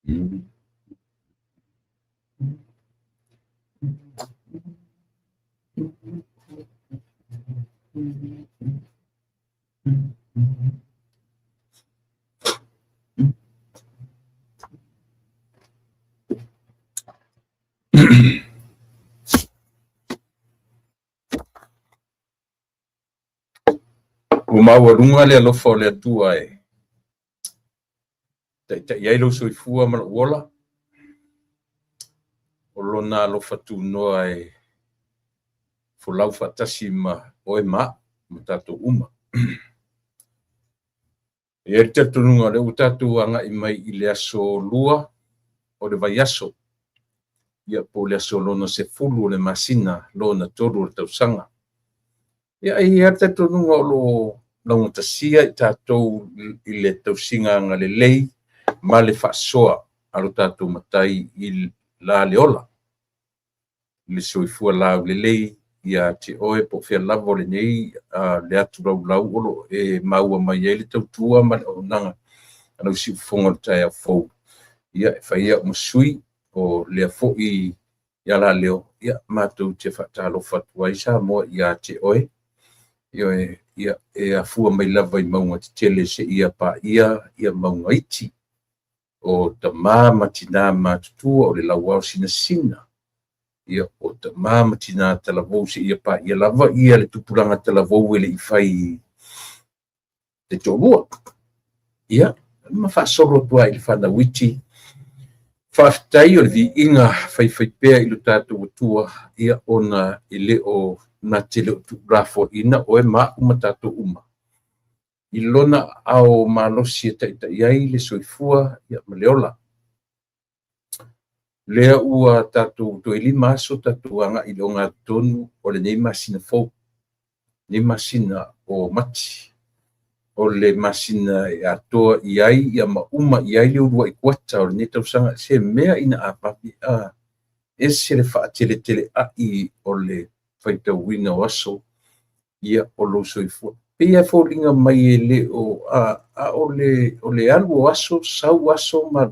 Ua maualuga le alofa o le Atua e taitai ai lou soifua ma lou ola, o lona alofa tunoa e folau faatasi ma oe ma au ma tatou uma. E i ai le talitonuga o lea ua tatou agai mai i le aso 2 o le vaiaso, ia po o le aso lona 10 o le masina lona 3 o le tausaga. Ia, e i ai lava le talitonuga o lo o laugatasia i tatou i le tausiga agalelei ma le faasoa a lo tatou Matai i la le ola, i le soifua laulelei ia te oe po o fea lava o lenei le atu laulau o lo o e maua mai ai le tautua ma le auaunaga a lau siufofoga o le taeao fou. Ia, e fai au ma sui o lea foi ia Laleo, ia matou te faatalofa atu ai Samoa ia te oe. Ioe, ia e afua mai lava i mauga tetele seia paia ia mauga iti, o tama ma tina matutua, o le lauao sinasina, ia o tama ma tina talavou seia paia lava ia le tupulaga talavou e le i fai le toalua. Ia, ma faasolo atu ai i le fanau iti. Faafetai o le viiga faifaipea i lo tatou Atua, ia ona e le o na te le o tuulafoaiina oe ma au ma tatou uma i lona ao malosi e taitai ai le soifua, ia, ma le ola. Lea ua tatou toe 5 aso tatou agai i le ogatotonu o lenei masina fou, lenei masina o Mati, o le masina e atoa i ai ia ma uma i ai le uluai kuata o lenei tausaga. Se mea ina a vave a ese le faateleteleai o le faitauina o aso ia o lou soifua. Pei e foliga mai e le o a o le alu o aso, sau aso ma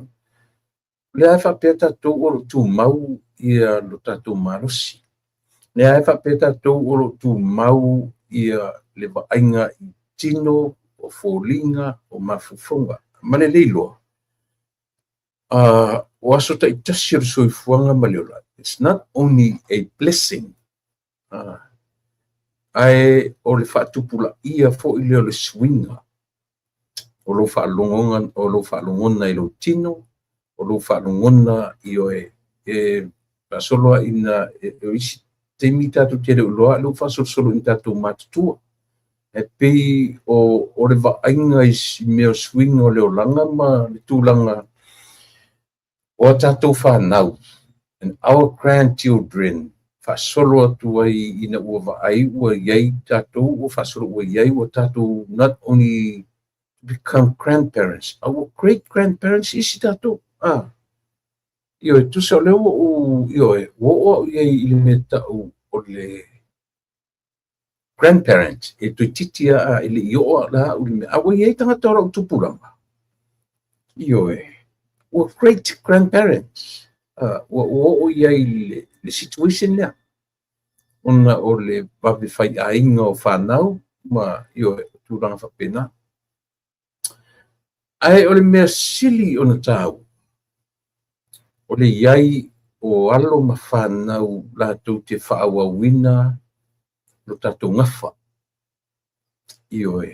lea e faapea tatou o lo o tumau ia lo tatou malosi. Lea e faapea tatou o lo o tumau ia le vaaiga i tino, o foliga, o mafaufauga. Ma le leiloa, o aso taitasi o le soifuaga ma le ola, it's not only a blessing, ae o le faatupulaia foi lea o le suiga o lou faalogona, o lou faalogona i lou tino, o lou faalogona i oe e faasolo a ina o isi taimi tatou te le o iloa lea ua faasolosolo ina tatou matutua. E pei o le vaaiga i mea o suiga o le olaga ma le tulaga o a tatou fanau and our grandchildren faasolo atu ai ina ua vaai ua i ai tatou ua faasolo ua i ai ua tatou not only become grandparents, our great grandparents isi tatou. Ioe, tusa o lea ua ou, ioe, ua oo au i ai i le mea tau o le grandparent, e toeitiiti a e le i oo la au i le mea, a ua i ai tagata o lau tupulaga. Ioe, ua great grandparents, ua oo i ai le situation lea, ona o le vave faiaiga o fanau ma, ioe, tulaga faapena. Ae o le mea sili ona tāua, o le i ai o alo ma fanau latou te faaauauina lo tatou gafa. Ioe.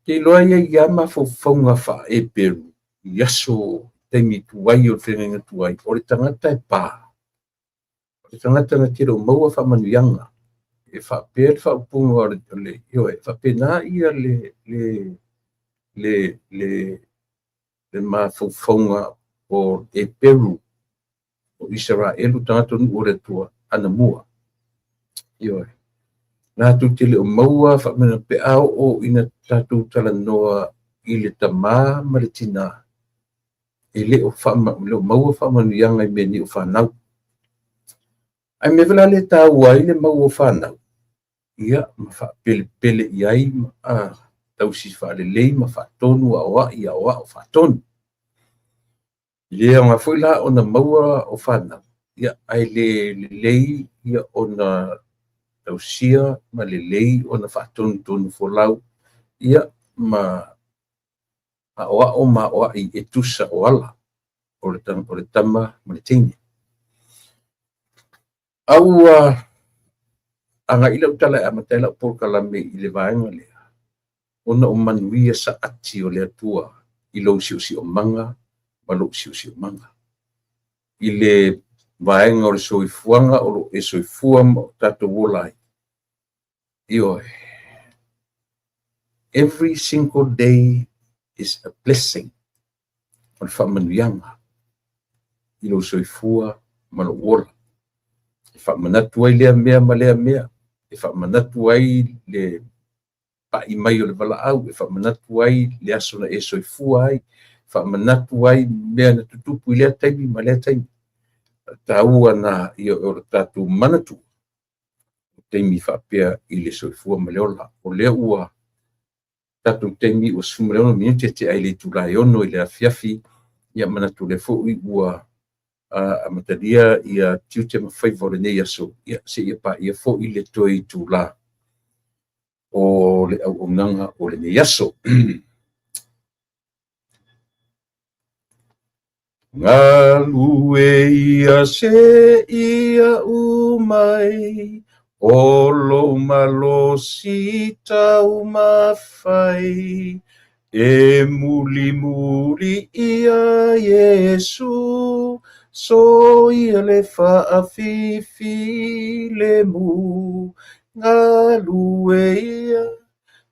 Te iloa ia i a mafaufauga faa-Eperu i aso taimi tuai o le feagaiga tuai, o le tagata e pā. O le tagata na te le o maua faamanuiaga, e faapea le faaupuga o le, ioe, faapena ia le mafaufauga o Eperu o Isaraelu, tagata nuu o le Atua anamua. Ioe. Latou te le o maua faamanuiaga pe a oo ina tatou talanoa i le tamā ma le tinā, e le o maua faamanuiaga i mea nei o fanau. Ae mea foi la lea e taua ai le mau o fanau, ia, ma faapelepele i ai, tausi faalelei ma faatonu, aoai, aoao, faatonu. le aoga foi la ona maua o fanau, ia, ae le lelei ia ona tausia ma lelei ona faatonutonu folau, ia, ma aoao ma aoai e tusa o ala o le tama ma le teine. A ua agai lau tala e amata ai lau polokalame i le vaega lea, ona o manuia saati o le Atua i lou siosiomaga ma lou siosiomaga. I le vaega o le soifuaga o lo o e soifua ma o tatou ola ai. Ioe. Every single day is a blessing. O le faamanuiaga i lou soifua ma lou ola. E faamanatu ai lea mea ma lea mea. E faamanatu ai le pai mai o le valaau, e faamanatu ai le aso na e soifua ai, faamanatu ai mea na tutupu i lea taimi ma lea taimi. Taua na ia o le tatou manatu taimi faapea i le soifua ma le ola. O lea ua tatou taimi ua 16 minute tea i le itula e 6 i le afiafi, ia manatu lea foi ua amatalia ia tiute ma faiva o lenei aso, ia seia paia foi le toe itula o le auaunaga o lenei aso. Galue ia se ia umai, o lou malosi taumafai, e mulimuli ia Iesu, soia le faafifi lemu. Galue ia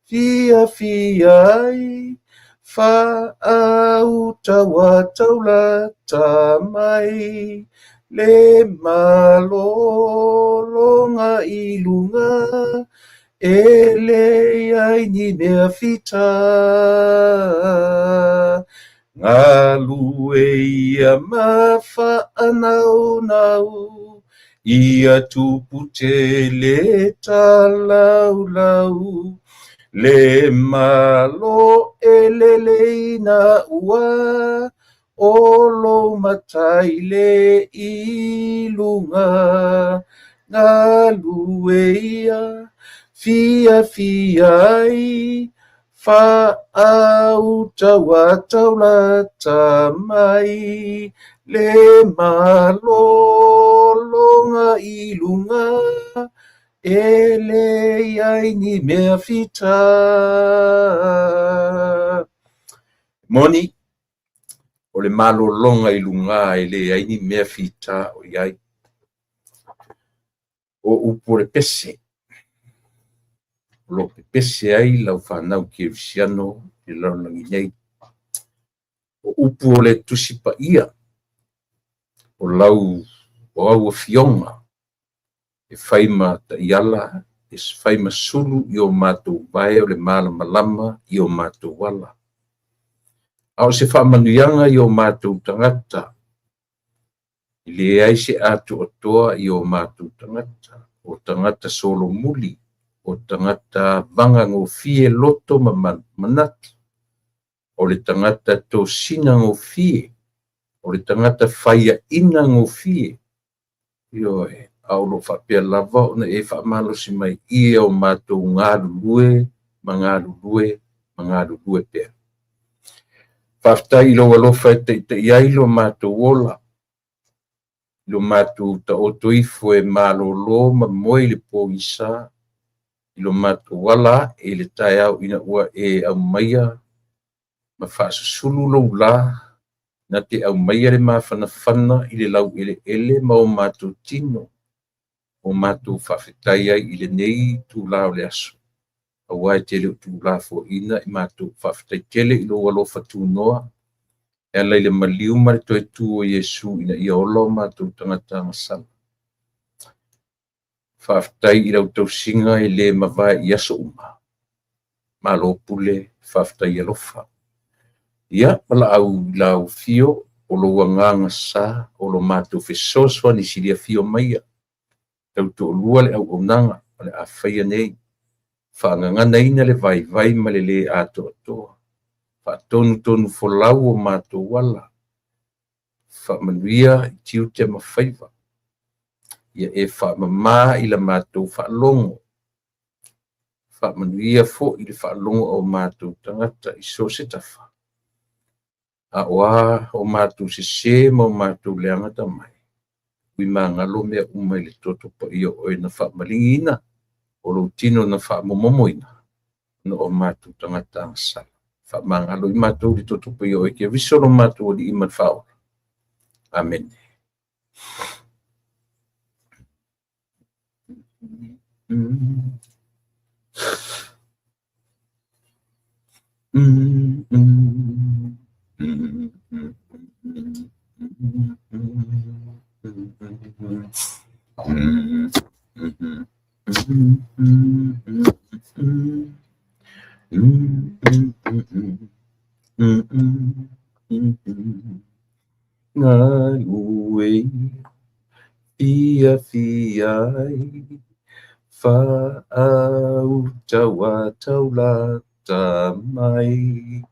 fiafia ai, faauta ua taulata mai, le malologa i luga, e leai ni mea fita. Galue ia ma faanaunau, ia tupu tele talaulau, le malo e leleina ua, o lou matai le i luga. Galue ia fiafia ai, faauta ua taulata mai, le malologa i luga, e leai ni mea fita. Moni, o le malologa i luga e leai ni mea fita o i ai. O upu o le pese, o lo o pepese ai lau fanau kerisiano i le lalolagi nei. O upu o le Tusi Paia, o lau o au afioga e fai ma taiala, e fai ma sulu i o matou vae o le malamalama i o matou ala. A o se faamanuiaga i o matou tagata, e leai se atoatoa i o matou tagata, o tagata solomuli, o tagata vagagofie loto ma manatu, o le tagata tosina gofie, o le tagata faiaina gofie. Ioe, a o lo o faapea lava ona e faamalosi mai i o matou galulue ma galulue ma galulue pea. Faafetai i lou alofa e taita'i ai lo matou ola, i lo matou taoto ifo e malōlō ma moe i le pogisa, i lo matou ala ae i le taeao ina ua e aumaia ma faasusulu lou lā, na te aumaia le mafanafana i le laueleele ma o matou tino, o matou faafetai ai i lenei itulā o le aso, aua e te le o tuulafoaiina i matou. Faafetai tele i lou alofa tunoa, e ala i le maliu ma le toe tu o Iesu ina ia ola o matou tagata agasala. Faafetai i lau tausiga e le mavae i aso uma. Malo pule, faafetai alofa. Ia, valaau i lau afio, o lou agaga sa, o lo matou fesoasoani siliafio maia, tautoalua le auaunaga o le a faia nei, faagaganaina le vaivai ma le lē atoatoa, faatonutonu folau o matou ala. Faamanuia i tiute ma faiva. Ia e faamamā i la matou faalogo. Faamanuia foi i le faalogo a o matou tagata i so o se tafa. A o a o matou sesē ma o matou leaga tamai, uimagalo mea uma i le toto paia o Oe na faamaligiina, o lou tino na faamomomoina, ona o matou tagata agasala. Faamagalo i matou i le toto paia o Oe Keriso lo matou Alii ma le Faaola. Amene. Galue fiafia ai, faauta ua taulata mai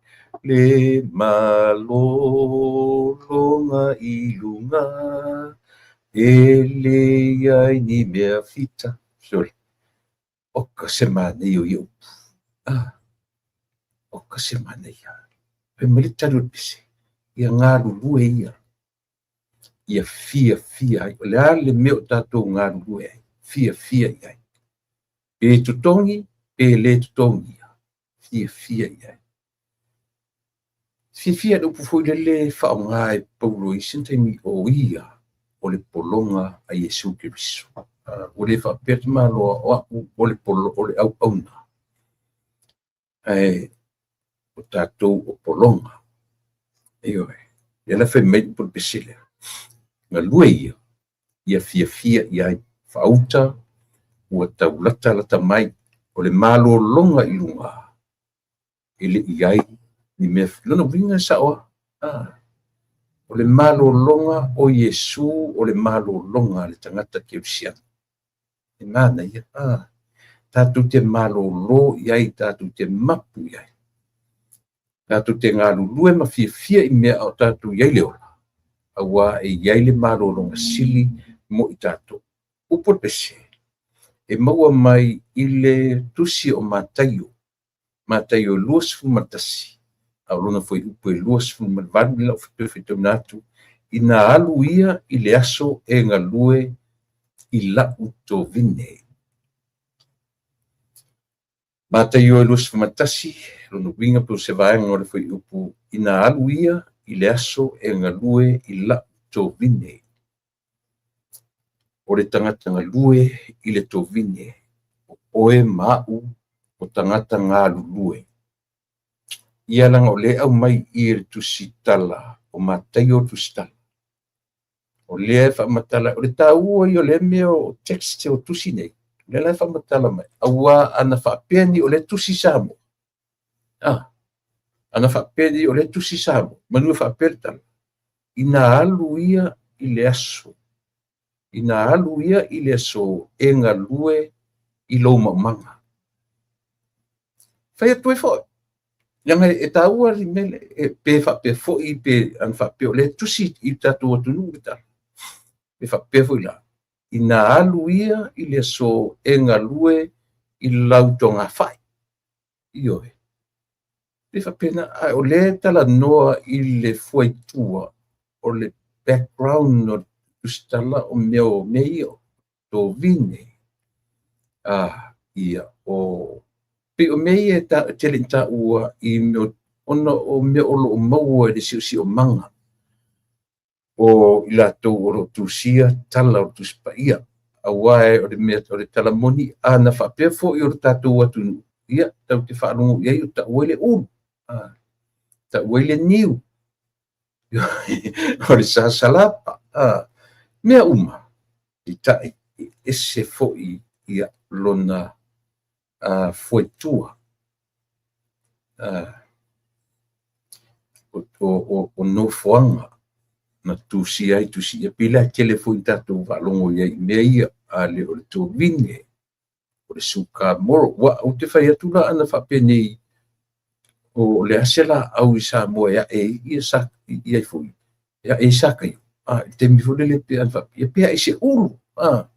le malologa i luga, e leai ni mea fita. Sorry. Oka se manaia o ia upu. Ah, oka se manaia. Fai mai le tali o le pese, ia galulue ia. Ia fiafia ai. O le a le mea o tatou galulue ai? Fiafia i ai. Pe totogi, pe le totogia. Fiafia i ai. Fiafia le upu foi lele faaaoga e Paulo i isi taimi o ia o le pologa a Iesu Keriso. Ua le faapea te maloa o a'u o le polo, o le auauna. Ae o tatou o pologa. Ioe. Lea la fai mai upu o le pese lea. Galue ia, ia fiafia i ai. Faauta ua taulatalata mai o le malologa i luga e le i ai ni mea. Lona uiga e sao lava. Ah. O le malologa o Iesu o le malologa a le tagata kerisiano. E manaia. Ah. Tatou te malolo i ai, tatou te mapu i ai. Tatou te galulue ma fiafia i mea a o tatou i ai le ola. Auā e i ai le malologa sili mo i tatou. Upu o le pese, e maua mai i le tusi o Mataio, Mataio 21, a o lona fuaiupu e 28 lea o le a ou toe faitauina atu, ina alu ia i le aso e galue i lau tovine. Mataio 21, lona uiga po o se vaega o le fuaiupu, ina alu ia i le aso e galue i lau tovine. O le tagata galue i le tovine, o oe ma a'u o tagata galulue. Ia leaga o lea e aumai i le tusitala o Mataio le tusitala. O lea e faamatala, o le taua ia o lea mea o text o tusi nei, o lea la e faamatala mai, auā ana faapea ni o lea tusi Samoa. Ah, ana faapea ni o lea tusi Samoa, manu e faapea le tala. Ina alu ia i le aso, ina alu ia i le aso e galue i lou maumaga. Fai atu ai foi, leaga e taua le mea lea, pe faapea foi pe ana faapea o lea tusi i le tatou atunuu le tala. Pe faapea foi la, ina alu ia i le aso e galue i lau togafai. Ioe. Pe faapena, ae o lea e talanoa i le fuaitua o le background o le tusitala o mea o mea ia, tovine. Ah, ia, o pei o mea ia e tele ina taua i mea ona o mea o lo o maua i le siosiomaga o i latou o lo o tusia tala o le Tusi Paia. Auā o le mea o le tala moni, ana faapea foi o le tatou atunuu, ia, tatou te faalogo i ai o tau ai le ulu, ah, tau ai le niu, o le sasalapa, ah, mea uma, peitai e ese foi ia lona fuaitua o nofoaga na tusia ai tusi ia. Pei la e tele foi ina tatou faalogo i ai i mea ia, a le o le tovine, o le sukamoro. Ua ou te fai atu la ana faapenei, o le a se laau i Samoa e ae ai ia sa i ai foi Ia, e sa kai. A, i taimi foi lele pe ana faapea, ia pe ai se ulu. A,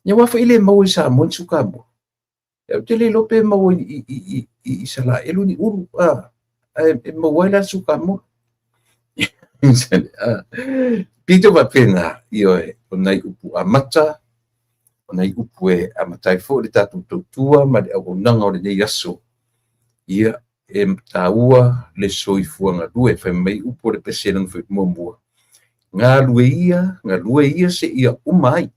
ia aua foi e le maua i Samoa ni suka moa. Ia, ou te le iloa pe maua i Isalaelu ni ulu. A, ae e maua ai la le suka moa. A, pito faapena, ioe, o nai upu amata, o nai upu e amata ai foi le tatou tautua ma le auaunaga o lenei aso. Ia, e taua le soifua galue. Fai mai upu o le pese lana muamua, galue ia, galue ia seia uma ai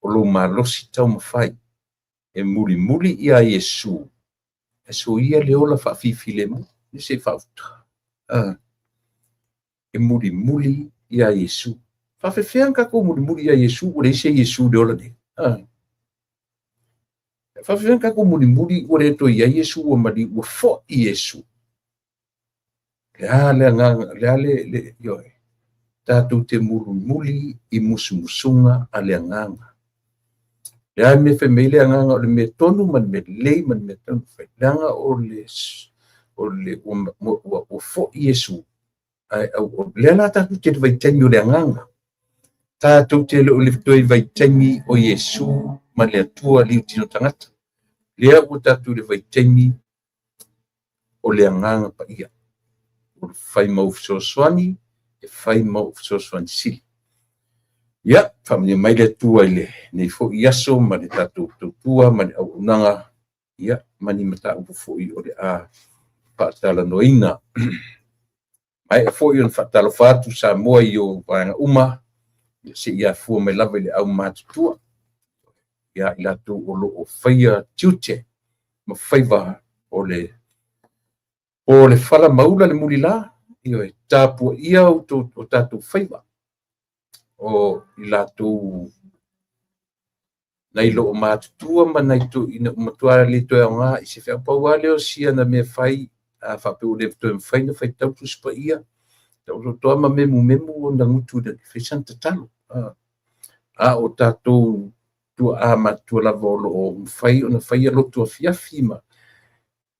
o lou malosi taumafai e mulimuli ia Iesu, e soia le ola faafifilemu, e se faauta. E mulimuli ia Iesu. Faafefea ona tatou mulimuli ia Iesu ua leai se Iesu i le ola nei? Faafefea ona tatou mulimuli ua le toe i ai Iesu ua maliu ua foi Iesu? Le a le agaga, le a le, ioe, tatou te mulimuli i musumusuga a le agaga. Le a le mea fai mai le agaga o le mea tonu ma le mea lelei ma le mea tonu fai. Leaga o le, o le, ua foi Iesu. Ae au, lea la tatou te i le vaitaimi o le agaga. Tatou te le o le toe vaitaimi o Iesu ma le Atua liutino tagata. Lea ua tatou i le vaitaimi o le agaga paia. O le fai mau fesoasoani, e fai mau fesoasoani sili. Ia, faamanuia mai le Atua i lenei foi aso ma le tatou tautua ma le auaunaga, ia, ma ni mataupu foi o le a faatalanoaina. Maea foi ona faatalofa atu Samoa i ou vaega uma, ia seia afua mai lava i le aumatutua, ia i latou o lo o faia tiute ma faiva o le fala maula le mulila, ioe, tapuaia o tatou faiva, o i latou nai loo matutua ma nai toeaiina uma matua le toe aoga i se feau. Pau lava lea o sia na mea fai, a faapea ua le toe mafai ona faitau Tusi Paia, taoto ma memumemu ona gutu i le fai sana tatalo. A o tatou tuaa matutua lava o loo mafai ona faia lotu afiafi ma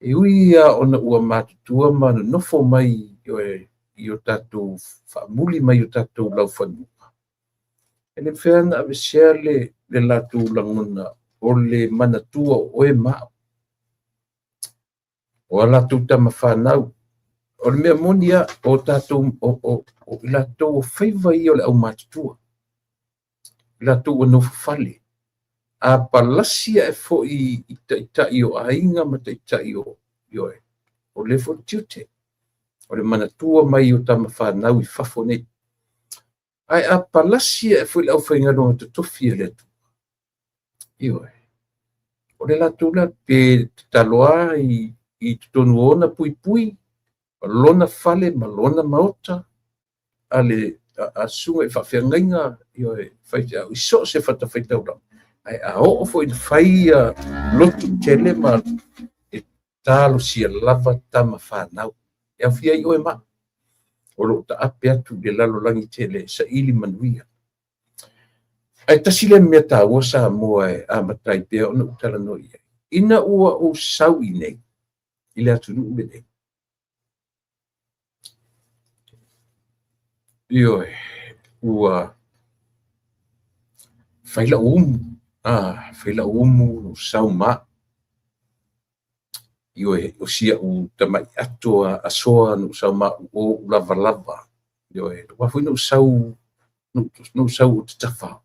e ui ia ona ua matutua ma nonofo mai i o tatou faamuli mai o tatou laufanua. E le mafai ona avesea le latou lagona o le manatua o oe ma au. O a latou tamafanau. O le mea moni ia, o tatou, o i latou o faiva ia o le aumatutua. I latou ua nofo fale. A palasi ae foi i taitai o aiga ma taitai o ioe, o le foi tiute. O le manatua mai o tamafanau i fafo nei. Ae a palasi ae foi le aufaigaluega totofi a le Atua. Ioe. O le latou la pe tatalo lava i totonu o ona puipui, ma lona fale ma lona maota, a le a susuga i faafeagaiga, ioe, faifeau i so o se fatafaitaulaga. Ae a oo foi ina fai lotu tele ma e talosia lava tamafanau. E aofia ai oe ma au. O loo taape atu i le lalolagi tele saili manuia. Ae tasi le mea taua Samoa e amata ai pea ona ou talanoa i ai. Ina ua ou sau i nei, i le atunuu lenei. Ioe, ua fai lau umu, fai lau umu, ou sau ma. Ioe, o si au tamai ato a asoa na ou sau ma o ou lavalava. Ioe, ua foi na ou sau, na ou sau o te tawhao.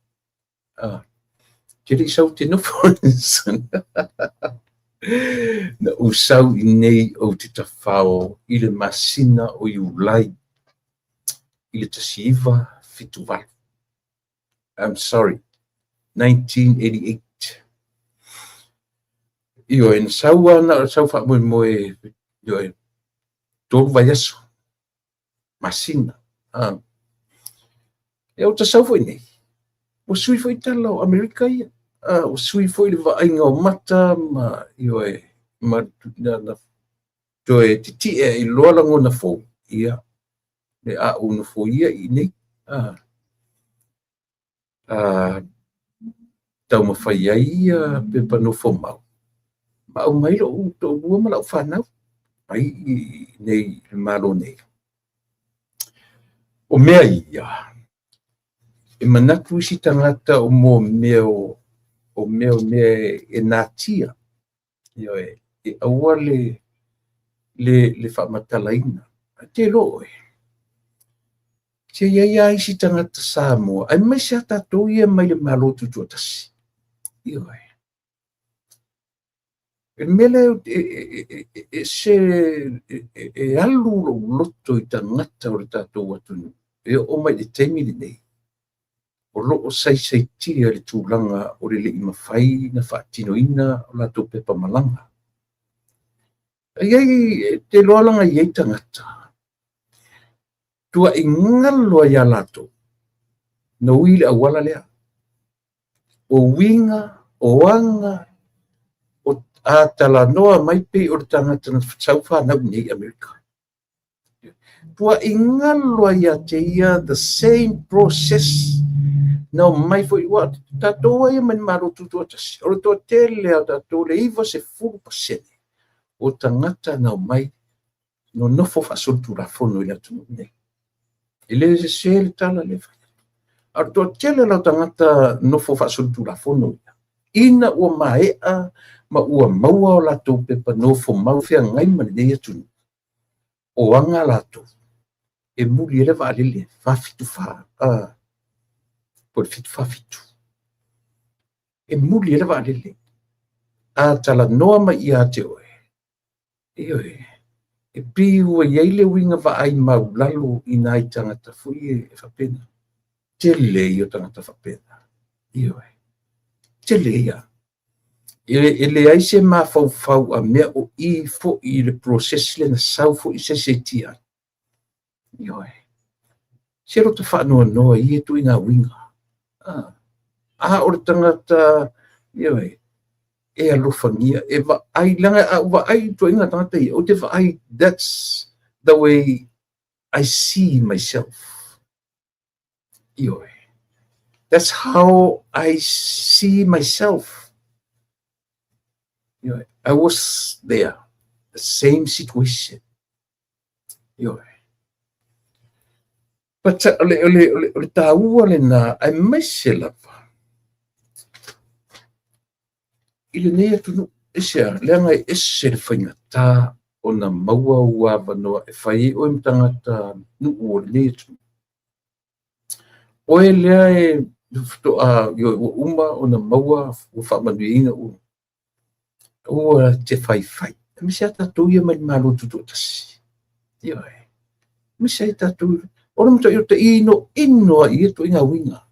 Te le i sau te nofo. Na ou sau i nei o te tawhao i le masina o Iulai i le 1978. I'm sorry, 1988. Ioe, na sau ana o sau faamoemoe, ioe, 3 vaiaso, masina. E o ta sau foi nei, ua sui foi tala o Amerika ia. Ua sui foi le vaaiga o mata ma, ioe, ma na toe titie i loa lagona fou, ia, le a ou nofo ia i nei. Taumafai ai ia pepa nofo mau. Ma au mai lou toalua ma lau whanau. Mai i nei i le malo nei. O mea ia, e manatu isi tagata o mo mea o, o mea o mea e natia, ioe, e aua le faamatalaina. Ae te iloa oe, se i ai lava isi tagata Samoa, aemaise lava tatou ia mai le Malo Tutoatasi. Ioe. E le mea lea e se e alu lou loto i tagata o le tatou atunuu e oo mai i le taimi lenei, o lo o saisaitia le tulaga o le le i mafai ona faatinoina o latou pepa malaga. E i ai, te iloa leaga e i ai tagata, tuai galo ai ia latou na ui le auala lea. O uiga, o aga, o a talanoa mai pei o le tagata na sau fanau i nei i Amerika. Tuai galo ai ia te ia the same process na omai foi, aua tatou ia mai le Malo Tutoatasi, o le toatele lava o tatou, le 90% o tagata na omai nonofo faasolitulafono i le atunuu lenei. E le sese le tala lea e fai atu. A o le toatele la o tagata nofo faasolitulafono ia, ina ua maea ma ua maua o latou pepa nofo mau feagai ma lenei atunuu, o aga latou e muli ai le vaalele 474, po o le 747. E muli ai le vaalele. A talanoa mai ia te oe, ioe, e pei ua i ai le uiga vaai maulalo i nai tagata foi e faapena. Tele ia o tagata faapena. Ioe. Tele ia. E leai se mafaufau a mea o i foi i le process lea na sau foi saisaitia ai. Ioe. Se loto faanoanoa i ia ituaiga uiga. A o le tagata, ioe, e alofagia, e vaai, leaga a ou vaai i ituaiga tagata ia, ou te vaai, that's the way I see myself. Ioe. That's how I see myself. Ioe. I was there, the same situation. Ioe. But o le taua lena, aemaise lava i lenei atunuu, aisea, leaga e ese le faigata ona maua ou avanoa e fai ai oe ma tagata nuu o lenei atunuu. Oe lea e faatoa, ioe, ua uma ona maua, ua faamanuiaina uma. Aua te faifai. Aemaise lava tatou ia mai le Malo Tutoatasi. Ioe. Aemaise ai tatou, o le matuai o te inoino ai i ia ituaiga uiga.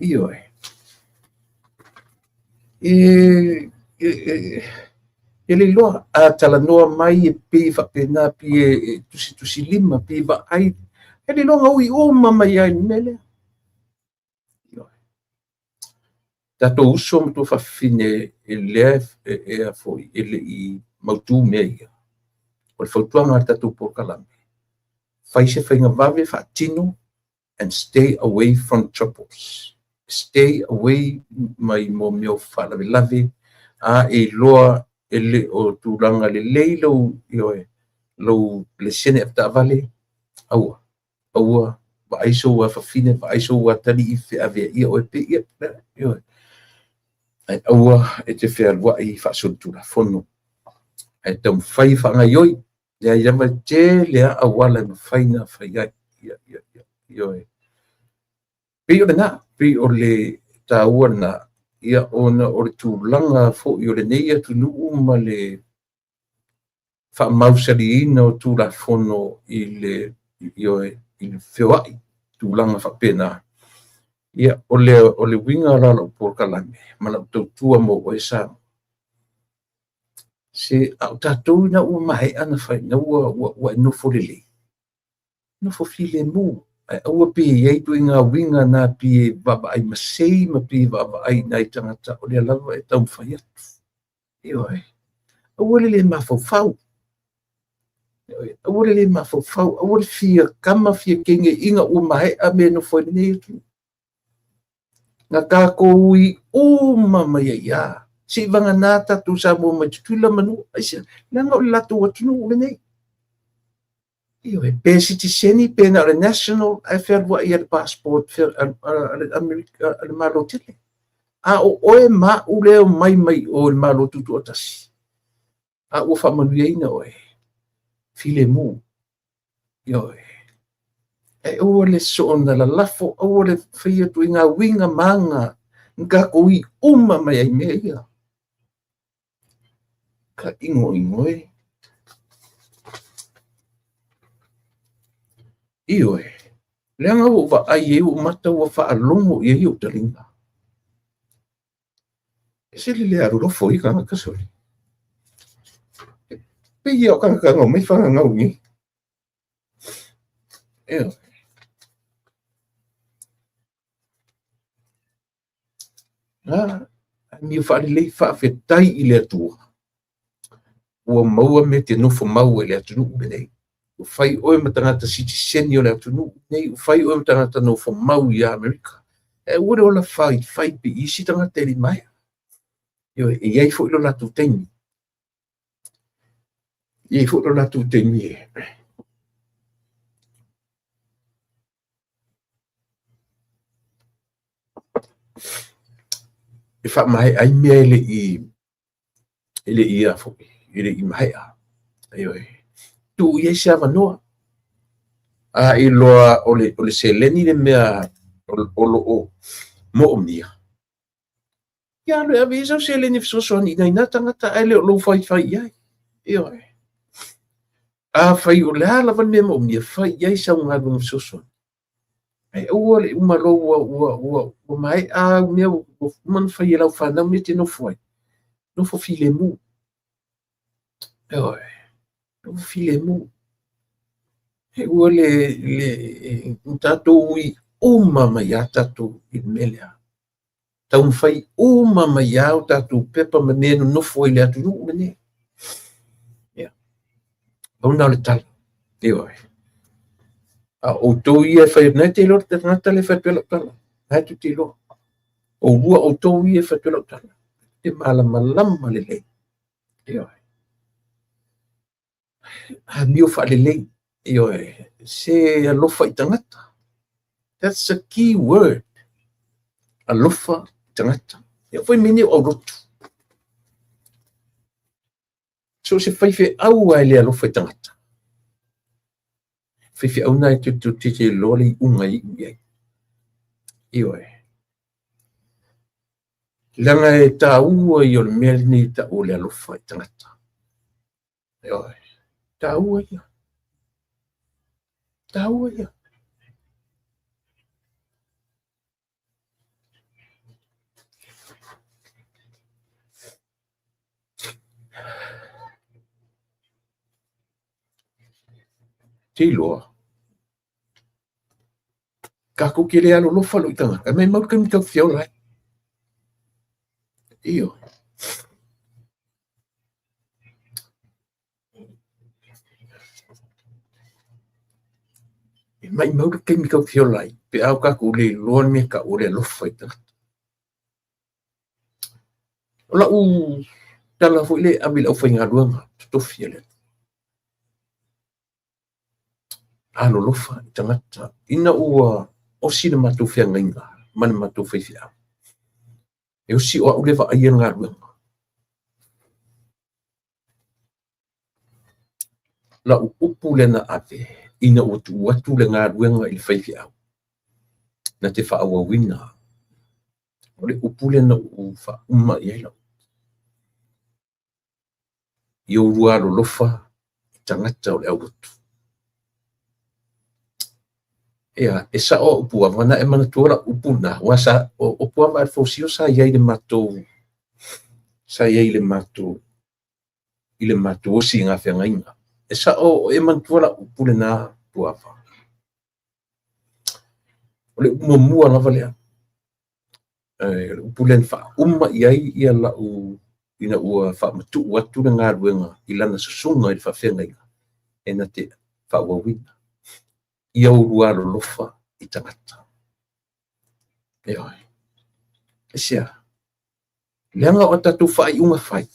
Ioe. E le iloa, a talanoa mai e pei e faapena, pei e tusitusilima, pei e vaai, e le iloa na ui uma mai ai i le mea lea. Ioe. Tatou uso ma tuafafine e lea e a foi e le i mautu mea ia. O le fautuaga a le tatou polokalame, fai se faiga vave faatino and stay away from troubles. Stay away mai mo mea o faalavelave, a e iloa e le o tulaga lelei lou, ioe, lou lesene avetaavale, aua, aua, vaai sou afafine, vaai sou atalii feaveaia oe pe ia, ioe. Ae aua e te fealuai faasolitulafono. Ae taumafai e faagaioi, leai lava e tele lava auala e mafai ona fai ai. Ia, ia, ia, ioe. Pei o lena, pei o le taua lena, ia ona o le tulaga foi o lenei atunuu ma le faamausaliina o Tulafono i le, ioe, i le feoai, tulaga faapena. Ia, o le uiga la o lau polokalame ma lau tautua mo oe Samoa. Se a o tatou ina ua maea na fai, na ua e nofo lelei, nofo filemu, ae aua pe i ai ituaiga uiga na pei e vaavaai masei ma pei e vaavaai i nai tagata o lea lava e taumafai atu. Ioe. Aua le le mafaufau. Ioe. Aua le le mafaufau, aua le fia kama fia teine ina ua maea mea e nofo ai lenei atunuu. Na tatou ui uma mai ai ia. Se i vagana tatou Samoa mai Tutuila ma Manua. Aisea? Leaga o le latou atunuu lenei. Ioe, pe sitiseni pe na o le national ae fealuai i le passport a le Amerika, a le Malo tele. A o oe ma au lea omai mai o i le Malo Tutoatasi, a ua faamanuiaina oe, filemu. Ioe. Ae aua le soona lalafo, aua le faia ituaiga uiga ma aga na tatou ui uma mai ai i mea ia. Ka ʻigoʻigo e. Ioe, leaga ua ou vaai i ai ua ou mata ua faalogo i ai ou taliga. E ese le le alolofa o ia tagata sole. E pei ia o tagata na omai fagagau i inei. Ioe. Amio faalelei, faafetai i le Atua ua maua mea e te nofo mau ai i le atunuu lenei. Ua fai oe ma tagata sitiseni o le atunuu lenei, ua fai oe ma tagata nofo mau i Amerika. Ae aua le ola faifai pei i isi tagata e le i maea. Ioe, e i ai foi lo latou taimi. E i ai foi lo latou taimi e e faamaea ai mea e le i ia foi, e le i maea. Ioe, tuu i ai se avanoa. A iloa o le seleni le mea o lo o moomia, ia alu e ave i ai sau seleni e fesoasoani i nai na tagata ae le o lou faifai i ai. Ioe. Afai o le a lava le mea moomia, fai i ai sau galuega fesoasoani. Ae aua le uma loa ua, ua, ua, ua maea au mea ua uma ona fai e lau fanau mea e te nofo ai. Nofo filemu. Ioe. Nofo filemu. E ua le, le, tatou ui uma mai a tatou i le mea lea. Taumafai uma mai lava o tatou pepa ma mea e nonofo ai i le atunuu lenei. Ia, pau lena o le tala. Ioe. A o outou ia e fai atu, na e te iloa le tagata lea e fai atu ai lau tala. Na e tou te iloa. Oulua outou ia e fai atu ai lau tala. E malamalama lelei. Ioe. Amio faalelei. Ioe. Se alofa i tagata. That's a key word. Alofa i tagata. E foi mea nei o aulotu. So o se faifeau lava e le alofa i tagata. Faifeau lena e tou te iloa le iuga e iu i ai. Ioe. Leaga e taua ia o le mea lenei e tau o le alofa i tagata. Ioe. Taua ia. Taua ia. Te iloa, tatou te le alolofa loa i tagata, maumau le taimi tatou te ola ai. Ioe. E maumau le taimi tatou te ola ai pe a o tatou le iloa le mea e tau o le alofa i tagata. O lau tala foi lea e ave i le aufaigaluega totofi a le Atua, alolofa i tagata ina ua osi le matou feagaiga ma le matou faifeau. E osi o au lea e vaaia le galuega. Lau upu lea na ave ina ua tuu atu le galuega i le faifeau na te faaauauina, o le upu lea na ou faauma i ai lau upu, i oulua alolofa i tagata o le aulotu. Ia, e sao au Puava, na e manatua lau upu lena, aua sa, o Puava Alfosio sa i ai i le matou, sa i ai i le matou, i le matou osi i feagaiga. E sao, o e manatua lau upu lena, Puava. O le upu muamua lava lea. O le upu lea na faauma i ai ia lau ina ua faamatuu atu le galuega i lana susuga i le faafeagaiga e na te faaauauina. Ia oulua alolofa i tagata. Ioe. Aisea? Leaga o a tatou faaiuga fai,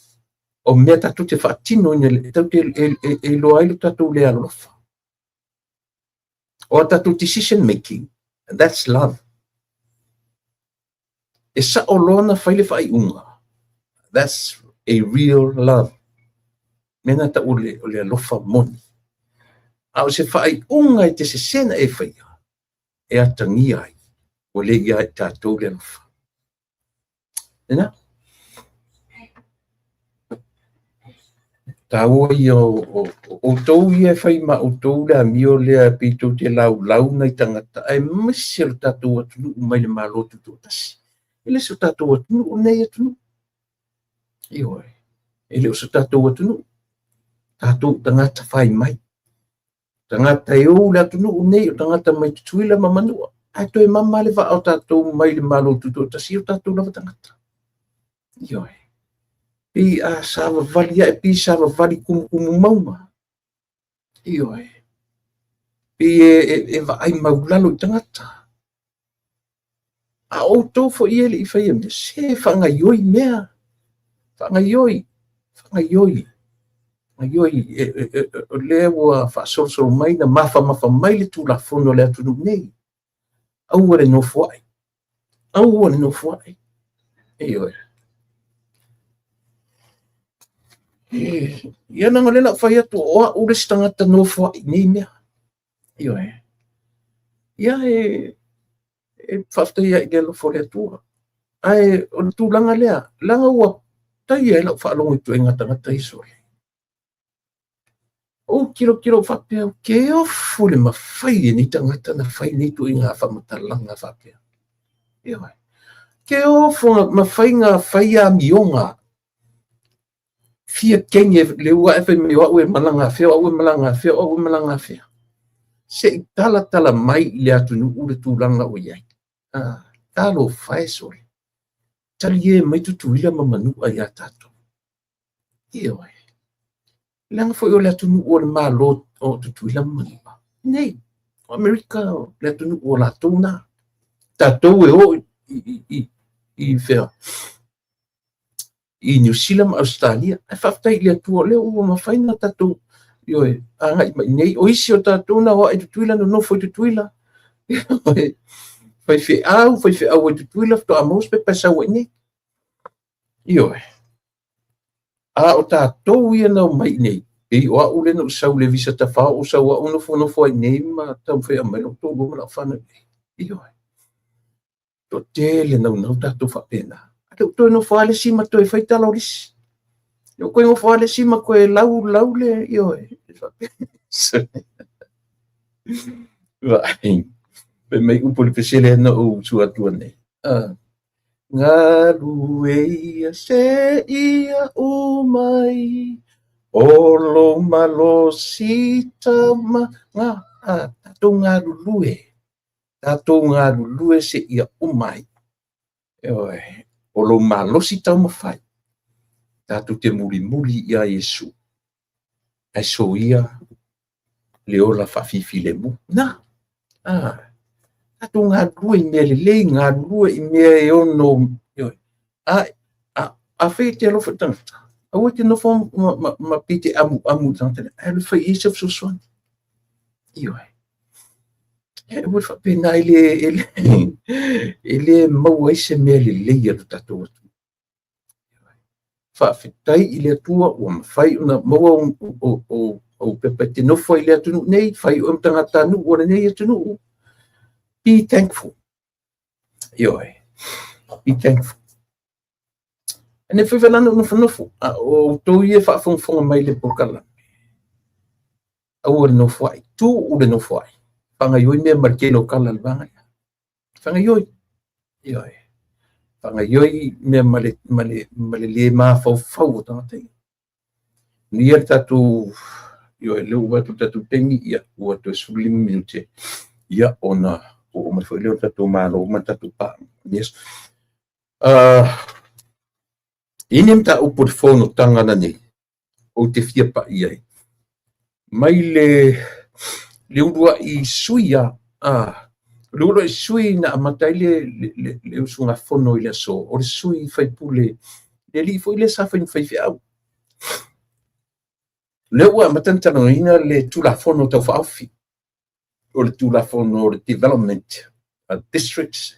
o mea tatou te faatinoina e tatou te iloa ai lo tatou le alolofa. O a tatou decision making, that's love. E sao loa ona fai le faaiuga, that's a real love. Mea na tau o le alofa moni. A o se faaiuga e te sese na e faia, e atagia ai, ua le ia i tatou le alofa. Lena. Taua ia o outou ia e fai ma outou le amio lea pei tou te laulau nai tagata aemaise o le tatou atunuu mai le Malo Tutoatasi. E le o se tatou atunuu lenei atunuu. Ioe, e le o se tatou atunuu. Tatou tagata fai mai. Tagata e ou le atunuu nei, o tagata mai Tutuila ma Manua. Ae toe mama le vaa o tatou mai le Malo Tutoatasi, o tatou lava tagata. Ioe. Pei a savavali ae, pei savavali kumukumu mauga. Ioe. Pei e vaai maulalo i tagata. A outou foi e le i faia mea, se faagaioi mea. Faagaioi, faagaioi, faagaioi. O lea ua faasolosolo mai na mafamafa mai le Tulafono a le atunuu nei. Aua le nofoai, aua le nofoai. Ioe. Ia leaga o lea o le a ou fai atu o au le isi tagata nofoai i nei mea. Ioe. Ia e faafetai ai i le alofa o le Atua. Ae o le tulaga lea, leaga ua taia ai lau faalogo i ituaiga tagata ia sole. Ou tilotilo faapea, ke ofo le mafai e nei tagata na fai nei ituaiga faamatalaga faapea. Ioe. Ke ofo mafai na fai amioga fia kenge le ua e fai mai o au e malaga afea, o au e malaga afea, o au e malaga afea. Se i talatala mai i le atunuu le tulaga ua i ai. Ah, talofa e sole. Talie mai Tutuila ma Manua iā tatou. Ioe. Leaga foi o le atunuu o le Malo o Tutuila ma Manua. Nei, o Amerika o le atunuu o latou na. Tatou e o i fea, i Niu Sila ma Ausetalia. Ae faafetai i le Atua o lea ua mafai ona tatou, ioe, agai mai nei. O isi o tatou na o ae i Tutuila, nonofo i Tutuila. Faifeau, faifeau ai Tutuila, faatoa maua se pepa e sau ai nei. Ioe. A o tatou ia na omai i nei, pei o au lea na ou sau i le visa tafao, ou sau au nofonofo ai nei ma taumafai e aumai lou toalua ma lau fanau i nei. Ioe. Toatele naunau tatou faapena. A lea ua toe nofo lava le isi ma toe fai tala o le isi. Lea ua toe nofo lava le isi ma toe lau lau le, ioe. Vaai, fai mai upu o le pesele na ou usu atu nei. Galu e ia se ia umai, o lou malosi tauma, ga, a, tatou galulue, tatou galulue se ia uma ai. Ioe, o lou malosi taumafai, tatou te mulimuli iā Iesu, ae soia le ola faafifilemu. Na, a, tatou galulue i mea lelei, galulue i mea e ono, ioe, afai e te alofa i le tagata, aua e te nofo ma pei te amuamu i le tagata lea, ae alu e fai i ai se fesoasoani. Ioe. E ua faapena e le maua ai se mea lelei a lo tatou atunuu. Faafetai i le Atua ua mafai ona maua ou pepa e te nofo ai i le atunuu nei, fai oe ma tagatanuu o lenei atunuu. Be thankful. Ioe. Be thankful. E nei foi velana o nofonofo, a o outou ia e faafogafoga mai i le polokalame. Aua le nofoai, tuu le nofoai. Faagaioi mea ma le tele o tala a le vaega lea. Faagaioi. Ioe. Faagaioi mea ma le le mafaufau o tagata ia. Manuia le tatou, ioe, lea ua atu le tatou taimi, ia, ua toe 15 minute, ia, ona oo mai foi lea o le tatou malo ma le tatou paa. Yes. I nei mataupu o le fonotaga na nei, ou te fia pai ai, mai le uluai sui a, le uluai sui na amata ai le usugafono i le aso, o le sui faipule, le alii foi lea sa fai ma faifeau. Lea ua amata ona talanoaina le Tulafono Tau Faaofi. o le Tulafono o le Development Districts,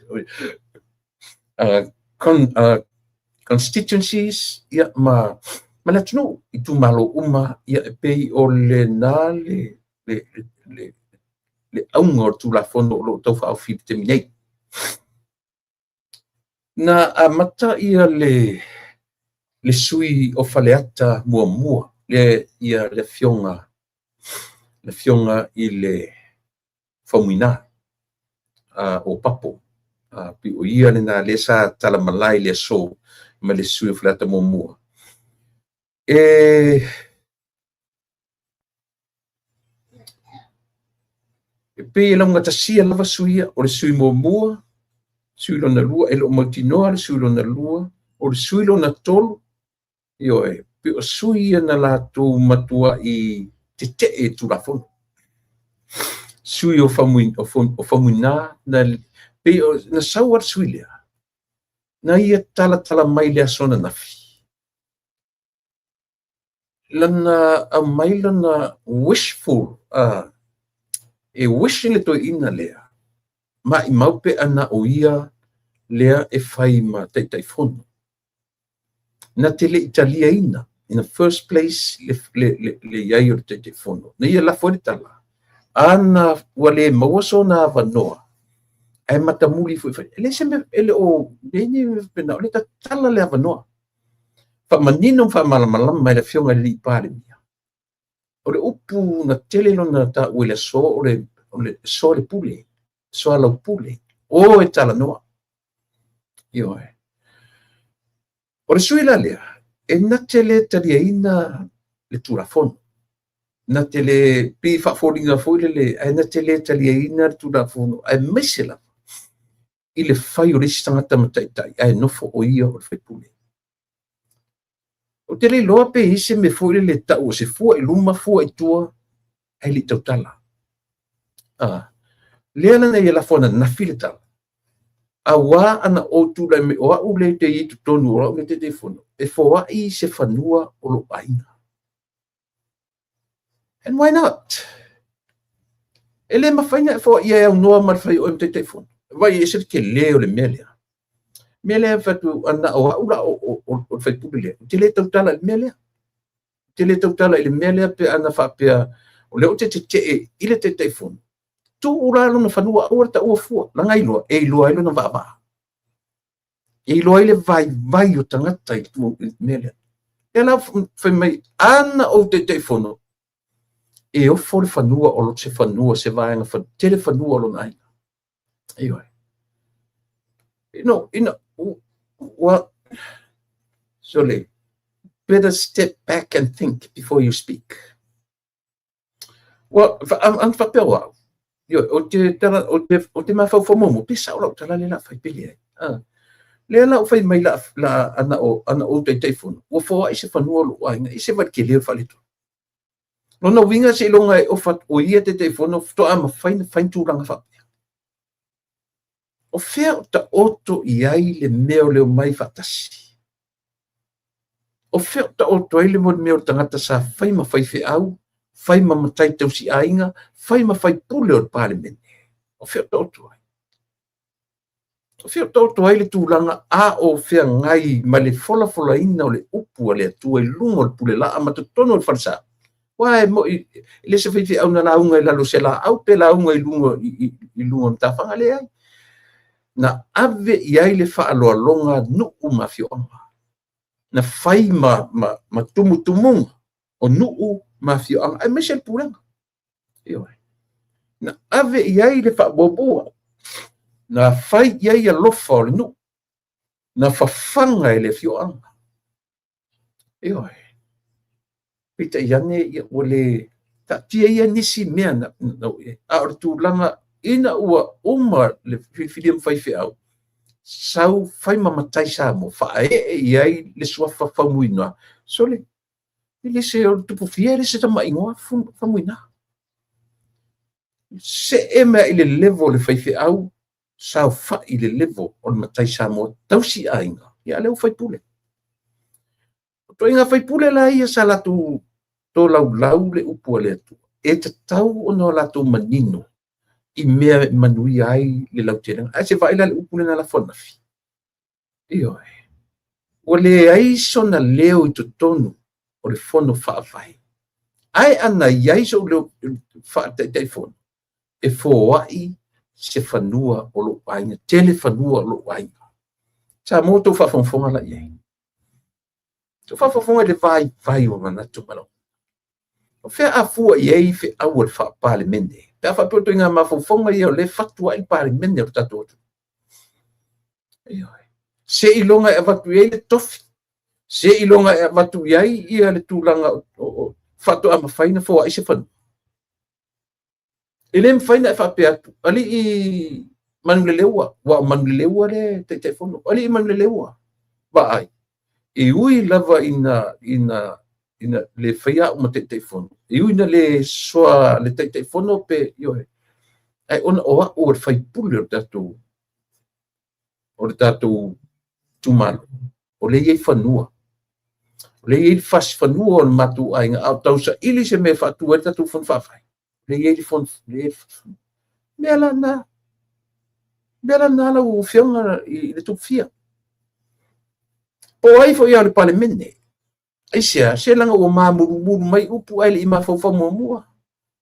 Constituencies, ia, ma le atunuu, itumalo uma, ia, e pei o lena le auga o le Tulafono o lo o taufaaofi i le taimi nei. Na amata ia le sui o Faleata muamua, le afioga i le Faumuina o Papo. O ia lena lea sa talamalae i le aso ma le sui o Faleata muamua. E pei e laugatasia lava sui ia, o le sui muamua, sui lona lua, e le o mautinoa le sui lona lua, o le sui lona tolu, ioe, pei o sui ia na latou matuai tetee i Tulafono. Sui o Faumuina, pei na sau lava le sui lea, na ia talatala mai le aso ananafi, lana aumai lana wishful, e wish le toeaina lea, maimau pe ana o ia lea e fai ma Taitaifono. Na te le i taliaina in the first place le iai o le Taitaifono. Na ia lafo ai le tala, ana ua le maua sona avanoa, ae matamuli foi fai. E le se mea, e le o, le ni pena, o le tatala le avanoa. Faamanino ma faamalamalama e le afioga i le alii Palemia. O le upu na tele lona taua i le aso, o le soa le pule, soa lau pule, o e talanoa. Ioe. O le sui la lea, e na te le taliaina le Tulafono. Na te le pei faafoliga foi lele, ae na te le taliaina le Tulafono, aemaise lava i le fai o le isi tagata ma taitai, ae nofo o ia o le faipule. O te le iloa pe i ai se mea foi lele tau o se fua i luma, fua i tua, ae le i tautala. Lea la na ia lafo ananafi le tala. Auā ana ou tulai mai o au le te i totonu o au le Taitaifono, e foai se fanua o lou aiga. And why not? E le mafai na e foai e aunoa ma le fai o e Taitaifono. Vai e se te le o le mea lea. Mea lea fatu ana o au la o le faipule lea. Te le tautala i le mea lea. Te le tautala i le mea lea pe ana faapea o le o te tetee i le Taitaifono. Tuu la lona fanua aua le taua fua. Laga iloa, e iloa ai lona vaavaa. E iloa ai le vaivai o tagata i le mea lea. E la fai mai, ana ou Taitaifono, e ofo le fanua o se fanua, se vaega tele fanua o lona aiga. Ioe. You know, well, sole, better step back and think before you speak. Well, an faapea o au. Ioe, o te tala, o te mafaufau muamua, pe sao lau tala le la fai pele ai. Lea la o fai mai la ana o Taitaifono, ua foai se fanua o lou aiga, i se vale ke leo faaleto. Lona uiga se iloga e ofa o ia Taitaifono, faatoa mafai na fai tulaga faapea. O fea o taoto i ai le mea o leo mai faatasi. O fea o taoto ai le mea o le tagata sa fai ma fai feau, fai ma matai tausi aiga, fai ma fai pule o le Palemene. O fea o taoto ai. O fea o taoto ai le tulaga a o feagai ma le folafolaina o le upu a le Atua i luga o le pule laa ma totonu o le falesa. Uae moi, le se faifeau na lauga i lalo se laau pe lauga i luga i luga o matafaga le ai. Na ave i ai le faaloaloga nuu ma afioaga. Na fai ma tumutumuga o nuu ma afioaga, aemaise le pulega. Ioe. Na ave i ai le faamuamua. Na fai i ai alofa o le nuu. Na fafaga e le afioaga. Ioe. Peitai ane ia ua le taatia ia nisi mea na a o le tulaga ina ua uma le filifilia ma faifeau, sau fai ma matai Samoa, faaee i ai le suafa Faumuina. Sole, e le se o le tupufia, e le se tamaingoa Faumuina. Se e mea i le level o le faifeau, saofai i le level o le matai Samoa, tausi aiga, ia lea ua faipule. O toaiga faipule la ia sa latou tolaulau le upu a le Atua. E tatau ona o latou manino. i mea e manuia ai le lautelega. Ae se vaai la i le upu lea na lafo ananafi. Ioe. Ua leai sona leo i totonu o le Fono Faavae. Ae ana i ai sou leo faataitaifono, e foai se fanua o lou aiga, tele fanua o lou aiga. Samoa, tou faafogafoga la i ai. Tou faafogafoga i le vaivai o manatu ma lau. O fea a fua i ai feau o le faa-Palemene? Pe a faapea o ituaiga mafaufauga ia o lea e fatu ai le Palemene o le tatou atunuu. Seiloga e avatu i ai le tofi, seiloga e avatu i ai ia le tulaga o faatoa mafai ona foai se fanua. E le mafai ona e faapea atu, alii Manuleleua, ua o Manuleleua le Taitaifono, alii Manuleleua, vaai, e ui lava ina le faia au ma Taitaifono, e ui ina le soa le Taitaifono pe, ioe, ai ona o au o le faipule o le tatou itumalo, o lea e i ai fanua, o lea e i ai le fasi fanua o le matou aiga, a o tausaili se mea e faatu ai le tatou fono faavae, lea e i ai le fono, mea la na, mea la na lau afioga i le Tupufia. Po o ai foi a o le Palemene, aisea, se leaga ua mamulumulu mai upu ae le i mafaufau muamua.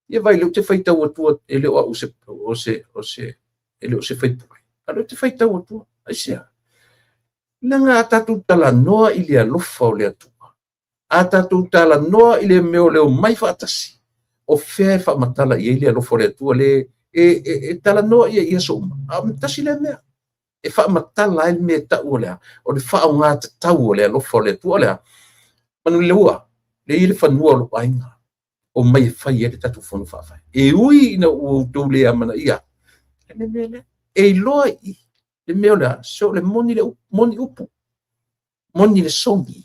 Ia vai, lea ou te faitau atua, e le o au se, o se, o se, e le o se faipule, a o lea ou te faitau atua, aisea. Leaga a tatou talanoa i le alofa o le Atua, a tatou talanoa i le mea o le omai faatasi, o fea e faamatala i ai le alofa o le Atua le e talanoa ia i aso uma. A o tasi lea mea e faamatala ai le mea e tau o le a, o le faaaoga tatau o le alofa o le Atua. O le a, Manuleleua, le i le fanua o lou aiga, o mai e fai ai le tatou fono faavae. E ui ina ua outou le amanaia, le mea lea, e iloa i le mea o le a, so le moni le upu, moni upu, moni le sogi,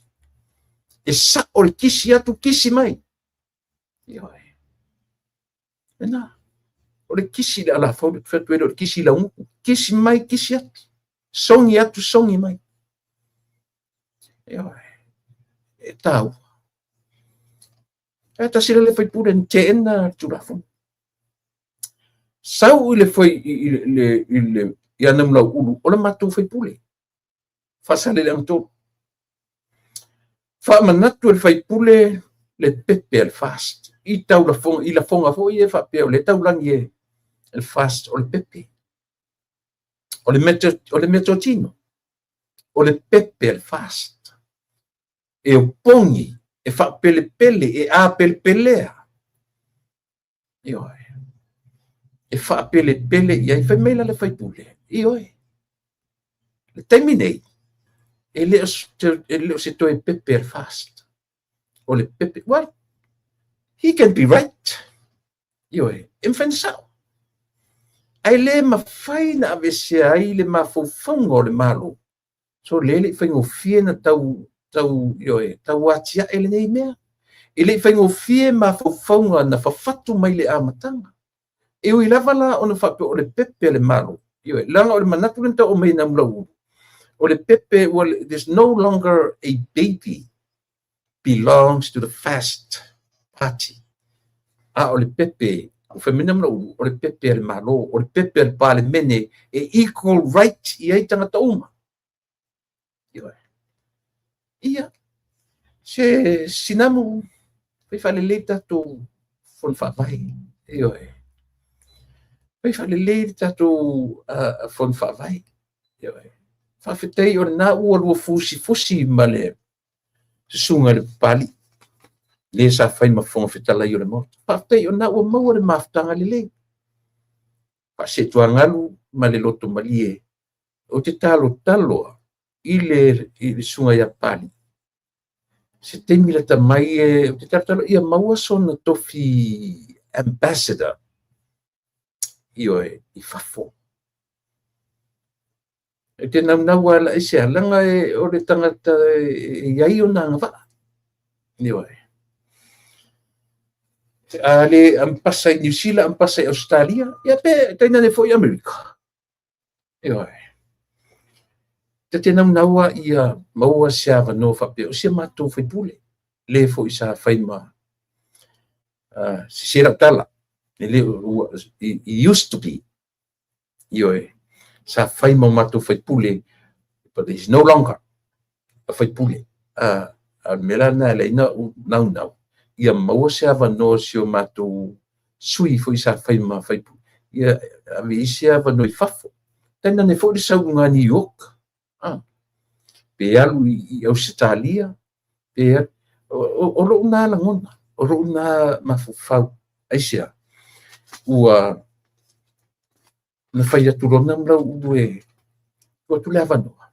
e sao le kisi atu, kisi mai. Ioe. Lena, o le kisi le alafau, le fatu ele o le kisi laugutu, kisi mai, kisi atu, sogi atu, sogi mai. Ioe. E tāua. E tasi le faipule ni teena le Tulafono. Sau i le fai i le i le ia Namulauulu o le matou faipule. Faasaleleaga 3. Faamanatu e le faipule le pepe a le FAST i tau lafoga, i lafoga foi e faapea o le taulagi e le FAST o le pepe. O le meatotino, o le pepe a le FAST. E opogi, e faapelepele, e apelepelea. Ioe. E faapelepele i ai. Fai mai la le faipule, ioe. Le taimi nei, e le o se toe pepe a le FAST. O le pepe, well, he can be right. Ioe, e mafai na sao. Ae le mafai na avesea ai le mafaufauga o le Malo. So le le i faigofie na tau, tau, ioe, tau atiae lenei mea. E le i faigofie mafaufauga na fafatu mai le amataga. E ui lava la ona faapea o le pepe a le Malo. Ioe, leaga o le manatu lena tau aumai Namulauulu. O le pepe, well, there's no longer a baby belongs to the FAST party. A o le pepe, o fai mai Namulauulu, o le pepe a le Malo, o le pepe a le Palemene, e equal right i ai tagata uma. Ioe. Ia, se sinamu, fai faalelei tatou fono faavae. Ioe. Fai faalelei le tatou fono faavae. Ioe. Faafetai o lena ua lua fusifusi ma le susuga i le Papalii, le sa fai ma Fofoga Fetalai o le Maota. Faafetai o lena ua maua le mafutaga lelei. Faasetuagalu ma le loto malie. O te talotaloa i le susuga ia Papalii. Se taimi lata mai e, o te talotalo ia maua sona tofi ambassador. Ioe, i fafo. E te naunau ala i se alanga e o le tangata e iai o nā ngawaa. Ioe. A le ampasa i New Zealand, ampasa i Australia, ia pe tainane foi i Amerika. Ioe. Te te naunaua ia maua se avanoa faapea o si a matou faipule, le foi sa fai ma sese lau tala. E le ua, he used to be. Ioe, sa fai ma o matou faipule, but he's no longer a faipule. A, a le mea la lena e ala ai ona ou naunau, ia maua se avanoa o si o matou sui foi sa fai ma faipule, ia ave i ai se avanoa i fafo. Tainane foi le sau i luga New York, a, pe alu i Ausetalia, pe alu, o lou na lagona, o lou na mafaufau. Aisea? Ua na fai atu loa Namulauulu e tuu atu le avanoa,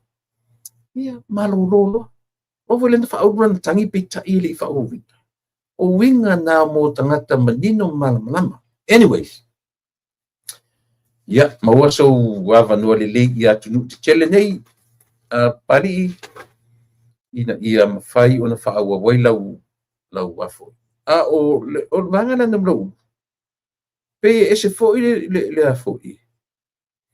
ia malolo loa. Aua foi lea na faaulu lana tagi peitai e le i faaauauina. O uiga na mo tagata manino ma malamalama. Anyways, ia, maua sou avanoa lelei i atunuu tetele nei, Papalii, ina ia mafai ona faaauau ai lau lau afo. A o le, o le vaega lea Namulauulu, pei e ese foi le, le, le afo i,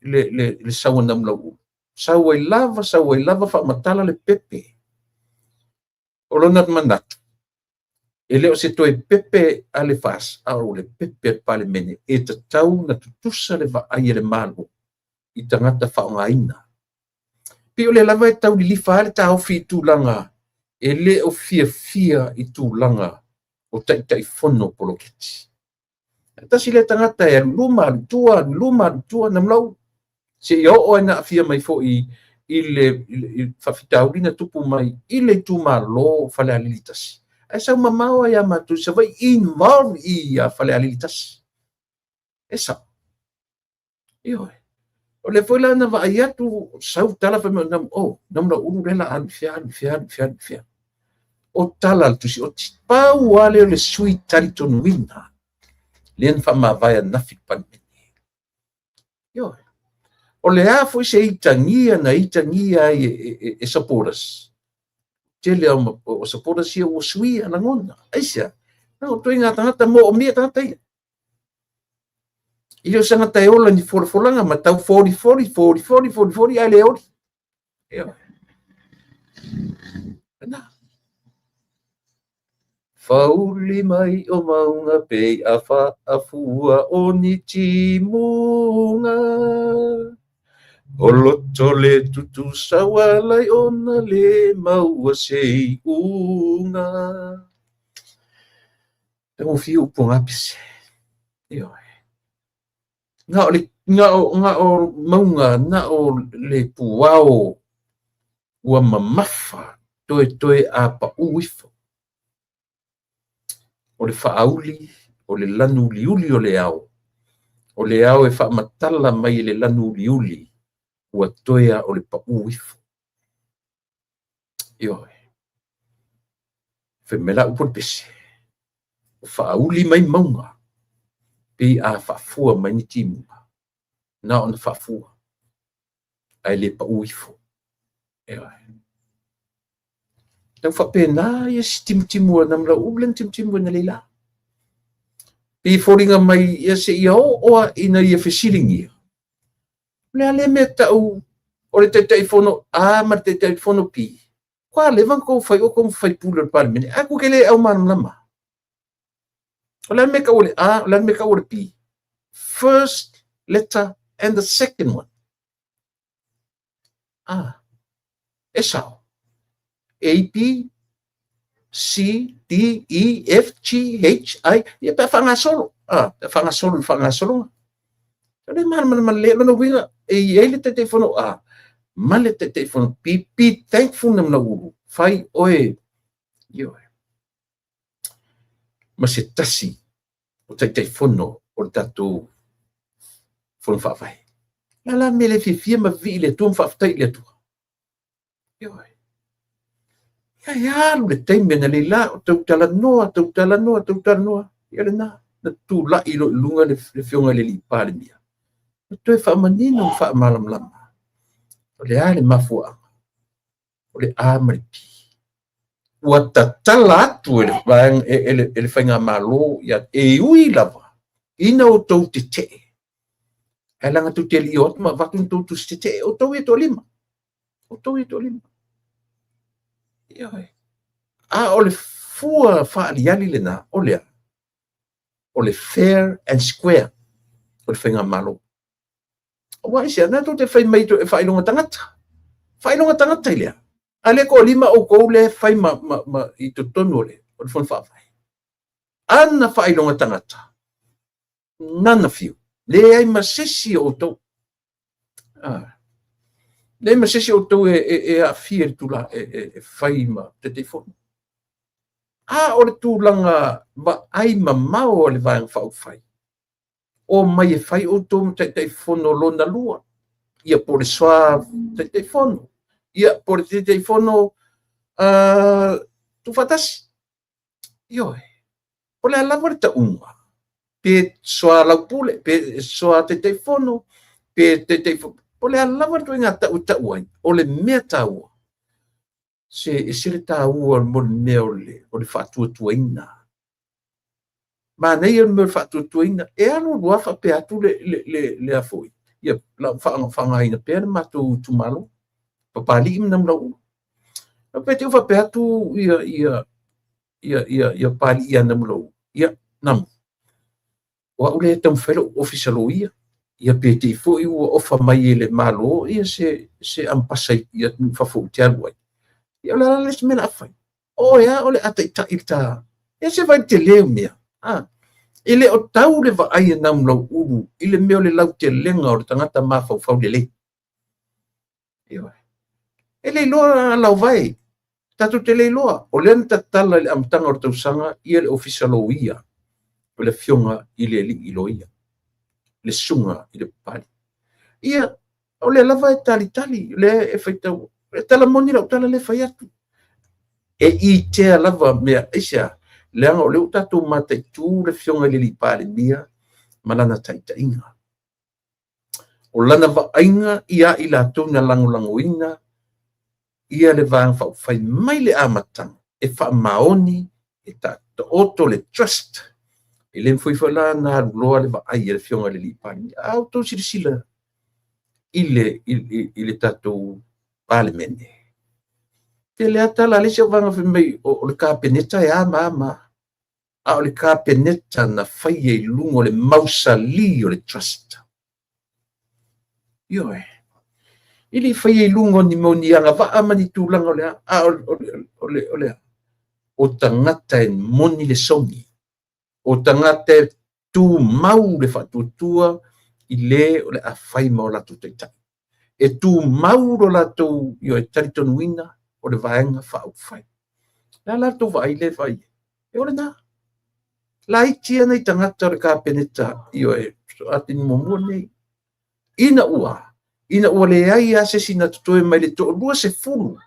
le, le, le sau a Namulauulu. Sau ai lava, sau ai lava faamatala le pepe. O lona manatu, e le o se toe pepe a le FAST, a o le pepe a le Palemene e tatau ona tutusa le vaai a le Malo i tagata faaaogaina. Pei o lea lava e tau lilifa lava le taofi i tulaga e le o fiafia i tulaga o Taitaifono poloketi. Tasi lea tagata e alu i luma, alu i tua, alu i luma, alu i tua, Namulauulu, seia oo ai ina aafia mai foi i le faafitauli na tupu mai i le itumalo o Falealili 1. Ae sau mamao lava ia matou i Savaii, involve i Falealili 1. E sao. Ioe. O lea foi la na vaai atu, sau tala fai mai, oh, Namulauulu lea la alu i fea, alu i fea, alu i fea, alu i fea. O tala a le Tusioti. Pau lava lea o le sui talitonuina lea na faamavae ananafi i le Palemene. Ioe. O le a foi se itagia na itagia ai e supporters, tele o supporters ia ua suia lagona. Aisea? Na o ituaiga tagata moomia tagata ia. E le o se tagata e ola i ni folafolaga ma tau folifoli, folifoli, folifoli, ae le oli. Ioe. Lena. Whauli mai o maunga pei a whaafua o ni timunga. O loto le tutu saua lai ona le maua se iuga. Taugofie upu o Gapese. Ioe. Na o le na o, na o mauga, na o le puao ua mamafa toetoe a paʻū ifo. O le faauli, o le lanu uliuli o le ao, o le ao e faamatala mai e le lanu uliuli ua toe a o le paʻū ifo. Ioe. Fai mai la upu o le pese, ua faauli mai mauga, pei a faafua mai ni timuga, na ona faafua, ae le paʻū ifo. Ioe. Tau faapena ia si timutimu a Namulauulu lea na timutimu ai na Leila. Pei e foliga mai ia seia oo lava ina ia fesiligia, o le a lea mea tau o le Taitaifono A ma le Taitaifono B? Kua leva ona tou fai outou ma faipule o le Palemene, ae tou te le au malamalama. O le a le mea tau o le A, o le a le mea tau o le B? First letter and the second one. Ah, e sao. A, B, C, D, E, F, G, H, I, ia pe a faagasolo. Ah, pe a faagasolo i le faagasologa. O le malamalama lelei, o lona uiga, e i ai le Taitaifono A ma le Taitaifono B, be thankful Namulauulu, fai oe, ioe, ma se tasi o Taitaifono o le tatou Fono Faavae. O le a la le mea le fiafia ma vivii i le Atua ma faafetai i le Atua? Ioe. Ia e alu le taimi ana Leila o tau talanoa, tau talanoa, tau talanoa. Ia lena, na tulai loa i luga le afioga i le alii Palemia. Na toe faamanino ma faamalamalama. O le a le mafuaaga? O le A ma le B. Ua tatala atu e le, e, e, le, e le faigamalo ia, e ui lava ina outou tetee. Ae leaga tou te le i o atu ma avatu ni tou tusi tetee, outou ia e toalima. Outou ia e toalima. Ioe. A o le fua faaliali lena, o le a? O le fair and square o le faigamalo. Aua aisea, na tou te fai mai e faailoga tagata. Faailoga tagata i le a? A lea toalima outou lea e fai ma, ma, ma i totonu o le, o le fono faavae. Ana faailoga tagata, nana fiu, leai ma sesi o outou. Ah. Leai ma sesi o outou e, e, e aafia i le tula, e, e, e fai ma Taitaifono. A o le tulaga vaai mamao a le Vaega Faaupufai, omai e fai outou ma Taitaifono lona lua, ia po o le soa Taitaifono, ia po o le Taitaifono tuufaatasi. Ioe, o le a lava le tauga, pe soalaupule, pe soa Taitaifono, pe Taitaifono, o le a lava le ituaiga tau e tau ai, o le mea taua, se ese le taua mo le mea o le, o le faatuatuaina. Manaia le mea o le faatuatuaina. E alu alu lava faapea atu le, le, le, le a foi. Ia, la faaaogaina pea le matou itumalo. Papalii ma Namulauulu. Pe te i faapea atu ia, ia, ia, ia, ia Papalii ia Namulauulu. Ia, Namu, o au lea e taumafai lou ofisa loia. Ia pe te i foi ua ofa mai e le Malo ia se, se ambasa i atunuu i fafo ou te alu ai. Ia o le a la le isi mea o le a fai? O oe lava o le a taitai le ta. Ia se vaai i le tele o mea. A, e le o tau le vaai a Namulauulu i le mea o le lautelega o le tagata mafaufau lelei. Ioe. E le iloa lauvae, tatou te le iloa. O lea na tatala i le amataga o le tausaga ia le ofisa loia o le afioga i le alii loia, le susuga i le Papalii. Ia, o lea lava e talitali, o lea e faitau, e tala moni lau tala lea e fai atu. E itea lava mea, aisea? Leaga o lea ua tatou mataitu le afioga i le alii Palemia ma lana taitaiga. O lana vaaiga ia i latou na lagolagoina ia le Vaega Faaupufai mai le amataga e faamaoni, e taoto le trust. E le mafai foi la ona alu loa le vaai a le Afioga i le Alii Palemia. A outou silasila i le, i, i, i le tatou Palemene, tele lava tala a le isi au vaega fai mai o, o le Kapeneta e a ma a ma a. A o le Kapeneta na faia i luga o le mausali o le trust. Ioe. E le i faia i luga o ni mea o ni agavaa ma ni tulaga o le a, a o, o, o, le, o le a? O tagata e moni le sogi. O tagata e tumau le faatuatua i le o le a fai ma o latou taitai. E tumau lo latou ioe talitonuina o le Vaega Faaupufai. O le a la le tou vaai lea e vaai ai? E o lena. Laiti lava nai tagata o le Kapeneta ioe atini muamua lenei. Ina ua, ina ua leai lava se isi na totoe mai le toalua sefulu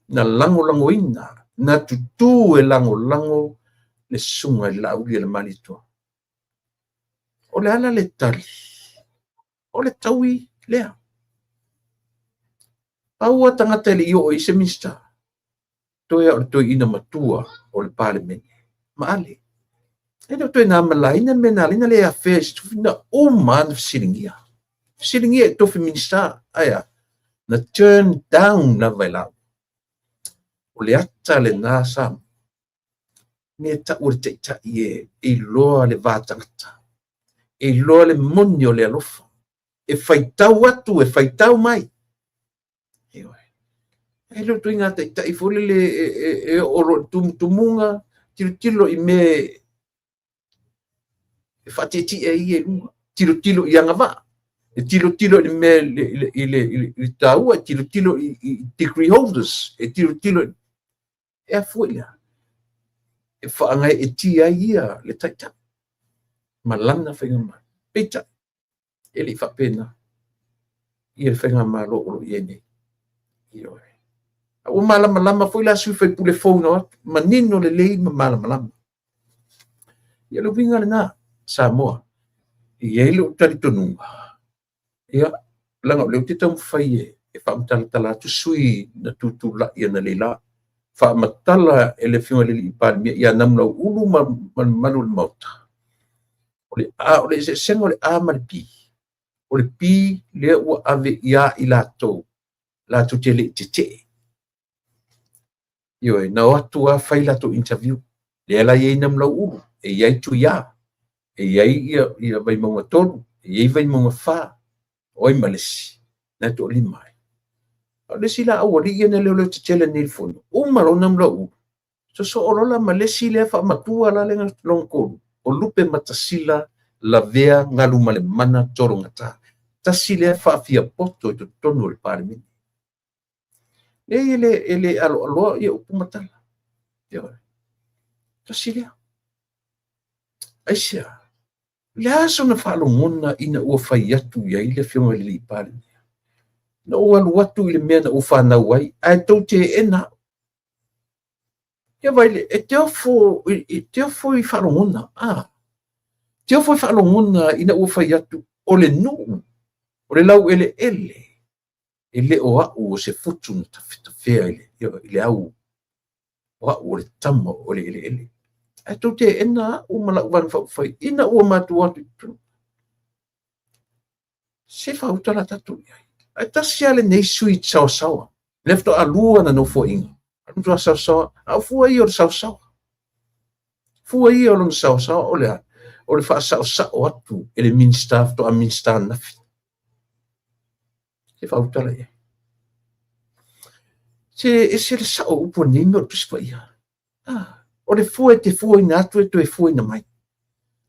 na lagolagoina, na tutū e lagolago le susuga i le Laauli a le Malietoa. O le a la le tali? O le taui lea. Pau lava tagata e le i oo i se Minisita, toe o le toeaina matua o le Palemene, Maale. E le o toe na malaina le mea na ala ai ona le afea i se tofi, na uma lava na fesiligia. Fesiligia i tofi Minisita, ae a? Na turn down lava e laua. O le ata lena Samoa. Mea tau o le taitai e iloa le va tagata, e iloa le moni o le alofa, e faitau atu, e faitau mai. Ioe. E le o ituaiga taitai foi lele e, e, e oo loa i le tumutumuga, tilotilo i mea e faatietie ai ia i luga, tilotilo i agavaa, e tilotilo i le mea i le, i le, i le, i le taua, e tilotilo i, i degree holders, e tilotilo i... E a foi lea? E faagaeetia ai ia le taitai ma lana faigamalo. Peitai, e le i faapena ia le faigamalo o lo o i ai nei. Ioe. A ua malamalama foi la sui faipule fou na o atu, manino lelei ma malamalama. Ia le uiga lena, Samoa, e i ai lou talitonuga, ia, leaga o lea ou te taumafai e, e faamatalatala atu sui na tutulai analeila. Faamatala e le Afioga i le Alii Palemia ia Namulauulu ma, ma le mamalu o le Maota. O le A, o le eseesega o le A ma le P. O le P lea ua ave ia i latou, latou te le i tetee. Ioe, na o atu lava fai latou interview. Lea la e i ai Namulauulu, e i ai Tuia. E i ai ia Vaimauga 3, e i ai Vaimauga 4, o ai ma le isi, na e toalima ai. A o le isi la aualii ia na leoleo tetele nei i le fono, uma loa ona ulu, sosoo loa la ma le isi lea faamatua la lea lona tolu, o Lupematasila Lavea Galumalemana Tologata. Tasi lea faafiapoto i totonu o le Palemene. Leai, e le aloaloa ia upu ma tala. Ioe. Tasi lea. Aisea? O le a sona faalogona ina ua fai atu i ai le Afioga i le Alii Palemia? Na ou alu atu i le mea na ou fanau ai, ae tou teena au. Ia vaai le, e te ofo, e te ofo i faalogona, a. Te ofo i faalogona ina ua fai atu, o le nuu, o le laueleele, e le o au o se futu na tafetafea i le au, o au o le tama o le eleele. Ae tou teena au ma lau vaega faaupufai ina ua matou atu i totonu. Se faauta la tatou i ai. Ae tasi lava lenei sui saosaoa. Lea faatoa lua na nofoaiga. A matua saosaoa, a o fua ia o le saosaoa. Fua ia o lona saosaoa o le a? O le faasaosao atu e le Minisita faatoa Minisita ananafi. Se faauta la i ai. Se ese le sao o upu a lenei mea o le Tusi Paia. Ah, o le fua e te fuaina atu e toe fuaina mai.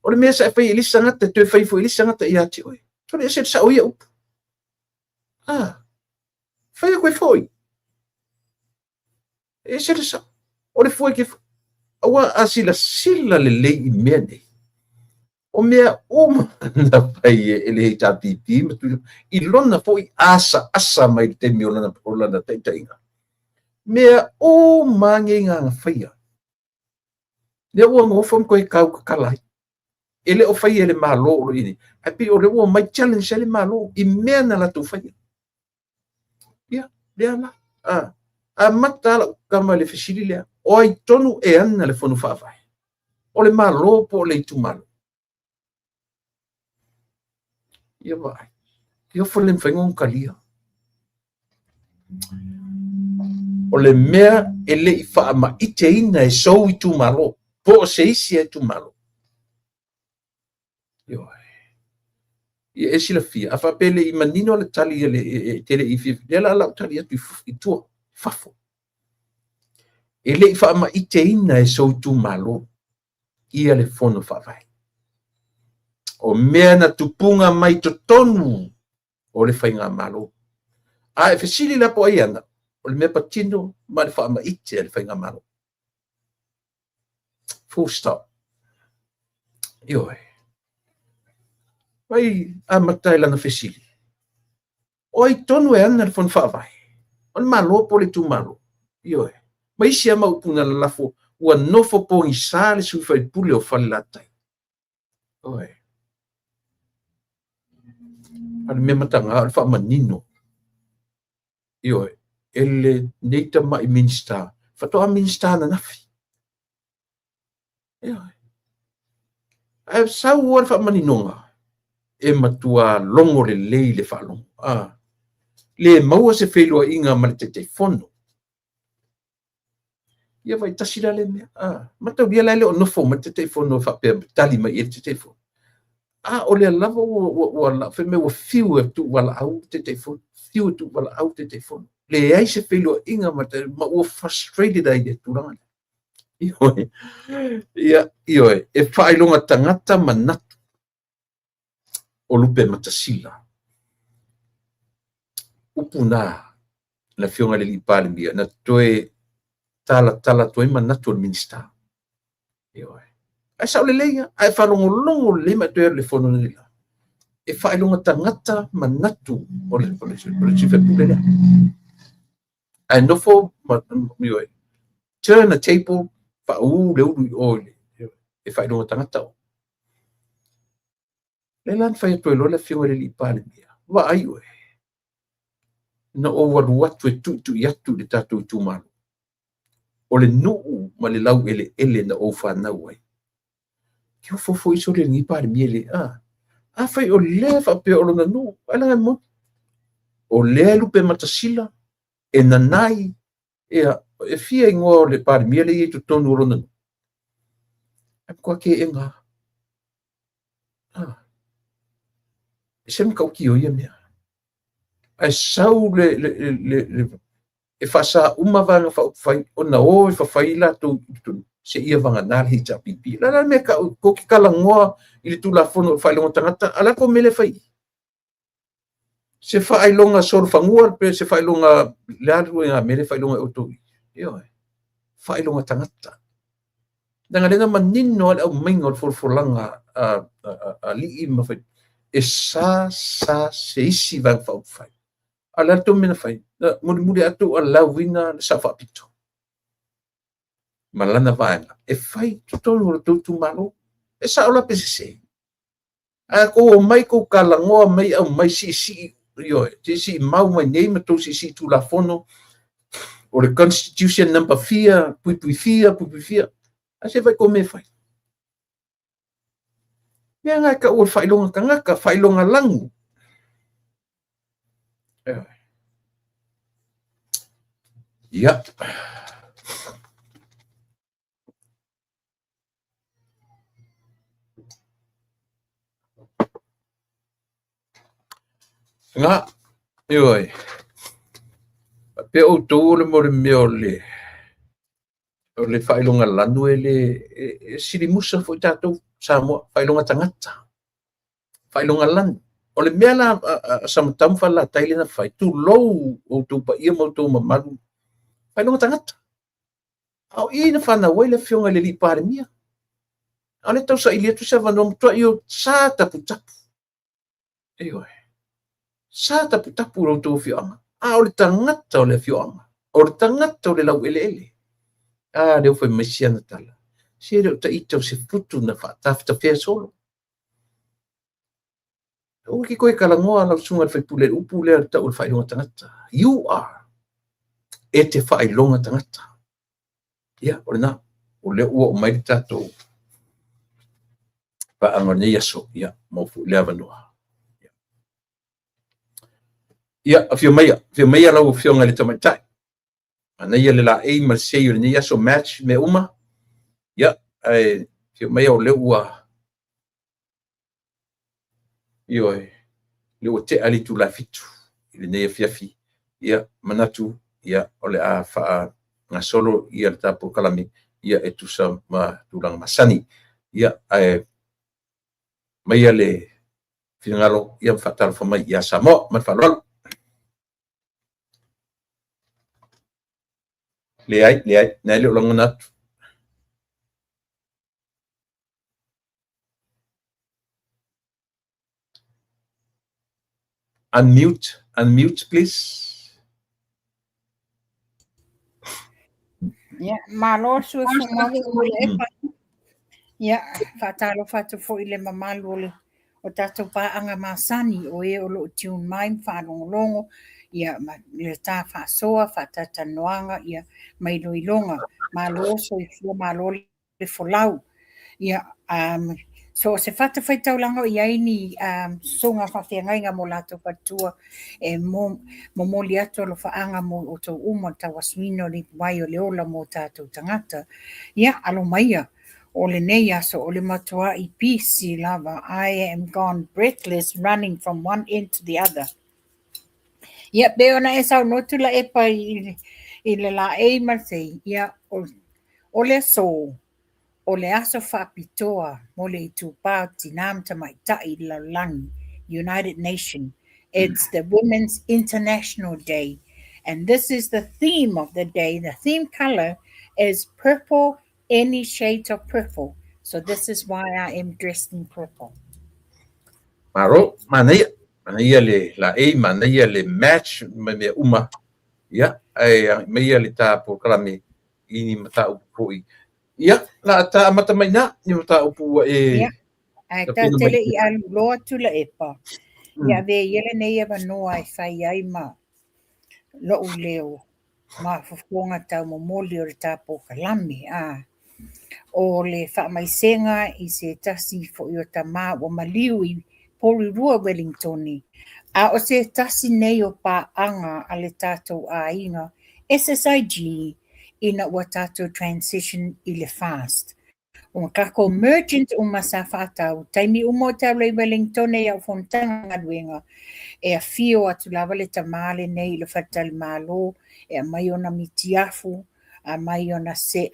O le mea sa e fai i le isi tagata e toe fai foi i le isi tagata ia te oe. Sole ese le sao o ia upu. Ah, fai atu ai foi. E ese le sao. O le fua e te Aua a silasila lelei i mea nei, o mea uma na fai e le HRPP ma Tuilaepa, i lona foi asaasa mai le taimi o lana taitaiga, mea uma nei na faia, lea ua nofo ma toe tautatala ai. E le o faia e le Malo o lo o i ai nei, ae pei o lea ua omai challenge ai le Malo i mea na latou faia. Ia, lea la. A, amata lau tama i le fesili lea, o ai tonu e ana le Fono Faavae? O le Malo po o le itumalo? Ia vaai. Ia ofo le mafai ona talia. O le mea e le i faamaiteina e sou itumalo, po o se isi itumalo. Ioe. Ia e silafia, a faapea e le i manino le tali a le, e te le i fia, lea la lau tali atu i tua, i fafo. E le i faamaiteina e sou itumalo ia le Fono Faavae. O mea na tupuga mai totonu o le faigamalo. A e fesili la po o ai ana, o le mea patino ma le faamaite a le faigamalo. Full stop. Ioe. Vai amata i lana fesili. O ai tonu e ana le Fono Faavae? O le Malo po o le itumalo? Ioe. Ma isi lava mau upu na lalafo, ua nofo pogisa le sui faipule o Falelatai. Ioe. A o le mea mataga o le faamanino. Ioe. E lenei tamai Minisita, faatoa Minisita ananafi. Ioe. Ae sau lava le faamaninoga, e matua logo lelei le faalogo. A, le maua se feiloaiga ma le Taitaifono. Ia vai tasi la lea mea. A, mataulia la e le o nofo mai le Taitaifono faapea tali mai i ai le Taitaifono. A o lea lava ua fai mai ua fiu e tuuvalaau le Taitaifono, fiu e tuuvalaau le Taitaifono. Leai se feiloaiga ma ua frustrated ai i le tulaga lea. Ioe. Ia, ioe, e faailoga tagata manatu o Lupematasila. Upu na le Afioga i le Alii Palemia na toe talatala atu ai manatu o le Minisita. Ioe. Ae sao lelei lava, ae faalogologo lelei ma e toe alu i le fono lenei la. E faailoga tagata manatu o le sui faipule lea. Ae nofo ma, ioe, turn a table, pau le ulu i o i le, e faailoga tagata o. Lea la na fai atu ai loa le Afioga i le Alii Palemia, vaai oe, na ou alu atu e tuitui atu i le tatou itumalo. O le nuu ma le laueleele na ou fanau ai. Ke ofo foi sole lenei Palemia le, a, afai o lea faapea o lona nuu, ai laga e moni. O lea e Lupematasila, e nanai, ia, e fia igoa o le Palemia lea e i totonu o lona nuu. Ae matua teena. Ah. E se matautia o ia mea. Ae sau le, le, le, le, e faasā uma vaega faaupufai ona o e fafai latou i totonu seia vagana le HRPP. O le a le mea e tou te talanoa i le Tulafono o le Faailoga Tagata, a o le a tou mea lea e fai i i? Se faailoga solofanua pe se faailoga, le a le ituaiga mea lea e faailoga e outou i i? Ioe, faailoga tagata. Leaga lea na manino lava le aumaiga o le folafolaga a alii ma faipule, e sa sa se isi Vaega Faaupufai. A o le a le tou mea na fai? Na mulimuli lava tou alauina le Sao Faapito ma lana vaega e fai i totonu o le tou itumalo. E sao la pe sese? Ae tou omai tou talanoa mai aumai siisii, ioe, siisii mau mai nei ma tou siisii Tulafono o le Constitution number fia, puipui fia, puipui fia. Ae se i vaai tou mea e fai. Mea na e tau o le faailoga tagata, faailoga lanu. Ia. Nga, ioe, faapea outou o le mo le mea o le o le faailoga lanu e le e silimusa foi tatou Samoa, faailoga tagata, faailoga lanu. O le mea la a Samatau ma Falelatai lea na fai, tulou outou paia ma outou mamalu, faailoga tagata. A o i na fanau ai le afioga i le alii Palemia. A o lea e tau saili atu se avanoa, matuai o sa taputapu. Ioe. Sa taputapu lo outou afioaga. A o le tagata o le afioaga, o le tagata o le laueleele. A, lea ua fai mai si ana tala. Se le o ita o se putu na faatafetafea solo. Aua e te toe talanoa lau susuga i le faipule i le upu lea o le tau o le faailoga tagata. You are e te faailoga tagata. Ia, o lena. O lea ua oo mai le tatou paaga o lenei aso. Ia, maua foi le avanoa. Ia, afio maia, afio maia lau afioga i le tamaitai. Manaia le laei ma le sei o lenei aso, match mea uma. Ia, ae afio maia o lea ua Ioe, lea ua tea le itula e 7 i lenei afiafi. Ia, manatu, ia, o le a faagasolo ia le ta polokalame, ia, e tusa ma tulaga masani. Ia, ae aumaia le finagalo, ia, ma faatalofa mai ia Samoa. Ma le faaaloalo. Leai, leai, na e le o lagona atu. Unmute, unmute please. Ia, malo soifua Tuilaepa. Ia, faatalofa atu foi i le mamalu o le o tatou paaga masani o e o lo o tune mai ma faalogologo ia ma le ta faasoa, faatalatalanoaga ia ma iloiloga. Malo soifua, malo le folau. Ia, um, so o se fatafaitaulaga o i ai ni um, susuga faafeagaiga mo latou faletua e mo, momoli atu alofaaga mo outou uma le tauasuina o le ipuvai o le ola mo tatou tagata. Ia, alo maia o lenei aso o le matuai pisi lava. I am gone breathless running from one end to the other. Ia, pei ona e saunoa Tuilaepa i, i le laei ma le sei, ia, o, o le aso, o le aso faapitoa mo le Itupa o Tinā ma Tamaitai i le Lalolagi, United Nation. It's the Women's International Day. And this is the theme of the day. The theme color is purple, any shades of purple. So this is why I am dressed in purple. Malo, manaia, manaia le laei, manaia le match ma mea uma. Ia, ae agai maia le ta polokalame i ni mataupu foi. Ia, la ta amata mai na, ni mataupu ua e Ia, ae ta te le i alu loa Tuilaepa, ia avea ia lenei avanoa e fai ai ma lo'u leo ma fofoga taumomoli o le ta polokalame, a o le faamaisega i se tasi foi o tamā ua maliu i Porirua Wellingtone, a o se tasi nei o paaga a le tatou aiga SSIG ina ua tatou transition i le FAST. O takou merchant uma sa faatau, taimi uma ou te alu ai i Wellingtone i au fonotaga galuega, e afio atu lava le tamā lenei i le faletalimalo e aumai ona mitiafu, aumai ona se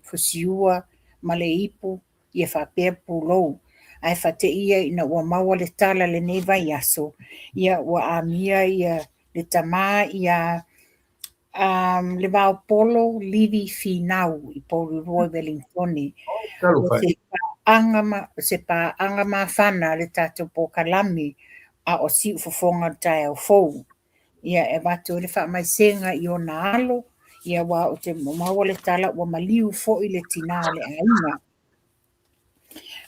fusiua ma le ipu, ia faapea pulou. Ae faateia ina ua maua le tala lenei vaiaso, ia ua amia ia le tamā ia Levaopolo Livi Finau i Porirua i Wellingtone. O se paaga mafana le tatou polokalame a o siufofoga o le taeao fou. Ia e avatu ai le faamaisega i ona alo, ia aua ou te maua le tala ua maliu foi le tinā o le aiga.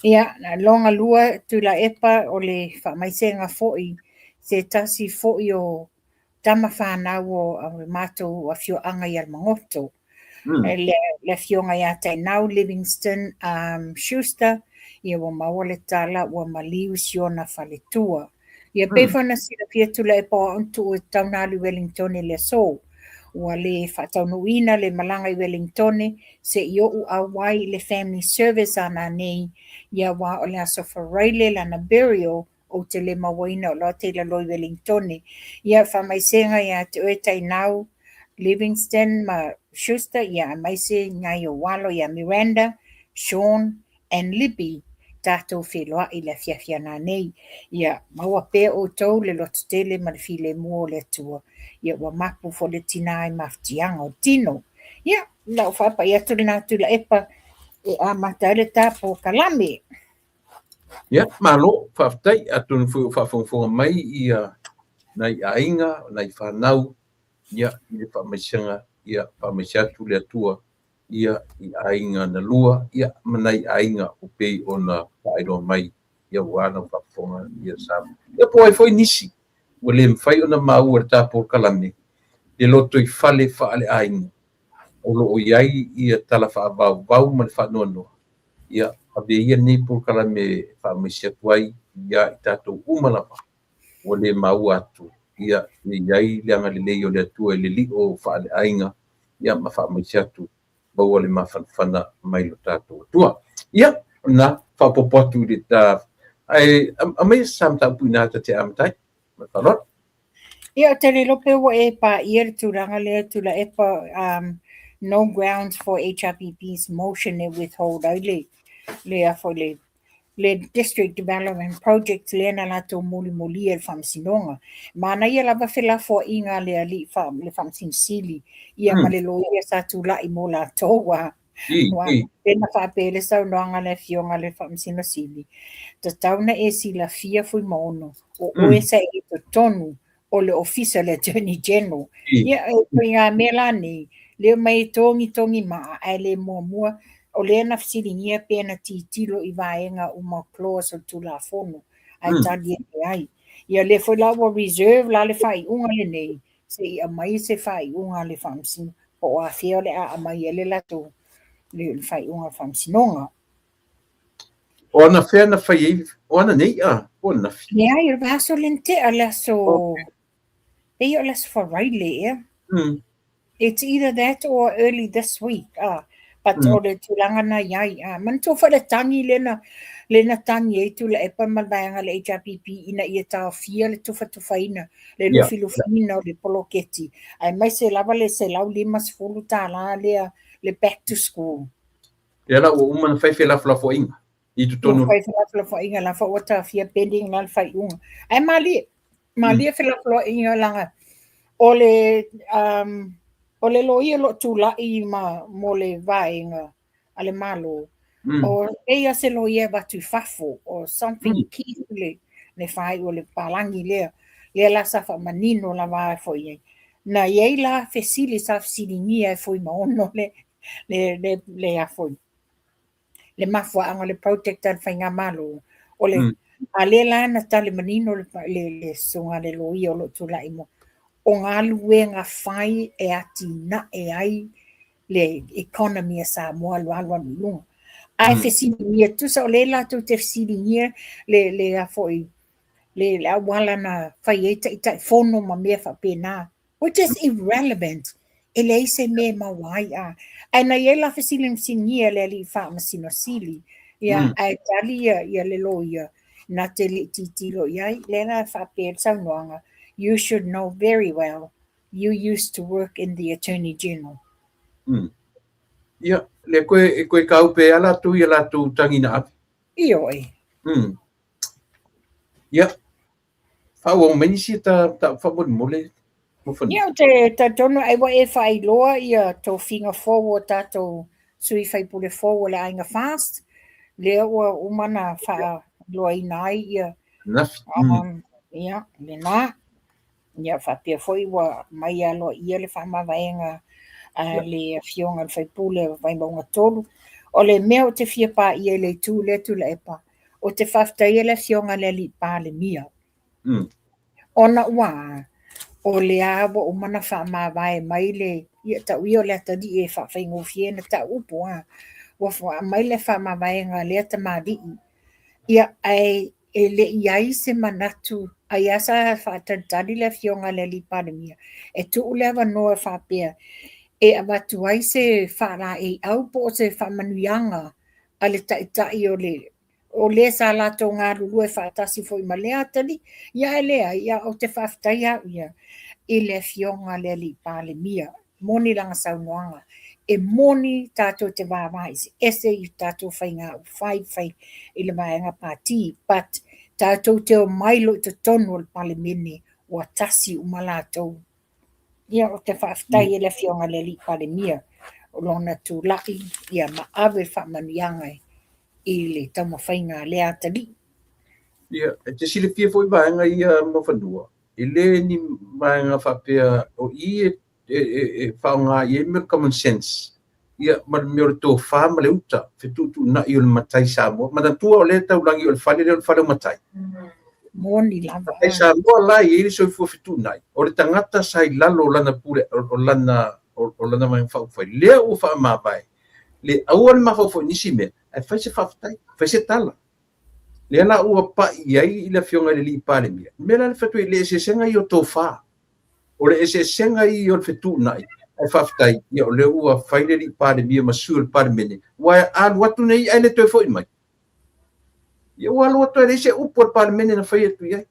Ia, lona lua Tuilaepa o le faamaisega foi se tasi foi o tama fanau o le matou afioaga i Alamagoto. Le afioga ia Tainau Livingston Schuster, ia ua maua le tala ua maliu si ona faletua. Ia pei foi ona silafia Tuilaepa o au na tuu e tatau ona alu i Wellingtone i le aso. Ua le faataunuuina le malaga i Wellingtone se i ou auai i le family service a nanei, ia aua o le aso Faraile lana burial ou te le mauaina o la te i lalo i Wellingtone. Ia faamaisega ia te oe Tainau, Livingston ma Schuster, ia aemaise nai ou alo ia Miranda, Sean and Libby, tatou feiloai i le afiafi a nanei. Ia maua pea outou le lototele ma le filemu o le Atua. Ia ua mapu foi le tinā i mafatiaga o le tino. Ia, lau faapai atu lena Tuilaepa e amata ai le ta polokalame. Ia, malo, faafetai. Atonu foi o faafogafoga mai ia nai aiga, nai fanau, ia, i le faamaisega, ia, faamaise atu le Atua, ia, i aiga na lua, ia, ma nai aiga o pei ona faailoa mai, ia, aua lau faafofoga, ia, Samoa. Ia, po o ai foi nisi ua le mafai ona maua i le ta polokalame, le lotoifale faale-aiga o lo o i ai ia tala faavauvau ma le faanoanoa, ia ave ia lenei polokalame e faamaise atu ai ia i tatou uma lava ua le maua atu, ia e i ai le agalelei o le Atua i le lio faaleaiga, ia ma faamaise atu maua le mafanafana mai lo tatou Atua. Ia, na faaopoopo atu i le ta, ae aumai se mataupu i ina ta te amata ai. Ma le faaaloalo. Ia, ou te le iloa pe ua e paia le tulaga lea Tuilaepa, no grounds for HRPP's motion e withhold ai le, le, a foi le, le District Development Project lea na latou mulimulia i le Faamasinoga. Manaia lava felafoaiga a le alii le Faamasino Sili, ia ma le loia sa tulai mo latou a. Aua pe na faapea le saunoaga a le Afioga i le Faamasino Sili, tatau na e silafia Fuimaono, o oe sa e i totonu o le Ofisa o le Attorney General. Ia, e ituaiga mea la nei, lea mai e togitogi maa, ae le muamua, o lea na fesiligia pe na tilotilo i vaega uma o clause o le Tulafono, ae tali e leai. Ia, lea foi la ua reserve la le faaiuga lenei, se i aumai se faaiuga a le Faamasino, po o afea o le a aumai ai le latou le faaiuga a le Faamasinoga. O anafea na fai ai, o ananei a, po o ananafi? Leai, o le vaiaso lea na tea, le aso, pei o le aso Faraile ea. It's either that or early this week. Ah, but o le tulaga na i ai. Ah, manatua foi le tagi lea na, lea na tagi ai Tuilaepa ma le vaega a le HRPP ina ia taofia le tufatufaina, le lufilufiina o le poloketi, aemaise lava le $150 lea, le back to school. Lea la ua uma ona fai felafolafoaiga i totonu. Ua fai felafolafoaiga la foi ua taofia pending la le faaiuga. Ae malie, malie felafolafoaiga leaga o le o le loia o lo o tulai ma mo le vaega a le Malo, o pei lava se loia e avatu i fafo, o something Keith le le faaiu o le palagi lea, lea la sa faamanino lava foi i ai. Na i ai la fesili sa fesiligia e Fuimaono le le le le a foi le mafuaaga o le project a le faigamalo o le a lea la na tali manino le le le susuga a le loia o lo o tulai mo o galuega fai e atinae ai le economy a Samoa alualu alu i luga. Ae fesiligia, tusa o lea latou te fesiligia le le a foi le le auala na fai ai taitaifono ma mea faapena, which is irrelevant. E leai se mea e maua ai, a. Ae na i ai la fesili na fesiligia e le alii faamasino sili, ia, ae tali ia, ia le loia, na te le i tilotilo i ai. Lea la e faapea le saunoaga, you should know very well, you used to work in the Attorney General. Ia, le koe, e koe kaupe a latou ia latou tangi na ave. Ioe. Ia, faaauau mai nisi ta ta faamolemole mo fanua. Ia, ou te talitonu ai ua e faailoa ia tofiga fou o tatou sui faipule fou o le Aiga FAST, lea ua uma na faailoaina ai ia Nafi. Ia, lena. Ia, faapea foi ua mai aloaia le faamavaega a le afioga i le sui usufono o Vaimauga 3. O le mea ou te fia paia i le itu lea Tuilaepa, ou te faafetaia le afioga i le alii Palemia. Ona ua a, o lea ua uma ona faamavae mai le, ia tau ia o le atalii e faafaigofie ona tau upu a, ua aumai le faamavaega a lea tamalii. Ia, ae e le i ai se manatu, ai lava sa faatalitali le afioga i le alii Palemia e tuu le avanoa faapea e avatu ai se faalaeiau po o se faamanuiaga a le taitai o le o le sa latou galulue faatasi foi ma lea atalii. Ia ae leai, ia ou te faafetai au ia i le afioga i le alii Palemia. Moni lana saunoaga, e moni tatou te vaavaai ese i tatou faiga upufai fai i le vaega pati, but tatou te omai loa i totonu o le Palemene ua tasi uma latou. Ia, ou te faafetai i le afioga i le alii Palemia o lona tulai ia ma ave le faamanuiaga i le taumafaiga a lea atalii. Ia, e te silafia foi vaega ia ma fanua, e le ni vaega faapea o i e faaaoga i ai mea common sense, ia, ma le mea o le tofa ma le uta, fetuutuunai o le matai Samoa. Manatua o lea taulagi o le fale lea o le fale o matai. Moni lava. Matai Samoa la e i ai le soifua fetuunai, o le tagata sa i lalo o lana pule, o lana vaega faaupufai, lea ua faamavae, le aua le mafaufau i nisi mea, ae fai se faafetai, fai se tala. Lea la ua pai i ai le afioga i le alii Palemia. O le mea la le fai atu ai, le eseesega ia o tofa. O le eseesega ia o le fetuunai, ae faafetai, ia o lea ua fai le alii Palemia ma sui o le Palemene, ua alu atu nei ae le toe foi mai. Ia ua alu atu ae leai se upu a le Palemene na fai atu i ai.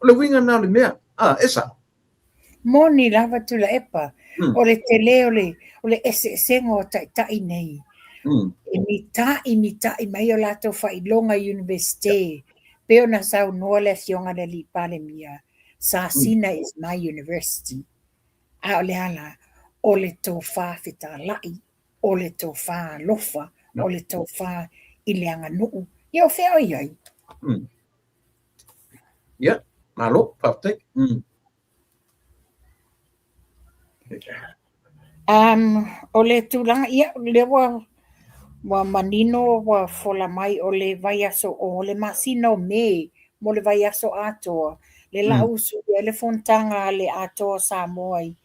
O le uiga lena o le mea, a, e sao. Moni lava Tuilaepa, o le tele o le, o le eseesega o taitai nei. E mita'i mita'i mai o latou faailoga i Universite, pei ona saunoa le afioga i le alii Palemia, Sasina is my university. A o le a la? O le tofa fetalai, o le tofa alofa, o le tofa i le aganuu. Ia o fea o i ai? Ia, malo, faafetai. O le tulaga, ia, lea ua ua manino ua fola mai o le vaiaso o le masina o Me mo le vaiaso atoa, le la usuia ai le fonotaga a le Atoa o Samoa i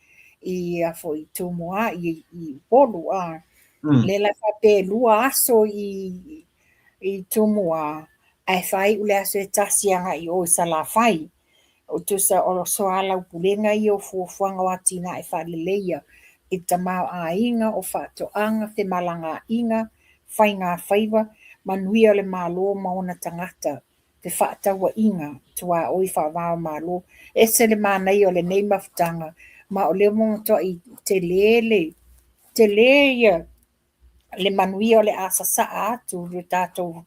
i a foi Tumua i Upolu a. Le la faapea e 2 aso i i Tumua ae faaiu le aso e tasi agai i o i Salafai. O tusa o soalaupulega ia o fuafuaga o atinae faaleleia i le tamaoaiga o faatoaga, femalagaaiga, faigafaiva, manuia o le Malo ma ona tagata, fefaatauaiga, tuaoi faava-o-Malo. E ese le manaia o lenei mafutaga, ma o lea ua matuai tele le tele ia le manuia o le a sasaa atu i le tatou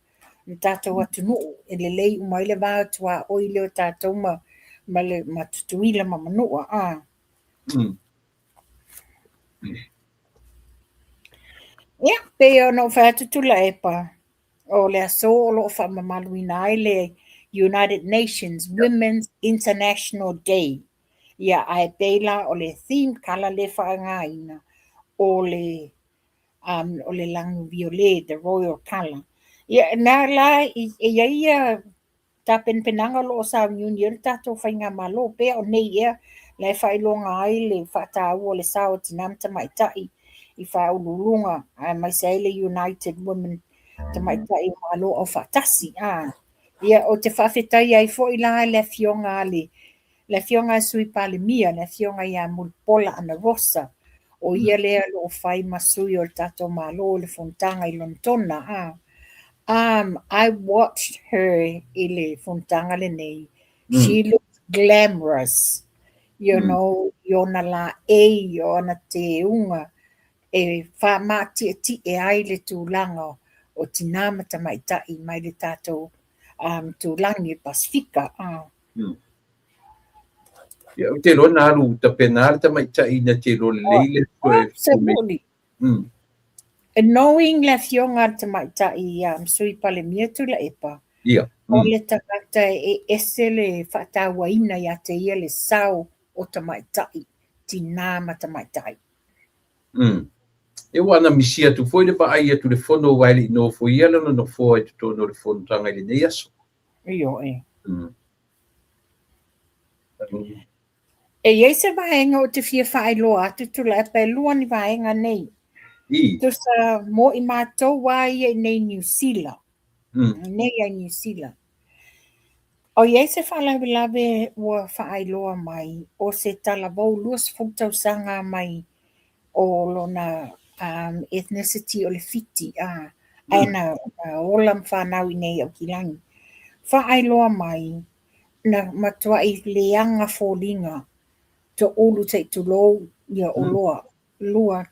le tatou atunuu e lelei uma ai le va o tuaoi lea o tatou ma ma le ma Tutuila ma Manua a. Ia, pei ona ou fai atu Tuilaepa, o le aso o lo o faamamaluina ai le United Nations Women's International Day. Ia, ae pei la o le theme colour lea e faaaogaina o le o le lanu violet, the royal colour. Ia, na la e i ai ia tapenapenaga o lo o sauniuni ai le tatou faigamalo, pea o nei ea la e faailoga ai le faataua o le sao o tina ma tamaitai i faauluuluga, aemaise ai le United Women Tamaitai o Malo Aufaatasi. A, ia, ou te faafetai ai foi la le afioga a le le afioga a le Sui Palemia, le afioga ia Mulipola Anarosa. O ia lea o lo o fai ma sui o le tatou Malo i le fonotaga i Lonetona a. I watched her i le fonotaga lenei. She looked glamorous, you know, i ona laei, o ana teuga, e faamati'eti'e ai le tulaga o tinā ma tamaitai mai le tatou itulagi o le Pasefika. Ia, ou te iloa na alu tapena le tamaitai na te iloa lelei le Absolutely. Knowing le afioga a le tamaitai Sui Palemia Tuilaepa, o le tagata e ese le faatauaina ia te ia le sao o tamaitai, tinā ma tamaitai. E ua na misi atu foi le vaai atu le fono aua e le i nofoia lona nofoa i totonu o le fonotaga i lenei aso. Ioe. E i ai se vaega ou te fia faailoa atu Tuilaepa, e lua ni vaega nei. Tusa mo i matou lava ia i nei Niu Sila. Nei ai Niu Sila. O i ai se faalavelave ua faailoa mai o se talavou 20 tausaga mai o lona ethnicity o le Fiti, ae na ola ma fanau i nei Aukilani. Faailoa mai na matuai leaga foliga toulu se i tulou ia oloa lua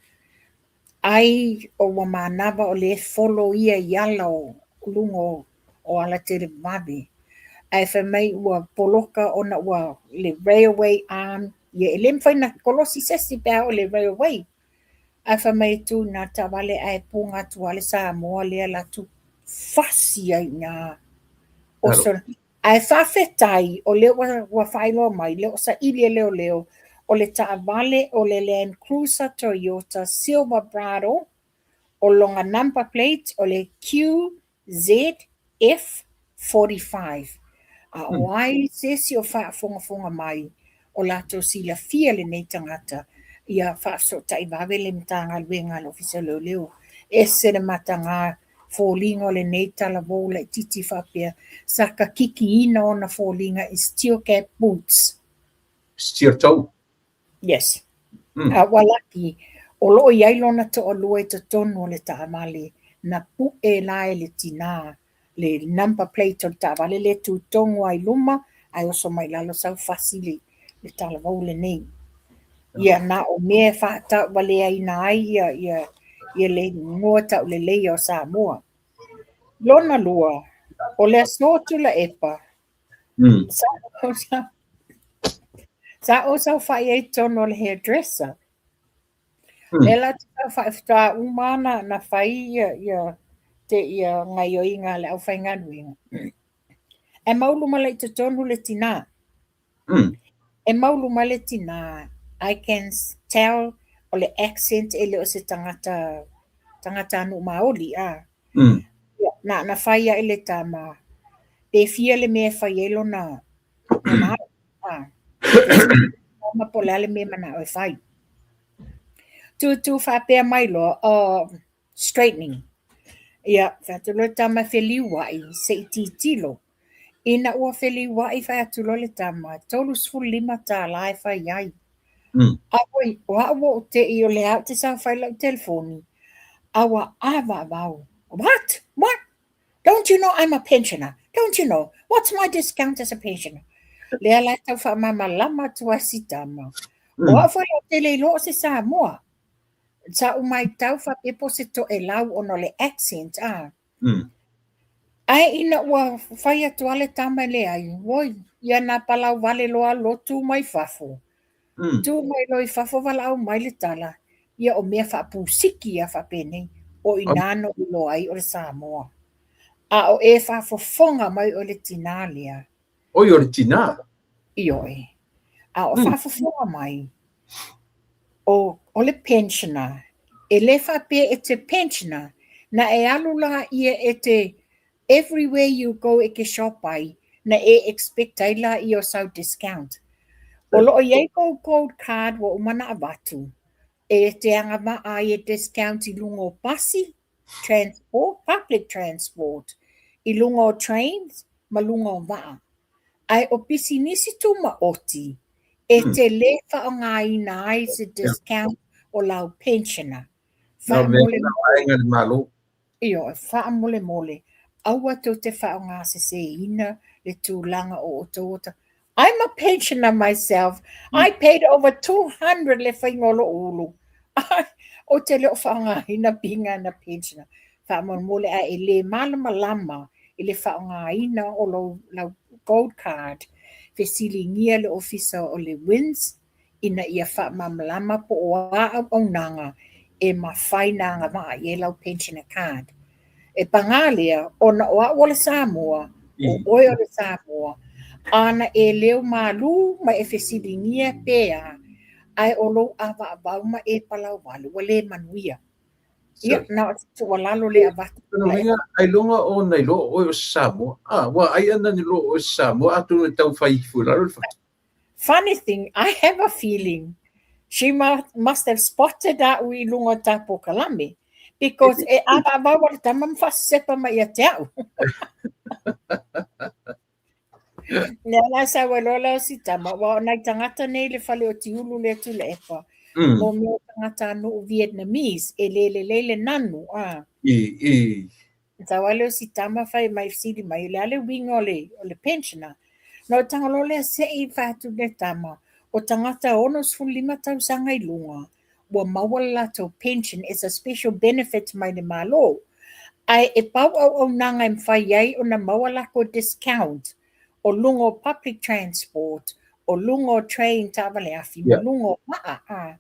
ai o ua manava o lea e follow ia i ala o luga o ala televavave. Ae fai mai ua poloka ona ua le railway arm, ia e le mafai ona kolosi se isi pe a oo i le railway. Ae fai mai e tu i ina le taavale ae puga atu lava le Samoa lea alu atu fasi ai i ina. Ae faafetai o lea ua faailoa mai, lea ua saili e leoleo, o le taavale o le Land Cruiser Toyota Silverado, o lona number plate o le QZF45. A o ai se isi o faafogafoga mai o latou silafia lenei tagata, ia faafesootai vave le Matagaluega a le Ofisa o Leoleo. Ese le mataga foliga o lenei talavou laitiiti faapea sa kakikiina ona foliga i steel cap boots. Steel toe? Yes. A ua laki, o lo o i ai lona toalua i totonu o le taavale, na pu'e la e le tinā le number plate o le taavale lea e tu tonu lava i luma ae oso mai lalo sau fasi le talavou lenei. Ia na o mea e faatauvaleaina ai ia le igoa tauleleia o Samoa. Lona lua, o le aso Tuilaepa, sa ou saofai ai i totonu o le hairdresser. Lea la ou te saofai faatoa uma na fai ia te ia gaioiga a le aufaigaluega. Ae maulu mai la i totonu le tinā. E maulu mai le tinā, I can tell o le accent e le o se tagata tagatanuu Maoli a. Ia, na fai ai le tama, pe fia le mea e fai ai lona lona alo, a. Tama po o le a le mea e manao e fai. Tūtū faapea mai loa, oh, straightening. Ia, fai atu loa le tama e feliuai se i tilotilo. Ina ua feliuai fai atu loa le tama, $35 e fai ai. A oi, o au ua ou te i o lea ou te saofai i lau telefoni, a ua avaavau. What? What? Don't you know I'm a pensioner? Don't you know? What's my discount as a pensioner? Lea la e tau faamalamalama atu ai si tama. O au foi ou te le iloa o se Samoa. Sa ou matau faapea po o se Toelau ona o le accent a. Ae ina ua fai atu lava le tama e leai, oi, ia na palau vale loa loa tu mai fafo. Tu mai loa i fafo valaau mai le tala, ia o mea faapusiki ia faapenei, o i ina na ou iloa ai o le Samoa. A o e faafofoga mai o le tinā lea. Oi, o le tinā? Ioe. A o faafofoga mai, o le pensioner, e le faapea e te pensioner, na e alu la ia e te everywhere you go e ke shop ai, na e expect ai la ia o sau discount. O lo o i ai kou gold card ua uma ona avatu, e te agavaa ai e discount i luga o pasi, transport, public transport, i luga o trains ma luga o vaa. Ae o pisinisi tumaoti, e te le faaaogaina ai se discount o lau pensioner. Na o mea na vaega le Malo. Ioe, faamolemole, aua tou te faaaogaseseina le tulaga o outou o I'm a pensioner myself. I paid over 200 le faiga o lou ulu. Ou te le o faaaogaina pigana pensioner. Faamolemole a e le malamalama i le faaaogaina o lou lau gold card, fesiligia le ofisa o le WINZ ina ia faamalamalama po o a auaunaga e mafai na agavaa i ai lau pensioner card. E pagā lea, ona o au o le Samoa, o oe o le Samoa, ana e leo malū ma e fesiligia pe a, ae o lou ʻāwaʻawaau ma e palauwale, ua le manuia. Ia, na o se tuualalo lea e avatu. Lona uiga, ailoga ona iloa o oe o se Samoa. A, ua ai ana ni iloa o oe se Samoa, atonu e tau fai ifo i lalo le fatu. Funny thing, I have a feeling she must have spotted a'u i luga o ta polokalame because e ʻāwaʻawaau a le tama ma faasesepa mai ia te a'u. Lea la sau ai loa lea o si tama, aua o nai tagata nei i le fale o Tiulu lea Tuilaepa, mo mea o tagatanuu Vietnamese e le lelei le nanu, a. I, i. Sau ai lea o si tama fai mai fesili mai, o le a le uiga o le, o le pensioner? Na ou tago loa lea se i fai atu le tama, o tagata 65 tausaga i luga, ua maua le latou pension as a special benefit mai le Malo. Ae e pau auaunaga e mafai ai ona maua lakou discount o luga o public transport, o luga o train taavale afi, ma luga o vaa. A.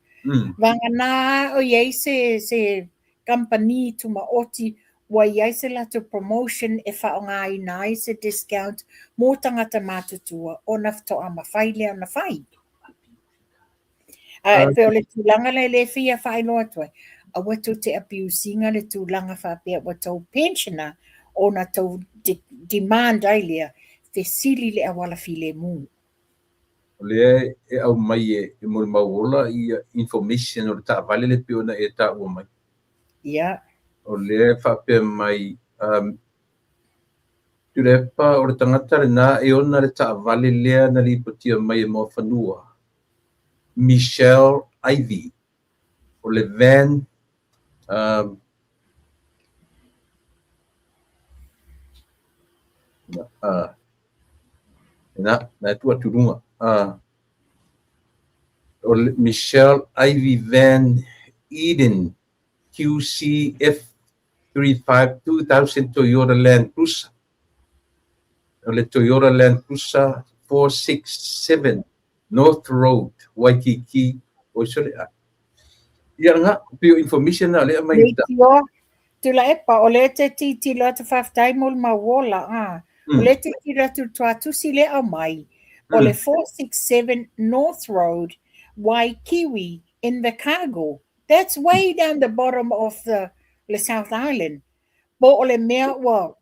Vagana o i ai se, se kamupani tumaoti ua i ai se latou promotion e faaaogaina ai se discount mo tagata matutua ona faatoa mafai lea ona fai. Ae pei o le tulaga lea lea e fia faailoa atu ai, aua tou te abuse ina le tulaga faapea ua tou pensioner ona tou demand ai lea, fesili i le auala filemu. O lea e aumai e Molimauola ia information o le taavale lea pei ona e taua mai. Ia. O lea e faapea mai, Tuilaepa o le tagata lena e ona le taavale lea na lipotia mai e Moafanua, Michelle Ivy, o le van na, na e tuu atu i luga. O le Michelle Ivy Van Eden QCF 35 2000 Toyota Land Cruiser. O le Toyota Land Cruiser 467 North Road, Waikiki, oi sole a. Ia nga, pei o information na lea mai uta. Leitioa, Tuilaepa, o lea te titilo atu faafetai mo le mauola, a. O lea te titilo atu i le tuatusi lea aumai, o le 467 North Road, Waikiwi, Invercargill. That's way down the bottom of the le South Island. Po o le mea ua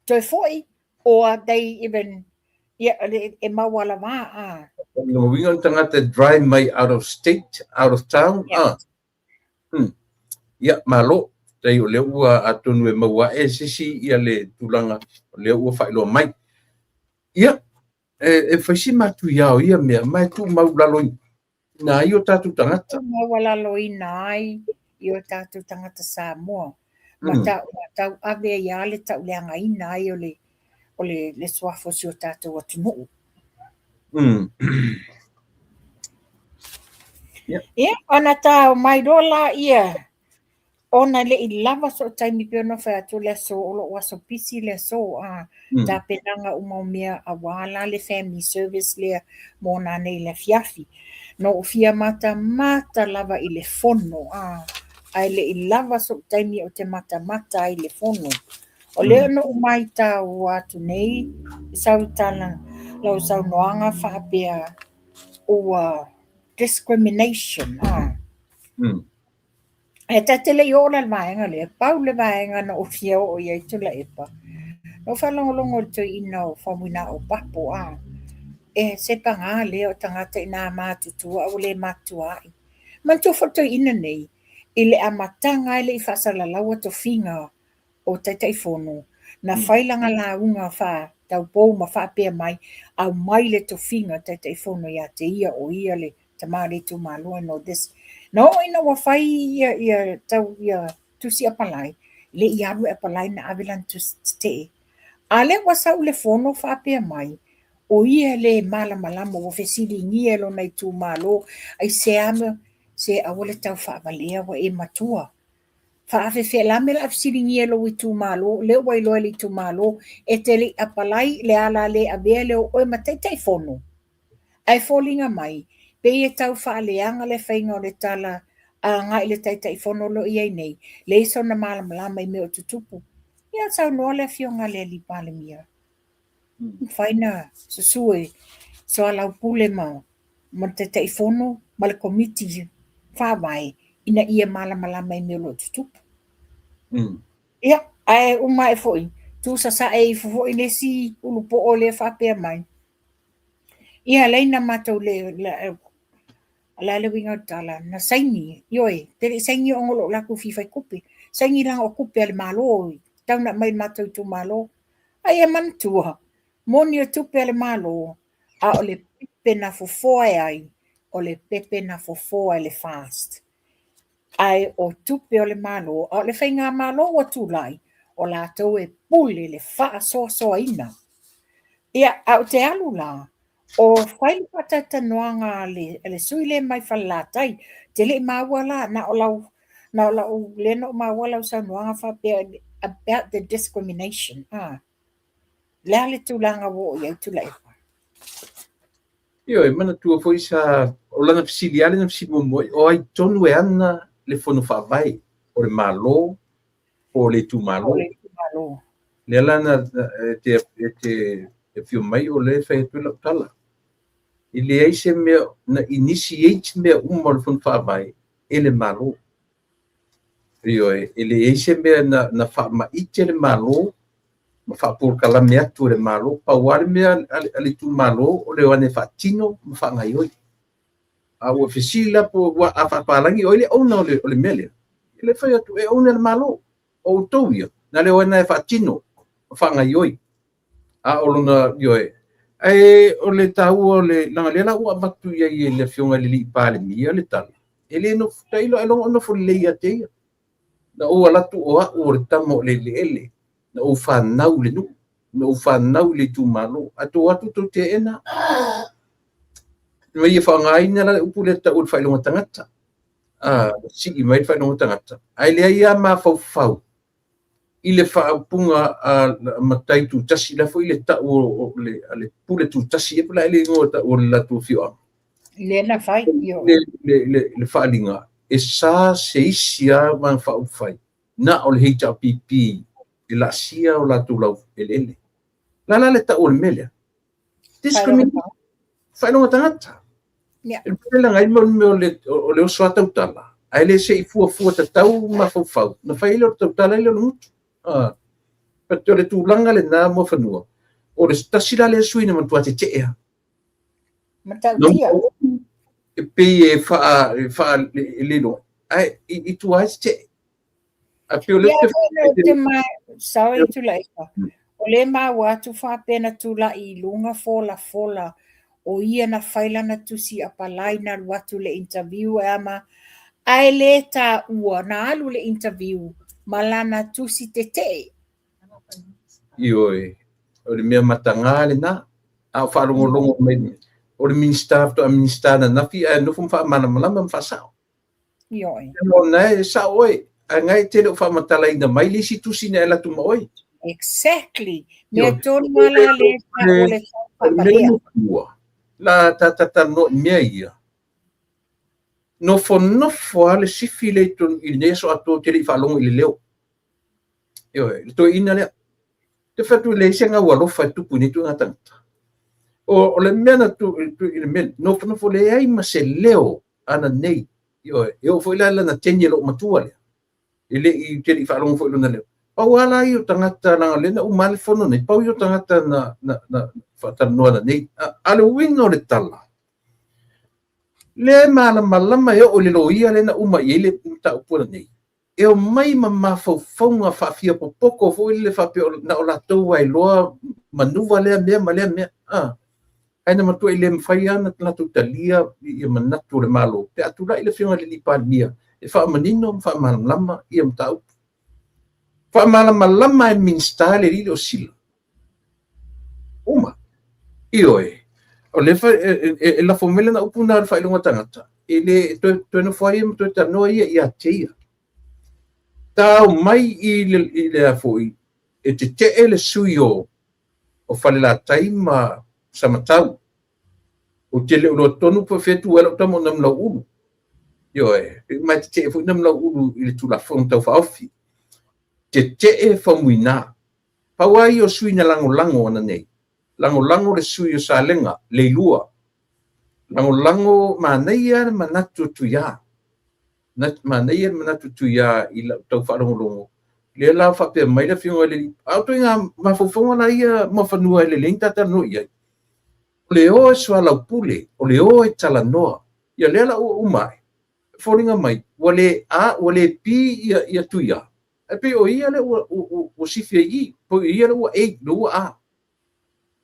toe foi or they even ia e maualavā a. Lona uiga o le tagata e drive mai out of state, out of town, a. Ia, malo. Tai o lea ua atonu e maua ae se isi ia le tulaga o lea ua faailoa mai. Ia, e fai si matuia o ia mea, ma e tumau lalo ina ai o tatou tagata. Maualaloina ai i o tatou tagata Samoa. Ma tau ave ai lava le tauleagaina ai o le, o le, le suafa o si o tatou atunuu. Ia, ona tao mai loa laia ona e le i lava so'u taimi pei ona fai atu o le aso o lo'u aso pisi le aso a tapenaga uma o mea auā la le family service lea mo nanei i le afiafi. Na ou fia matamata lava i le fono a ae le i lava so'u taimi ou te matamata ai i le fono. O lea na ou maitau atu nei i sau tala lau saunoaga faapea ua discrimination a. E ta te le i oo la i le vaega lea, pau le vaega na ou fia oo i ai Tuilaepa, na ou faalogologo i le toeaina o Faumuina Opapo, a, e se pagā lea o tagata inā matutua a ua le matutua ai. Manatua foi le toeaina nei, i le amataga e le i faasalalaua tofiga o Taitaifono, na fai lana lauga faataupou ma faapea mai, aumai le tofiga Taitaifono ia te ia, o ia le tama o le itumalo and all this. Na oo ina ua fai ia, ia, tau, ia tusi apalai, le i alu e apalai na ave lana tusi tetee. A lea ua sau le fono faapea mai, o ia le malamalama ua fesiligia e lona itumalo, aisea mea, se aua le tau faavalea ua e matua. Faafefea la mea o le a fesiligia e lou itumalo, lea ua iloa e le itumalo, e te le i apalai, le ala le avea lea o oe ma Taitaifono. Ae foliga mai, pei e tau faaleaga le faiga o le tala agai i le Taitaifono o lo o i ai nei, leai sona malamalama i mea o tutupu. Ia saunoa le afioga i le alii Palemia, mafai na susu e soalaupule ma le Taitaifono ma le Komiti Faavae ina ia malamalama i mea o lo o tutupu. Ia, ae uma ae foi, tuusasae ifo foi le isi ulupoo lea faapea mai. Ia, leai na matou le, o le a le uiga o le tala, na saini, ioe, te le i saini ona o lo latou fia fai tupe, saini leaga o tupe a le Malo, e tatau ona aumai i le matou itumalo. A ia manatua, moni o tupe a le Malo, a o le pepe na fofoa e ai, o le pepe na fofoa e le FAST. Ae o tupe o le Malo, a o le faigamalo ua tulai, o latou e pule le faasoasoaina. Ia, ae ou te alu la, o fai le faatalatalanoaga a le sui lea mai Falelatai. Ou te le i maua la, na o lau, na o lau, lea na ou maua lau saunoaga faapea about the discrimination. Ah. Le a le tulaga ua oo i ai Tuilaepa? Ioe, manatua foi sa, o lana fesili lava lea na fesili muamua ai, o ai tonu e ana le Fono Faavae? O le Malo po o le itumalo? O le itumalo. Lea la na, e te, e te afio mai o lea e fai atu ai lau tala. E leai se mea na initiate mea uma o le Fono Faavae e le Malo. Ioe, e leai se mea na, na faamaite le Malo ma faapolokalame atu e le Malo. Pau lava le mea a le itumalo o le o ane faatino ma faagaoioi. A ua fesili la po ua a faapalagi o ai le owner o le mea lea? E le fai atu e owner e le Malo. O outou ia, na le o ane e faatino ma faagaoioi. A o lona, ioe, ae o le taua o le, leaga lea la ua avatu i ai e le Afioga i le alii Palemia le tala, e le nofo, tailo ailoga o nofo lelei ia te ia. Na ou alu atu o au o le tama o le eleele, na ou fanau i le nuu, na ou fanau i le itumalo, ae tou o atu tou teena. Ma ia faaaogaina la le upu lea tau o le faailoga tagata. A, sii mai le faailoga tagata, ae leai lava mafaufau i le faaupuga a matai tutasi, la foi le tau o le, a le pule tutasi, e pula le igoa tau o le latou afioaga. Le na fai, io. Le faaaliga, e sa se isi lava vaega faaupufai, na o le HRPP e laasia o latou lau eleele. La la le tau o le mea lea. Discrimination. Faailoga tagata. Yeah. E pele ngai mo mea o le oso a tautala, ae le se i fuafua tatau mafaufau, na fai ai lea o le tautala ai lea o le gutu. Ah. But o le tulaga lena mo fanua, o le tasi la lea sui na matua tetee lava. Matautia. E pei e faa, e faa e le iloa, ae i tua ai tetee. Ae pei o lea ou te sorry Tuilaepa. O lea e maua atu faapea na tulai i luga folafola o ia na fai lana tusi apalai na alu atu i le interview e ama ae le taua na alu i le interview ma lana tusi tetee. Ioe, o le mea mataga lena, a o faalogologo mai o le Minisita faatoa Minisita ananafi ae nofo ma faamalamalama ma faasao. Ioe. O na e sao oe, ae ngai e te le o faamatalaina mai le isi tusi na e alu atu ma oe. Exactly. Mea tonu lava la lea e taua le tau faavalea. La ta talanoa i mea ia. Nofonofo lava le sifi lea i totonu i lenei aso atoa ou te le i faalogo i le leo. Ioe, le toeaina lea. Te fai atu e leai se gau alofa e tupu i nei ituaiga tagata. O le mea na tu i le mea, nofonofo leai ma se leo ana nei. Ioe, e oo foi la i lana teine loomatua lea. E le i, te le i faalogo foi i lona leo. Pau lava la ia o tagata, leaga o lea na uma lava le fono nei, pau ia o tagata na, na, na faatalanoa ananei. A, a le uiga o le tala, lea e malamalama e oo i le loia lea na uma i ai le mataupu ananei, e omai ma mafaufauga faafiapopoko foi lele faapea na o latou lava e iloa manuva lea mea ma lea mea. A. Ae na matuai le mafai lava ona latou talia ia manatu o le Malo pe a tulai le Afioga i le Palemia e faamanino ma faamalamalama ia mataupu. Faamalamalama e le Minisita le alii o Sila. Uma. Ioe. O lea e lafo mai lana upu na o le faailoga tagata, e le toe nofo ai ma toe talanoa ia ia te ia. Tau mai i le a foi, e tetee le sui o Falelatai ma Samatau. Ou te le o iloa tonu po o fea tu ai lau tama o Namulauulu. Ioe, pe uma e tetee foi Namulauulu i le Tulafono Tau Faaofi. Tetee Faumuina. Pau lava ia o sui na lagolago ananei. Lagolago le sui o Salega, Leilua. Lagolago manaia le manatu o Tuia. Manaia le manatu o Tuia i lau tau faalogologo. Lea la faapea mai le afioga i le... A o ituaiga mafaufauga la ia muafanua e lelei ona talanoa i ai. O le o e soalaupule, o le o e talanoa. Ia lea la ua uma ae, foliga mai, ua le A, ua le B ia Tuia. Ae pei o ia lea ua sifi ai i, pei o ia lea ua A, lea ua A.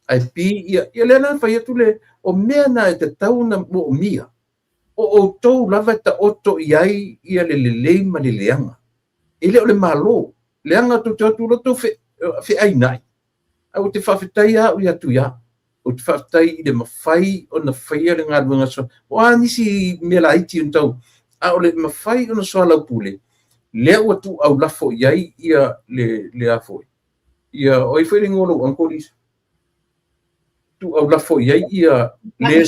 Ae B ia, ia lea la fai atu le, o mea na e tatau ona moomia, o outou lava e taoto i ai ia le lelei ma le leaga. E le o le Malo, leaga tou te o atu loa tou feainai. Ae ou te faafetai au ia Tuia. Ou te faafetai i le mafai ona faia le galuega. O a nisi mea laiti ona tau, a o le mafai ona soalaupule, lea ua tuuau lafo i ai ia le a foi. Ia, o ai foi le igoa o lou uncle Lisa? Tuuau lafo i ai ia le...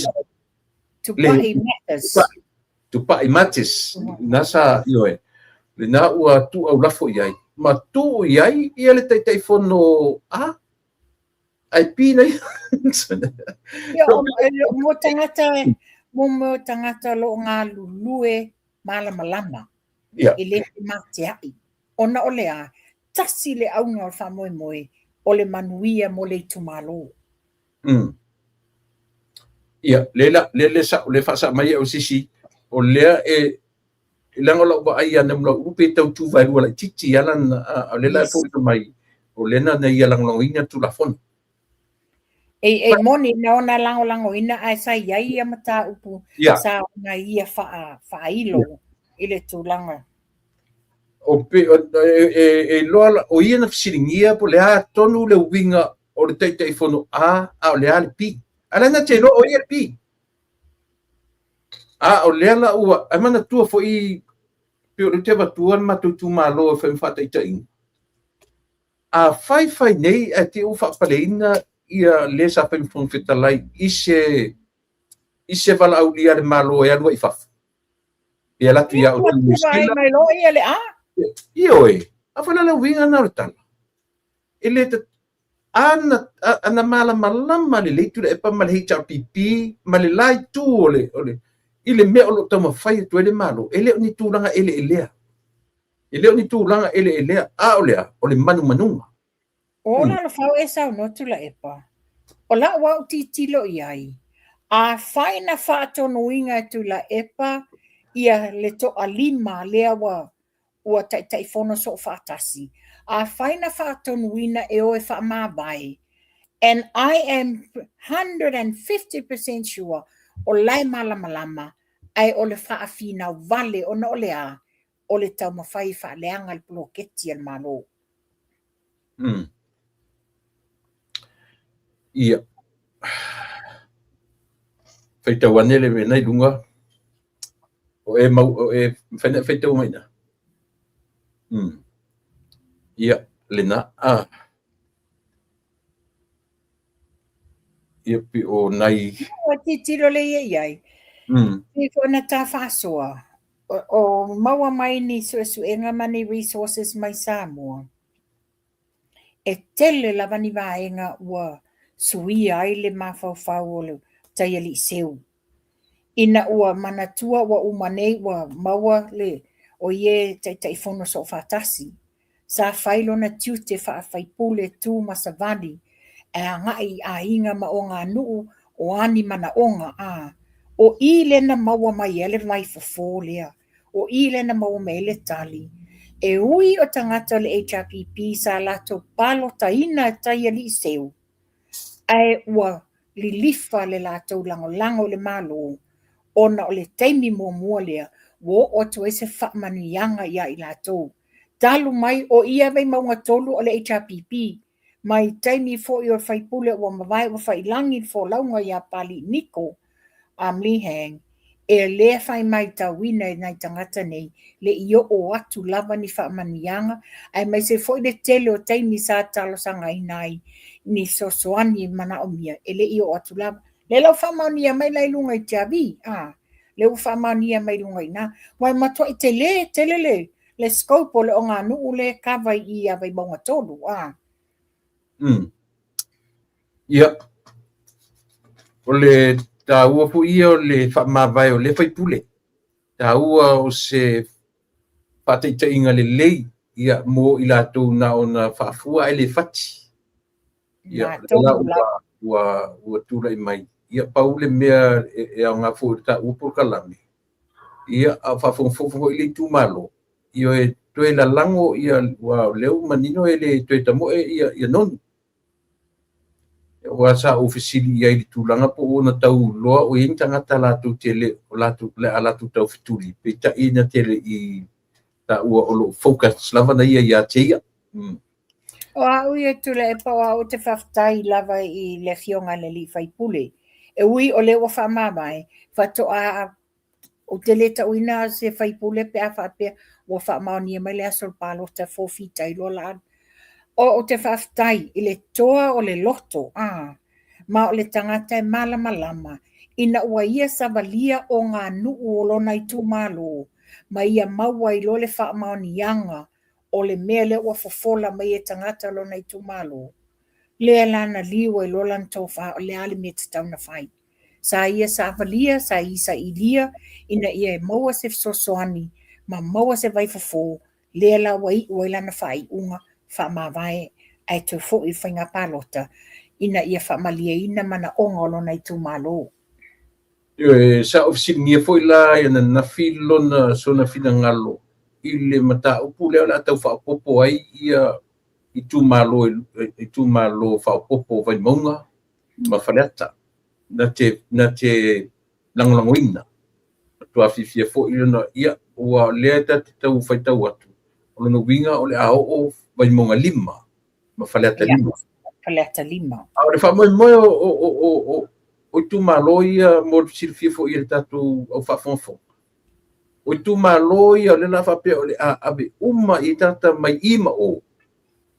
Tupai Matters. Tupai Matters. Na sa, ioe. Lena ua tuuau lafo i ai. Ma tuu i ai ia le Taitaifono A. Ai pi nei. Ia, mo tagata, mo tagata o lo o galulue malamalama. Ia. E le femateai. Ona o le a, tasi le auga o le faamoemoe o le manuia mo le itumalo. Ia, le la, le le sa, le faasa mai au sisi, o lea e, leaga o lau vaai ia Namulauulu pe tau tu vaelua laitiiti ala o le la e foliga mai, o lea na ia lagolagoina le Tulafono. E moni na ona lagolagoina ae sa i ai ia mataupu sa ona ia faailo i le tulaga. O pe e iloa o ia na fesiligia po o le a tonu le uiga o le Taitaifono A, a o le a le B. A la na te iloa o ia le B. A o lea la ua, ae manatua foi pe o le te avatua le matou itumalo e fai ma faataitaiga. A fai fai nei ae te i ua faapaleina ia le sa fai ma Fofoga Fetalai i se valaaulia a le Malo e alu ai i fafo. Pe alu atu ia outou i Niu Sila. Mai loa ia le A. Ioe, a foi la le uiga na o le tala. E le ana malamalama lelei Tuilaepa ma le HRPP ma le la itu o le i le mea o lo o taumafai atu ai le Malo, e le o ni tulaga eleelea. E le o ni tulaga eleelea, a o le a, o le manumanuga. O la lofau e saunoa Tuilaepa, o lau au tilotilo i ai, afai na faatonuina e Tuilaepa ia le toalima lea ua Taitaifono soofaatasi, afai na faatonuina e o e faamavae, and I am 150% sure o la e malamalama, ae o le faafinau vale ona o le a, o le taumafai e faaleaga le poloketi a le Malo. Ia. Faitau ane le mea i luga. O e mau, o e mafai na faitau mai na. Ia, lena. Ia pe o nai... Ua tilotilo le ia i ai. I ko na tā whaasoa, o maua mai ni suesuega ma ni resources mai Samoa. E tele lava ni vaega ua suia ai le mafaufau o le taialii seu. Ina ua manatua ua uma nei ua maua le o ia e Taitaifono soofaatasi. Sa fai lona tiute faa-faipule tu ma savali e agai i aiga ma oganuu o a ni manaoga, a o i lea na maua mai ai le vaifofo lea, o i lea na maua mai ai le tali. E ui o tagata o le HRPP sa latou palotaina e taialii seu, ae ua lilifa le latou lagolago i le Malo ona o le taimi muamua lea ua oo atu ai se faamanuiaga ia i latou. Talu mai o ia Vaimauga 3 o le HRPP, mai taimi foi o le faipule ua mavae ua faiilagi le folauga ia Papalii Niko Lee Hang, e le fai maitauina e nai tagata nei le i oo atu lava ni faamanuiaga, aemaise foi le tele o taimi sa talosagaina ai ni fesoasoani manaomia e le i oo atu lava. Lea la ua faamaonia mai la i luga i Tiavi, a, lea ua faamaonia mai i luga i ina. Ua e matuai tele tele le, le scope o le oganuu lea e kava i i ia Vaimauga 3, a. Ia, o le taua foi ia o le faamavae o lea faipule. Taua o se faataitaiga lelei ia mo i latou na ona faafua ae le fati. Ia, la ua tulai mai. Ia, pau le mea e aoga foi i le taua polokalame, ia, a o faafogafoga foi le itumalo, ia e toe lalago ia, ua o lea ua manino e le toe tamoe ia, ia nonu. Aua sa ou fesili i ai i le tulaga po ua ona tau iloa o i ai ni tagata latou te le, o latou, le a latou tau fetuli, peitai na te le i taua o lo o focus lava na ia ia te ia. O au ia Tuilaepa, o au ou te faafetai lava i le afioga i le alii faipule. E ui o lea ua faamavae, faatoa ou te le tauina se faipule pe a faapea ua faamaonia mai le aso o le palota fofita ai loa la alu. O ou te faafetai i le toa o le loto, a, ma o le tagata e malamalama ina ua ia savalia oganuu o lona itumalo ma ia maua ai loa le faamaoniaga o le mea lea ua fofola mai e tagata o lona itumalo, lea la na liu ai loa lana tofa o le a le mea e tatau ona fai. Sa ia savalia, sa ia sailia ina ia e maua se fesoasoani ma maua se vaifofo, lea la ua iu ai lana faaiuga faamavae ae toe foi i le faiga palota ina ia faamalieina manaoga o lona itumalo. Ioe, sa ou fesiligia foi la i ananafi lona sona finagalo i le mataupu lea o le a tau faaopoopo ai ia itumalo itumalo faaopoopo o Vaimauga ma Faleata na te na te lagolagoina. Matua fiafia foi lona ia ua lea ta te tau faitau atu o lona uiga o le a oo Vaimauga 5 ma Faleata 5. Faleata 5. A o le faamoemoe o itumalo ia mo le silafia foi e le tatou au faafogafoga. O itumalo ia o lea la faapea o le a ave uma i tagata mai i ma o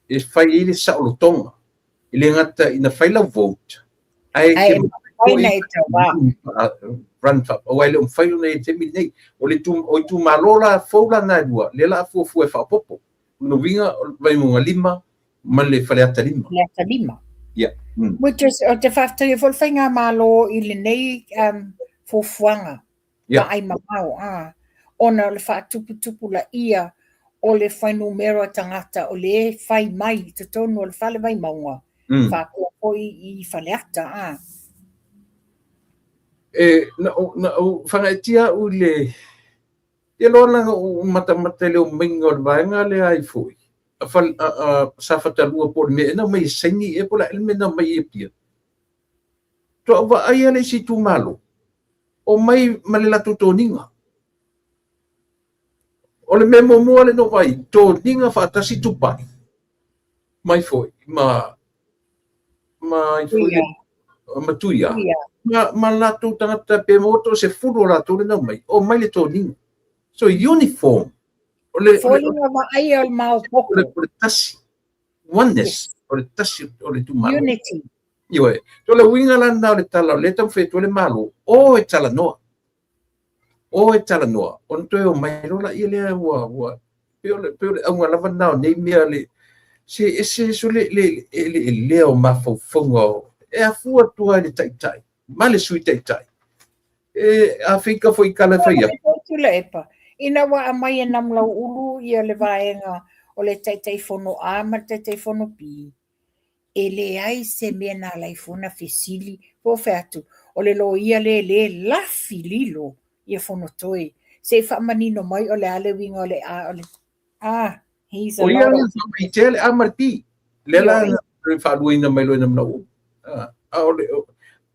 e fai ai le saolotoga. E le gata ina fai lau vote, ae te mafai na e tauā. Run fa, aua e le o mafai ona i le taimi lenei. O le o itumalo la fou la na e lua, lea la a fuafua e faaopoopo. O lona uiga o le Vaimauga 5 ma le Faleata 5. Faleata 5. Yeah. Which is, o te faafetaia foi le faigamalo i lenei fuafuaga vaai mamao, a, ona o le faatuputupulaia o le fuainumera o tagata o lea e fai mai i totonu o le Fale Vaimauga, faapea foi i Faleata, a. E, na ou fagaetia au i le, Ia loa la ou matamata i le omaiga o le vaega lea ai foi, a, a, a Safata 2 po o le mea ea na omai e saini ea po o le a ea le mea na omai i Apia. Faatoa ou vaai lava le isi itumalo, omai ma le latou toniga. O le mea muamua lea na ou vaai, toniga faatasi Tupai mai foi ma ma ai foi ma Tuia ma latou tagata pe maua 30 o latou lea na omai, omai le toniga. So uniform. O le foliga vaaia o le maopoopo. O le tasi. Oneness. O le tasi o le itumalo. Unity. Ioe. So o le uiga la lena o le tala, o lea e taumafai atu ai le Malo, o e talanoa. O e talanoa, ona toe omai loa laia lea ua, ua, pei o le, pei o le auga lava lena o nei mea le, se ese so le, le, le elea o mafaufauga o, e afua atu lava i le taitai, ma le sui taitai. E Aferika foi i tala e fai atu. Tuilaepa, ina ua aumai e Namulauulu ia le vaega o le Taitaifono A ma le Taitaifono B, e leai se mea na ala ai fua ona fesili po o fea atu, o le loia lea e le lafi lilo ia Fonotoe, se i faamanino mai o le a le uiga o le A o le A. He's a lot of... O ia le A ma le B. Lea la na faaluaina mai loa e Namulauulu. A o le...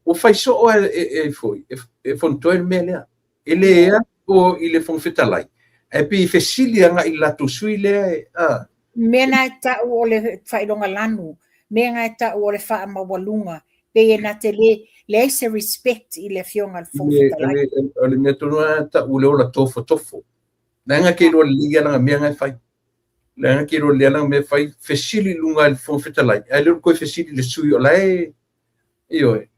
Ua fai soo e foi e Fonotoe le mea lea. E le alu i le Fofoga Fetalai, ae pei e fesili agai i le latou sui lea e a. Mea na e tau o le faailoga lanu, mea na e tau o le faamaualuga, pei e na te le leai se respect i le Afioga i le Fofoga Fetalai. O le mea tonu lava na tau o le ola tofotofo. Leaga ke iloa lelei ia lana mea na e fai. Leaga ke iloa lelei ia lana mea e fai, fesili i luga i le Fofoga Fetalai, ae le o le toe fesili i le sui o la e. Ioe.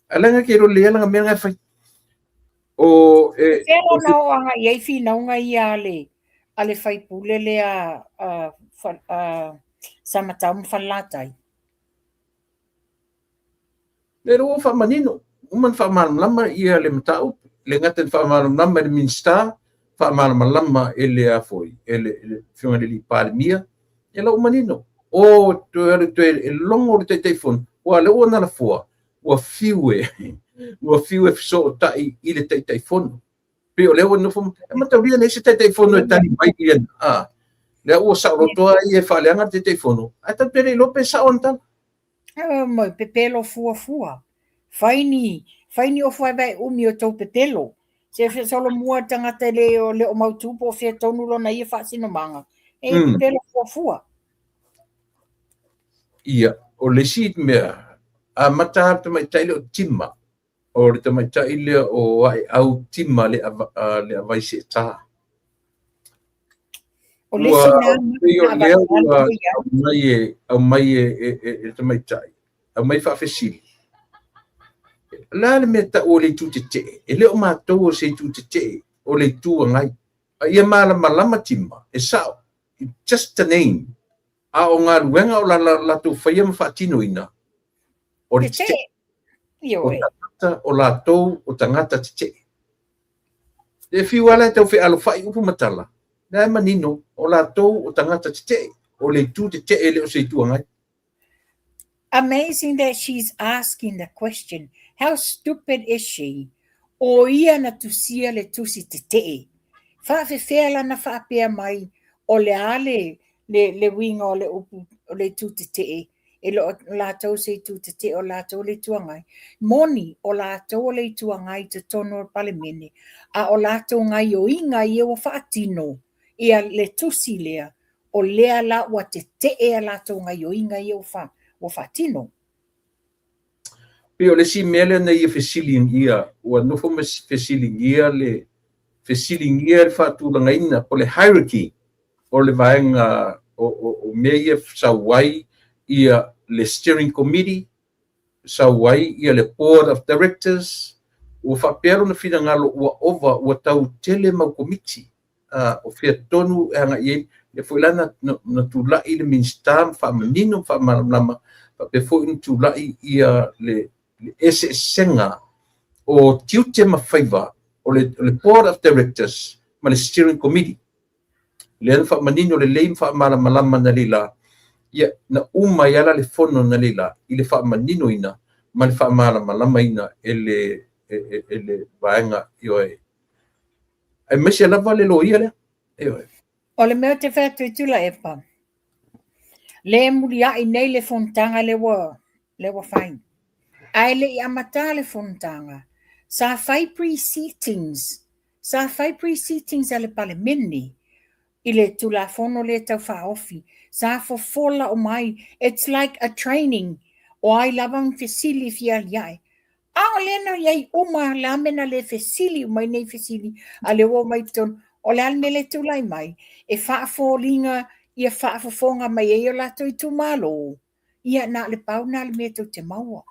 Ae leaga ke iloa lelei ia lana mea na e fai. O e. Fea la na oo agai ai finauga ia a le faipule lea a Samatau ma Falelatai? Le ua faamanino, uma na faamalamalama ia le mataupu, le gata i faamalamalama e le Minisita, faamalamalama e le a foi, e le Afioga i le Palemia, e lau manino. O toe alu toe e logo le Taitaifono, ua le ua na lafoa, ua fiu e fesootai i le Taitaifono. Pe o lea ua nofo, e mataulia nei se Taitaifono e tali mai ia, a, lea ua saolotoa ia e faaleaga le Taitaifono, ae tatou te le iloa pe sao ana tala. Mo pepelo fuafua. Fai ni ofu vaevae umi o tou pepelo. Se solomua tagata le o le o mautu po o fea tonu lona ia faasinomaga. E pepelo fuafua. Ia, o le isi mea, amata le tamaitai lea o Tima, o le tamaitai lea o Aeau Tima le avai seeta. O le isi na pei o lea ua aumai e le tamaitai, aumai faafesili. O le a le mea tau o le itu tetee? E le o matou o se itu tetee, o le Itu Agai. A ia malamalama Tima, e sao, just a name. A o galuega o la latou faia ma faatinoina, o le tetee. O tagata, o latou, o tagata tetee. E fiu ala e tau fealofai upu ma tala, lea e manino, o latou o tagata tetee, o le itu tetee le o se Itu Agai. Amazing that she's asking the question. How stupid is she? O ia na tusia le tusi tetee. Faafefea lana faapea mai o le a le uiga o le upu o le itu tetee e le o latou se itu tetee, o latou le Itu Agai. Moni o latou o le Itu Agai i totonu o le Palemene, a o latou gaioiga ia ua faatino ia le tusi lea, o lea la ua tetee a latou gaioiga ia ua faatino. Pei o le isi mea lea na ia fesiligia, ua nofo ma fesiligia le faatulagaina po le hierarchy o le vaega o mea ia sau ai ia le steering committee, sau ai ia le board of directors. Ua faapea lona finagalo ua ova, ua tau tele mau komiti, o fea tonu e agai ai. Lea foi la na tulai le Minisita ma faamanino ma faamalamalama, faapea foi na tulai ia le eseesega o tiute ma faiva o le board of directors ma le steering committee. Lea na faamanino lelei ma faamalamalama na leila ia na uma ai ala le fono na leila i le faamaninoina ma le faamalamalamaina e le vaega, ioe, aemaise lava le loia lea, ioe. O le mea o te fai atu i Tuilaepa, le muliai nei le fonotaga lea ua fai. Ae le i amata le fonotaga, sa fai pre-sittings. Sa fai pre-sittings a le Palemene i le Tulafono lea tau faaofi. Sa fofola o mai. It's like a training. O ai lava ma fesili fia aliae. A o lea na iai uma la me na le fesili umai nei fesili, a le ua mai totonu. O le a le mea le tulai mai, e faafoliga ia faafofoga mai ai o latou itumalo. Ia na o le pau na le mea tou te maua.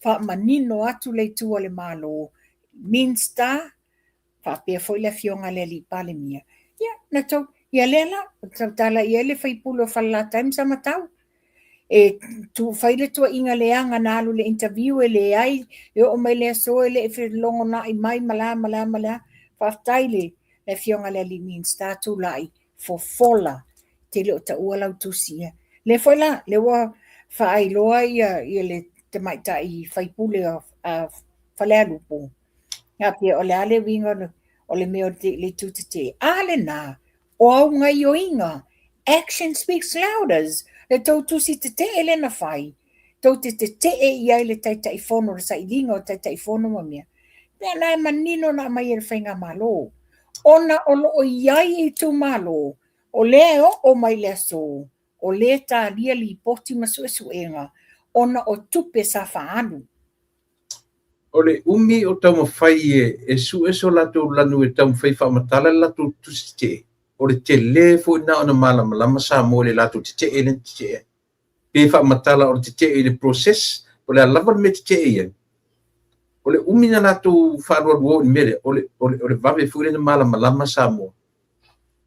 Faamanino atu le itu a le Malo. Minista, faapea foi le Afioga i le Alii Palemia. Ia, na tou, ia lea la, tautala i ai le faipule o Falelatai ma Samatau. E tu fai le tuaiga leaga na alu le interview e leai, e oo mai le aso e le felogonai mai ma la ma la ma la. Faafetai le Afioga i le Alii Minista tulai, fofola, te le o taua lau tusi ia. Le foi la, le ua faailoa ia le tamaitai faipule a Falealupo. Ia pia o le a le uiga o le mea o le itu tetee. A lena, o au gaioiga, action speaks louder. Le tou tusi tetee le na fai. tou te tetee i ai le Taitaifono, le sailiga o Taitaifono ma mea, mea na e manino na aumai e le Faigamalo, ona o lo o i ai itumalo o lea e oo mai le aso, o lea e talia lipoti ma suesuega ona o tupe sa faaalu. O le umi o taumafai e sue so latou lanu e taumafai e faamatala le latou tusi tetee, o le tele foi lena ona malamalama Samoa i le latou tetee lea na tetee ai. Pe faamatala o le tetee i le process, o le a lava le mea e tetee i ai. O le umi na latou faalualuo i le mea lea, o le, o le, o le vave foi lea na malamalama Samoa.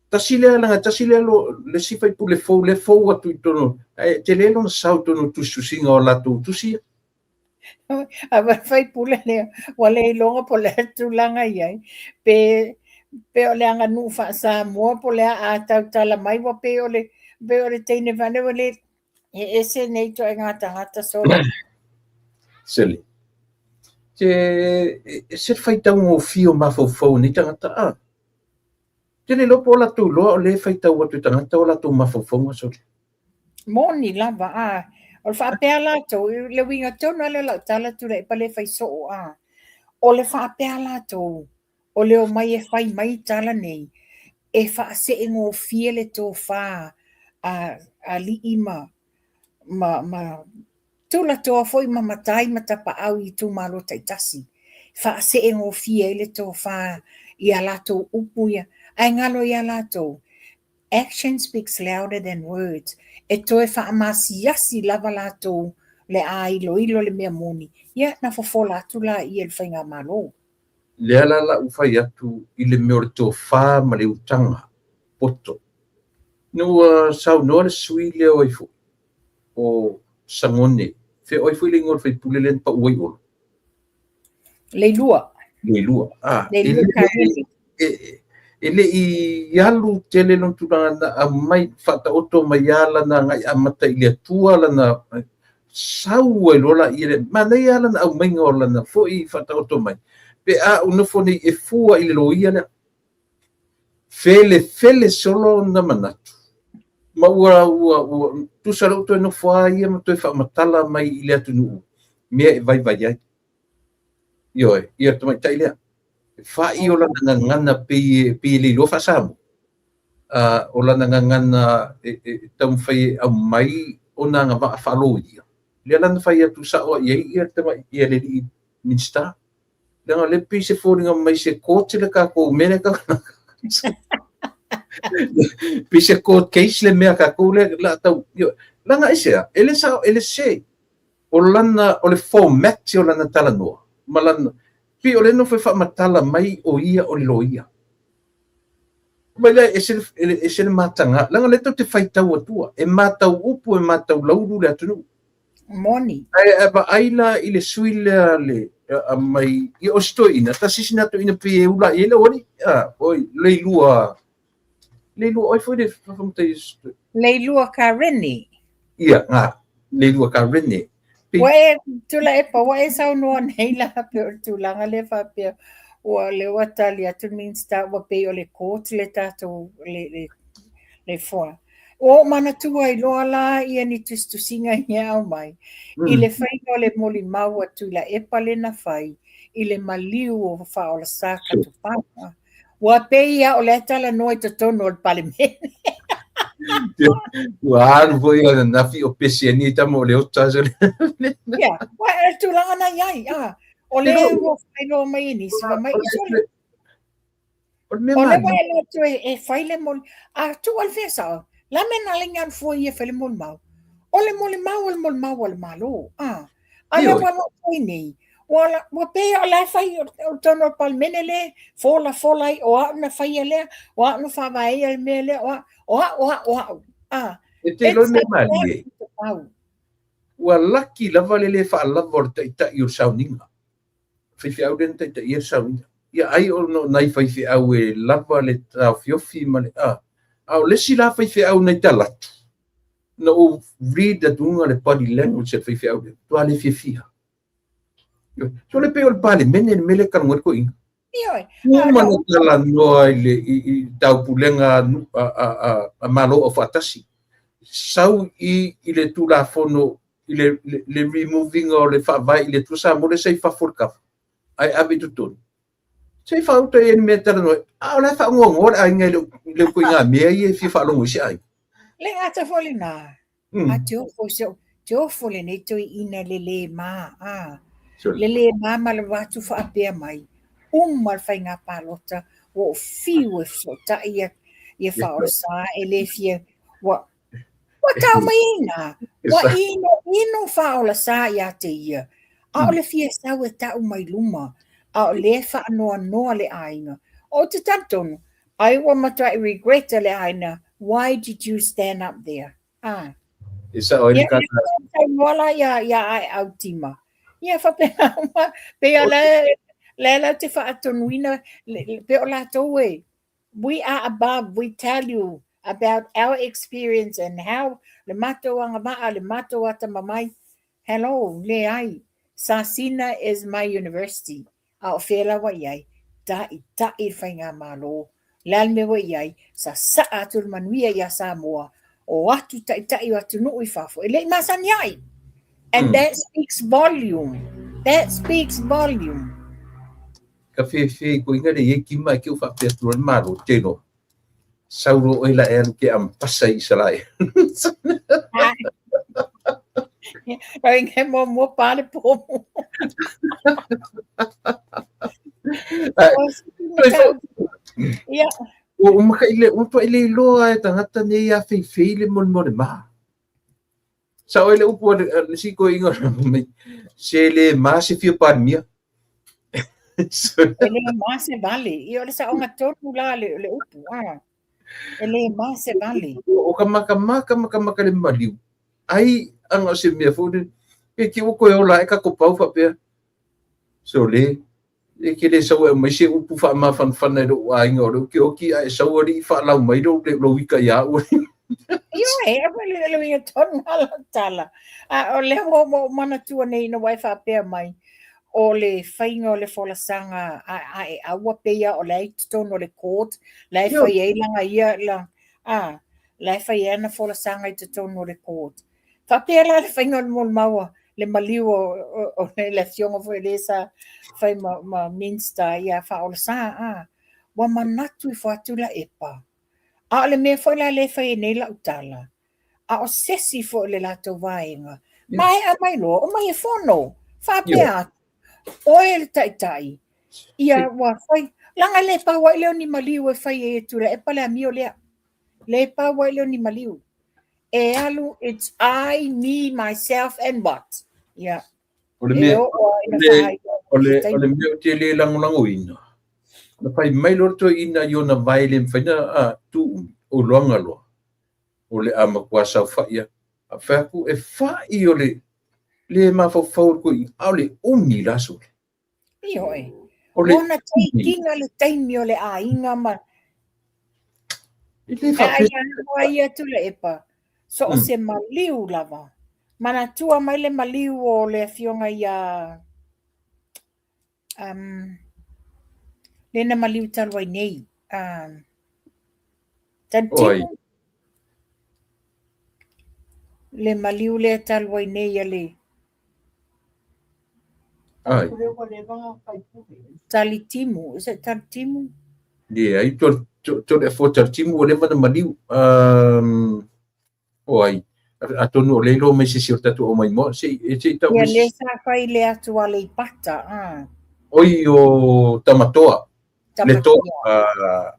Tasi lea, leaga tasi lea lo, le isi faipule fou lea fou atu i totonu, ae tele lona sao i totonu o tusitusiga o latou tusi ia. A wa faipule lea, ua le iloga po o le a tulaga i ai, pe o le aganuu faa-Samoa po o le a a tautala mai, ua pei o le, pei o le teine vane ua le, e ese nei ituaiga tagata sole. Sele. Te, e se faitaugofie o mafaufau o nei tagata a. Te le iloa po o latou iloa o lea e faitau atu e tagata o latou mafaufauga sole. Moni lava, a. O le faapea latou, le uiga tonu lava lea o lau tala Tuilaepa le fai soo, a. O le faapea latou, o le omai e fai mai tala nei, e faaseegofie le tofa a alii ma tulatoa foi ma matai ma tapaau i itumalo taitasi, faaseegofie ai le tofa i a latou upu ia, ae galo ia latou, action speaks louder than words, e toe faamasiasi lava latou le a iloilo le mea moni, ia na fofola atu laia i le faigamalo. Lea la la ou fai atu i le mea o le tofa ma le utaga poto. Ina ua saunoa le sui lea o ai foi, o Sagone, fea o ai foi le igoa o le faipule lea na pau ai Olo? Leilua. Leilua. Ah, e le i alu tele lona tulaga na aumai faataoto mai lava lana agai amata i le Atua lana sau ai loa laia le manaia lana aumaiga o lana foi faataoto mai pe a ou nofo nei e fua i le loia lea felefele solo ona manatu ma ua tusa lea ua toe nofo lava ia ma toe faamatala mai i le atunuu mea e vaivai ai. Ioe, ia le tamaitai lea. E fa'i o lana gagana pei e le iloa faa-Samoa. O lana gagana e taumafai e aumai ona agavaa faaloia. Lea la na fai atu sao i ai ia le tamai ia le alii Minisita. Leaga o lea pei se foliga mai se court le tatou mea lea pei se court case le mea tatou lea la tau leaga aisea e le sao e le se o lana o le format o lana talanoa ma lana pei o lea nofo e faamatala mai o ia o le loia mai lea ese le mataga leaga lea tou te faitau atua e matau upu e matau laulu le atunuu. Moni. Ae vaai la i le sui lea le mai i o si toeaina, tasi sina toeaina pei e ula i ai le aualii. Oi, Leilua, Leilua, oi foi le faamatala Leilua Kareni. Ia, ngā, Leilua Kareni. Ua e, Tuilaepa, ua e saunoa nei la pei o le tulaga lea faapea, ua lea ua tali atu le Minisita ua pei o le court le tatou le le fola. Ua ou manatua ai loa la ia ni tusitusiga ia aumai i le faiga o le molimau a Tuilaepa lea na fai i le maliu o Faaolesa Katupana. Ua pei lava o lea e talanoa i totonu o le Palemene. Ua alu foi ananafi o pese ai tama o le ota. Ia, ua o le tulaga na i ai. O lea ua faailoa mai e nisi, fai mai, O le mea O lea manaia. ua e alu atu e fai le moli. A tuu a le fea sao, la mea na ala i alu fua ia e fai le molimau. O le molimau o le molimau a le Malo. A, a lea Ioe. ua alu atu ai nei, ua la, ua pei o la e fai o totonu o le Palemene le fola fola ai, o au na faia lea, o au na faavaea le mea lea, o au, o au, o au, o au. A, E te iloa le mea malie. Ua laki lava le le faalava o le taitai o le sauniga. Faifeau lea na taitaia le sauniga. Ia ai ona o nai faifeau e lava le taofiofi ma le a. A o le isi la faifeau nai talatu, na ou read atuga le body language a le faifeau lea, matua le fiafia. So le pei o le Palemene le mea lea e talanoa ai le toeaina. Ioe. Uma na talanoa i le i taupulega a Malo Aufaatasi. Sau i le Tulafono i le remove ina o le faavae i le Atua Samoa lea sa i fafo o le kava ae ave i totonu. Se i faauta i ai le mea e talanoa ai, a o la e faanoanoa le aiga i le ituaiga mea ia e fia faalogo i se aiga. Le gata foi lena, a te ofo i se te ofo lenei toeaina le le ma, a. Le le ma ma le avatu faapea mai, uma le faiga palota, ua ou fiu e fesootai ia, ia Faaolesa e le fia, ua, ua tau mai ai i ina, ua ino ino Faaolesa ia te ia, ʻaʻole fia sau e ta'u mai luma, a o lea e faanoanoa le aiga. Ou te talitonu, ai ua matuai regret le aiga, why did you stand up there? Ah. E sao ai le tala. Saunoa la ia, ia Aeau Tima. Ia faapena uma, pei o le, le la te faatonuina, pe o latou e, we are above, we tell you about our experience and how le matou agavaa, le matou atamamai. Hello, leai, Sasina is my university. A o fea la ua i ai? Ta'ita'i le Faigamalo. O le a le mea ua i ai? Sasa'a atu le manuia iā Samoa, o atu ta'ita'i o atunuu i fafo e le i masani ai. And that speaks volume. That speaks volume. Ka fefe ko inga le ye kima ke u faapea atu le Malo te loa. Sau loa oe la e alu ke ampasa i Isarae. Rau inga e muamua pa le pomu. Ia. Ua maka i le, ua tuai le iloa e tagata nei a feifei le molemole ma. Sao ai le upu a le si toeaina mai, se le ma se fia Palemia. E le ma se vale. Ia o le saoga tonu la le, le upu. Ah. E le ma se vale. O ka makamaka makamaka le maliu. Ai anga o se mea foi le, pe ki ua koe ola e ka kopau faapea. So le, e ke le sau e aumai se upu faamafanafana i lou aiga o le okioki ae sau alii faalau mai lou lou ika ia au. Ioe, e le le uiga tonu lava lau tala. A o lea ua ou manatua nei ina ua e faapea mai, o le faiga o le folasaga a Aeaua pei lava o la e i totonu o le court, la e fai ai lana ia, la, a, la e fai ai ana folasaga i totonu o le court. Faapea la le faiga o le molimau a le maliu o, o, o le afioga foi lea sa fai ma, ma Minster ia Faaolesa, a, ua manatu ifo atu Laepa. A o le mea foi la lea e fai ai nei lau tala, a o sesi foi o le latou vaega, maea mai loa, omai e fono, faapea atu, oe le taitai, ia ua fai, leaga le pau ai lea o ni maliu e fai ai e Tuilaepa le amio lea. Le pau ai lea o ni maliu. E alu, it's I, me, myself and what? Ia. O le mea, o le, o le mea ou te le lagolagoina, na fai mai loa le toeaina i ona vae le mafai ona tuumi, o iloaga loa, o le a matua saofai lava. A fai atu, e fai o le le mafaufau o le toeaina, a o le umi la sole. Ioe. O le Ona teikiga le taimi o le aiga ma E le faapea. Ai ia Tuilaepa, so o se maliu lava. Manatua mai le maliu o le afioga ia um, le na maliu talu ai nei. Um, Talitimu. Le maliu lea talu ai nei a le Ai. Talitimu, is it Talitimu? Leai, Toleafoa Talitimu ua leva ona maliu. O ai, atonu o lea e iloa mai se isi o tatou aumaimoa, se i se i tau mai. Ia lea sa fai le atu Aleipata, a. Oi o Tamatoa, le toa,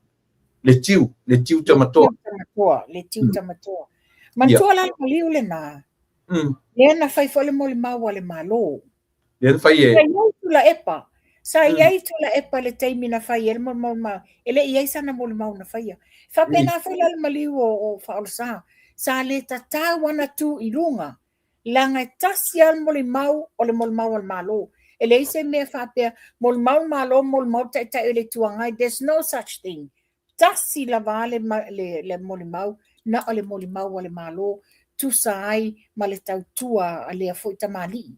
Letiu, Letiu Tamatoa. Tamatoa, Letiu Tamatoa. Manatua la le maliu lena. Lea na fai foi le molimau a le Malo. Lea na fai e. Sa i ai Tuilaepa. Sa i ai Tuilaepa i le taimi na fai ai le molimau, e le i i ai sana molimau na faia. E faapena foi la le maliu o Faaolesa. Sa le tatau ona tu i luga, leaga e tasi lava le molimau o le molimau a le Malo. E leai se mea faapea, molimau le Malo, molimau le Taitai o le Itu Agai, there's no such thing. Tasi lava le, le, le molimau, na o le molimau a le Malo, tusa ai ma le tautua a lea foi tamalii.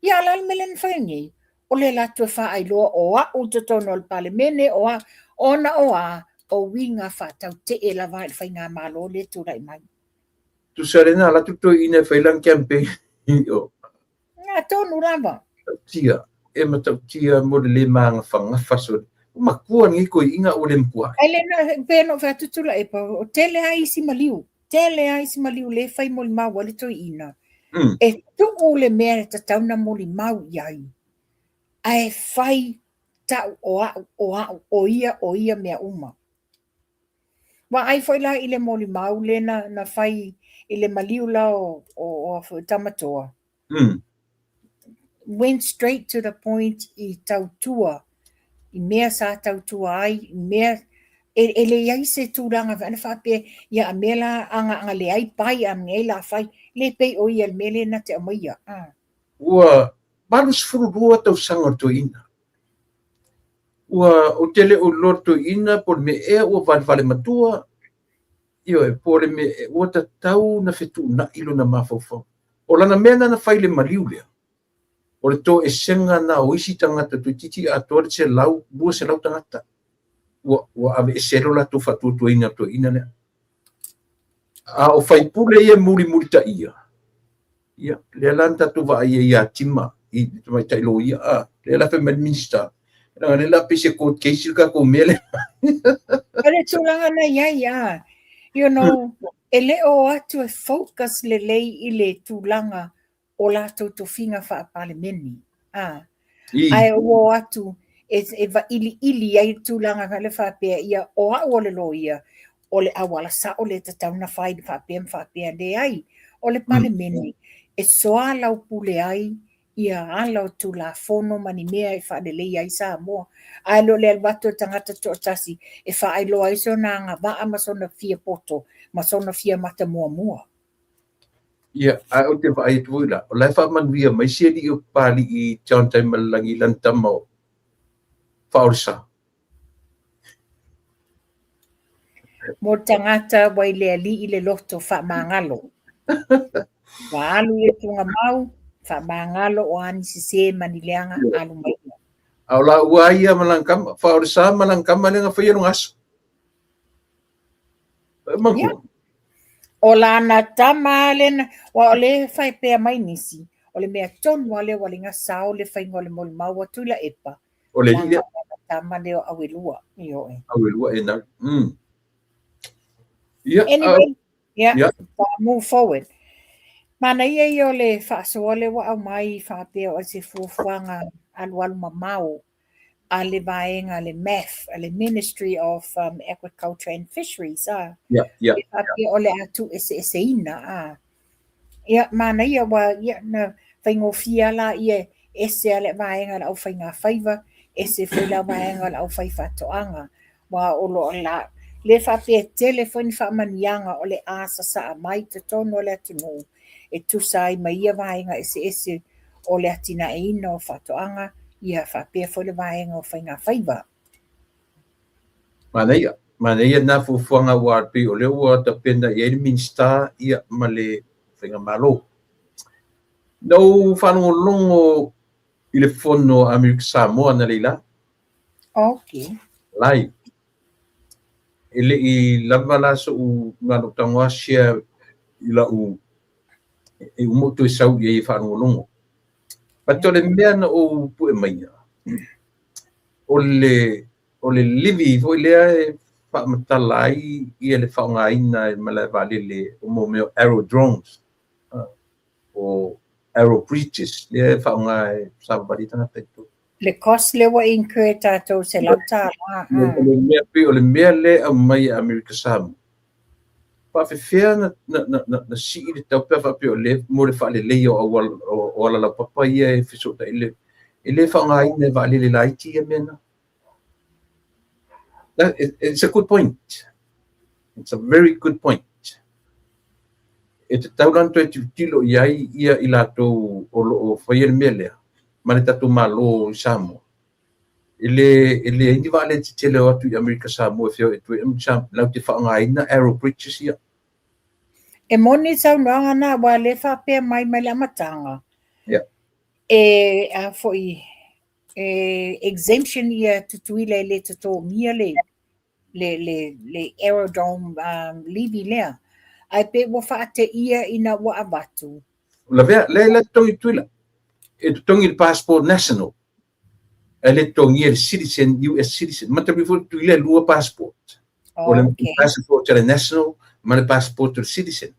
Ia, a o le a le mea lea na fai nei? O le alu atu e faailoa o au i totonu o le Palemene, o a, ona o a, o uiga faatautee lava i le faigamalo lea e tulai mai. Tusa lena alu atu toeaina e fai lana campaign. Io. Atonu lava. Tia, e matautia mo le le magafagafa so matua lenei toeaiina ua le matua. Ai le na pe no fa tutula e pa o tele ai isi maliu. Tele ai isi maliu le fai molimau a le toeaina. E tuu le mea e tatau na molimau i ai. Ae fai tau o au, o au, o ia, o ia mea uma. Vaai foi la i le molimau le na fai i le maliu la o Tamatoa. Went straight to the point i tautua, i mea sa tautua ai, i mea e leai se tulaga ana faapea, ia a mea la aga leai pai a mea la fai, le pei o ia le mea le na te aumaia. Ua 82 tausaga o le toeaina. Ua ou te le o iloa le toeaina po o le mea ea ua valevale matua, ioe, po o le mea ua tatau na fetuunai lona mafaufau. O lana mea na fai le maliu lea, o le toesega na o isi tagata toeitiiti atoa le 100, 200 tagata. Ua aveese ai lo latou faatuatuaina o le toeaina lea. A o faipule ia mulimulitaia, ia, lea la na tatou vaai ai ia Tima i le tamaitai loia, a, lea la fai mai le Minista, leaga lea la pei se court case le tatou mea lea. O le tulaga na i ai, a, you know, e le o atu e focus lelei i le tulaga o latou tofiga faa-Palemene. A, ae ua o atu e vailiili ai le tulaga le faapea, ia o au o le loia, o le auala sao le tatau na fai faapea ma faapea. Leai, o le Palemene e soalaupule ai ia ala o Tulafono ma ni mea e faaleleia ai Samoa. Ae le o le alu atu o le tagata toatasi e faailoa ai sona agavaa ma sona fia poto ma sona fia mata muamua. Ia, ae ou te vaai atu foi la, o la e faamanuia mai si alii o Papalii John Taimalelagi i lana tama o Faaolesa. Mo le tagata ua i le alii le loto faamagalo. Ua alu i le tugamau, faamagalo o a ni sese ma ni leaga, alu mai. A o la ua ia ma lana tama, Faaolesa ma lana tama lea na faia lona aso. Yeah. O lana tama lena, wa o le fai pea mai nisi, o le mea tonu a lea ua linga sao le fainga o le molimau atu i la epa. O le lea. Tama lea o Auelua, ioe. Auelua e nau. Yeah, anyway, yeah, yeah. Move forward. Mana ia ia o le faasoa le ua aumai faapea o se fuafuaga alualu mamao a le vaega le MAF, a le Ministry of Agriculture and Fisheries. A. Yeah. E faapea o le a tuueseeseina. A. Ia, manaia ua ia, na faigofie la ia ese a le vaega o le aufaigafaiva, ese foi la vaega o le aufaifaatoaga. Ua o lo la, le faapea tele foi ni faamanuiaga o le a sasaa mai totonu o le atunuu e tusa ai ma ia vaega eseese o le atinaeina o faatoaga, ia faapea foi le vaega o faigafaiva. Manaia, manaia na fuafuaga ua pei o lea ua tapena i ai le Minista ia ma le Faigamalo. Na ou faalogologo i le fono a Amerika Samoa na leila. Okay. Live. E le i lava la so'u na lou tago lava share i lau e uma ou toe sau i ai e faalogologo. But o le mea na ou pue maia, o le levy foi lea e faamatala ai ia le faaaogaina e malae vaalele o mo mea o aerodromes, o aero bridges lea e faaaoga e savavali tagata i totonu. Le cost le ua incur tatou $100. O le mea pei o le mea lea e aumai e Amerika Samoa. Faafefea na sii le tau pe a faapea o le mo le faaleleia o auala o alalaupapa ia e fesootai le e le faaaogaina e vaalele laiti ia mea na. It's a good point. It's a very good point. E tatau la ona toe tilotilo i ai ia i latou o lo o faia le mea lea ma le tatou Malo i Samoa. E leai ni vaalele tetele o atu i Amerika Samoa e feoai atu ai Amerika Samoa latou te faaaogaina aero bridges ia. E moni saunoaga na ua le faapea mai mai le amataga. Yeah. E a foi e exemption ia Tutuila e le totogia le aerodrome levy lea. Ae pe ua faateia ina ua avatu. Lavea, lea la totogi i Tutuila. E totogi le passport national. Ae le totogia le citizen, US citizen. Matapu foi Tutuila e lua passport. O le passport a le national ma le passport o le citizen.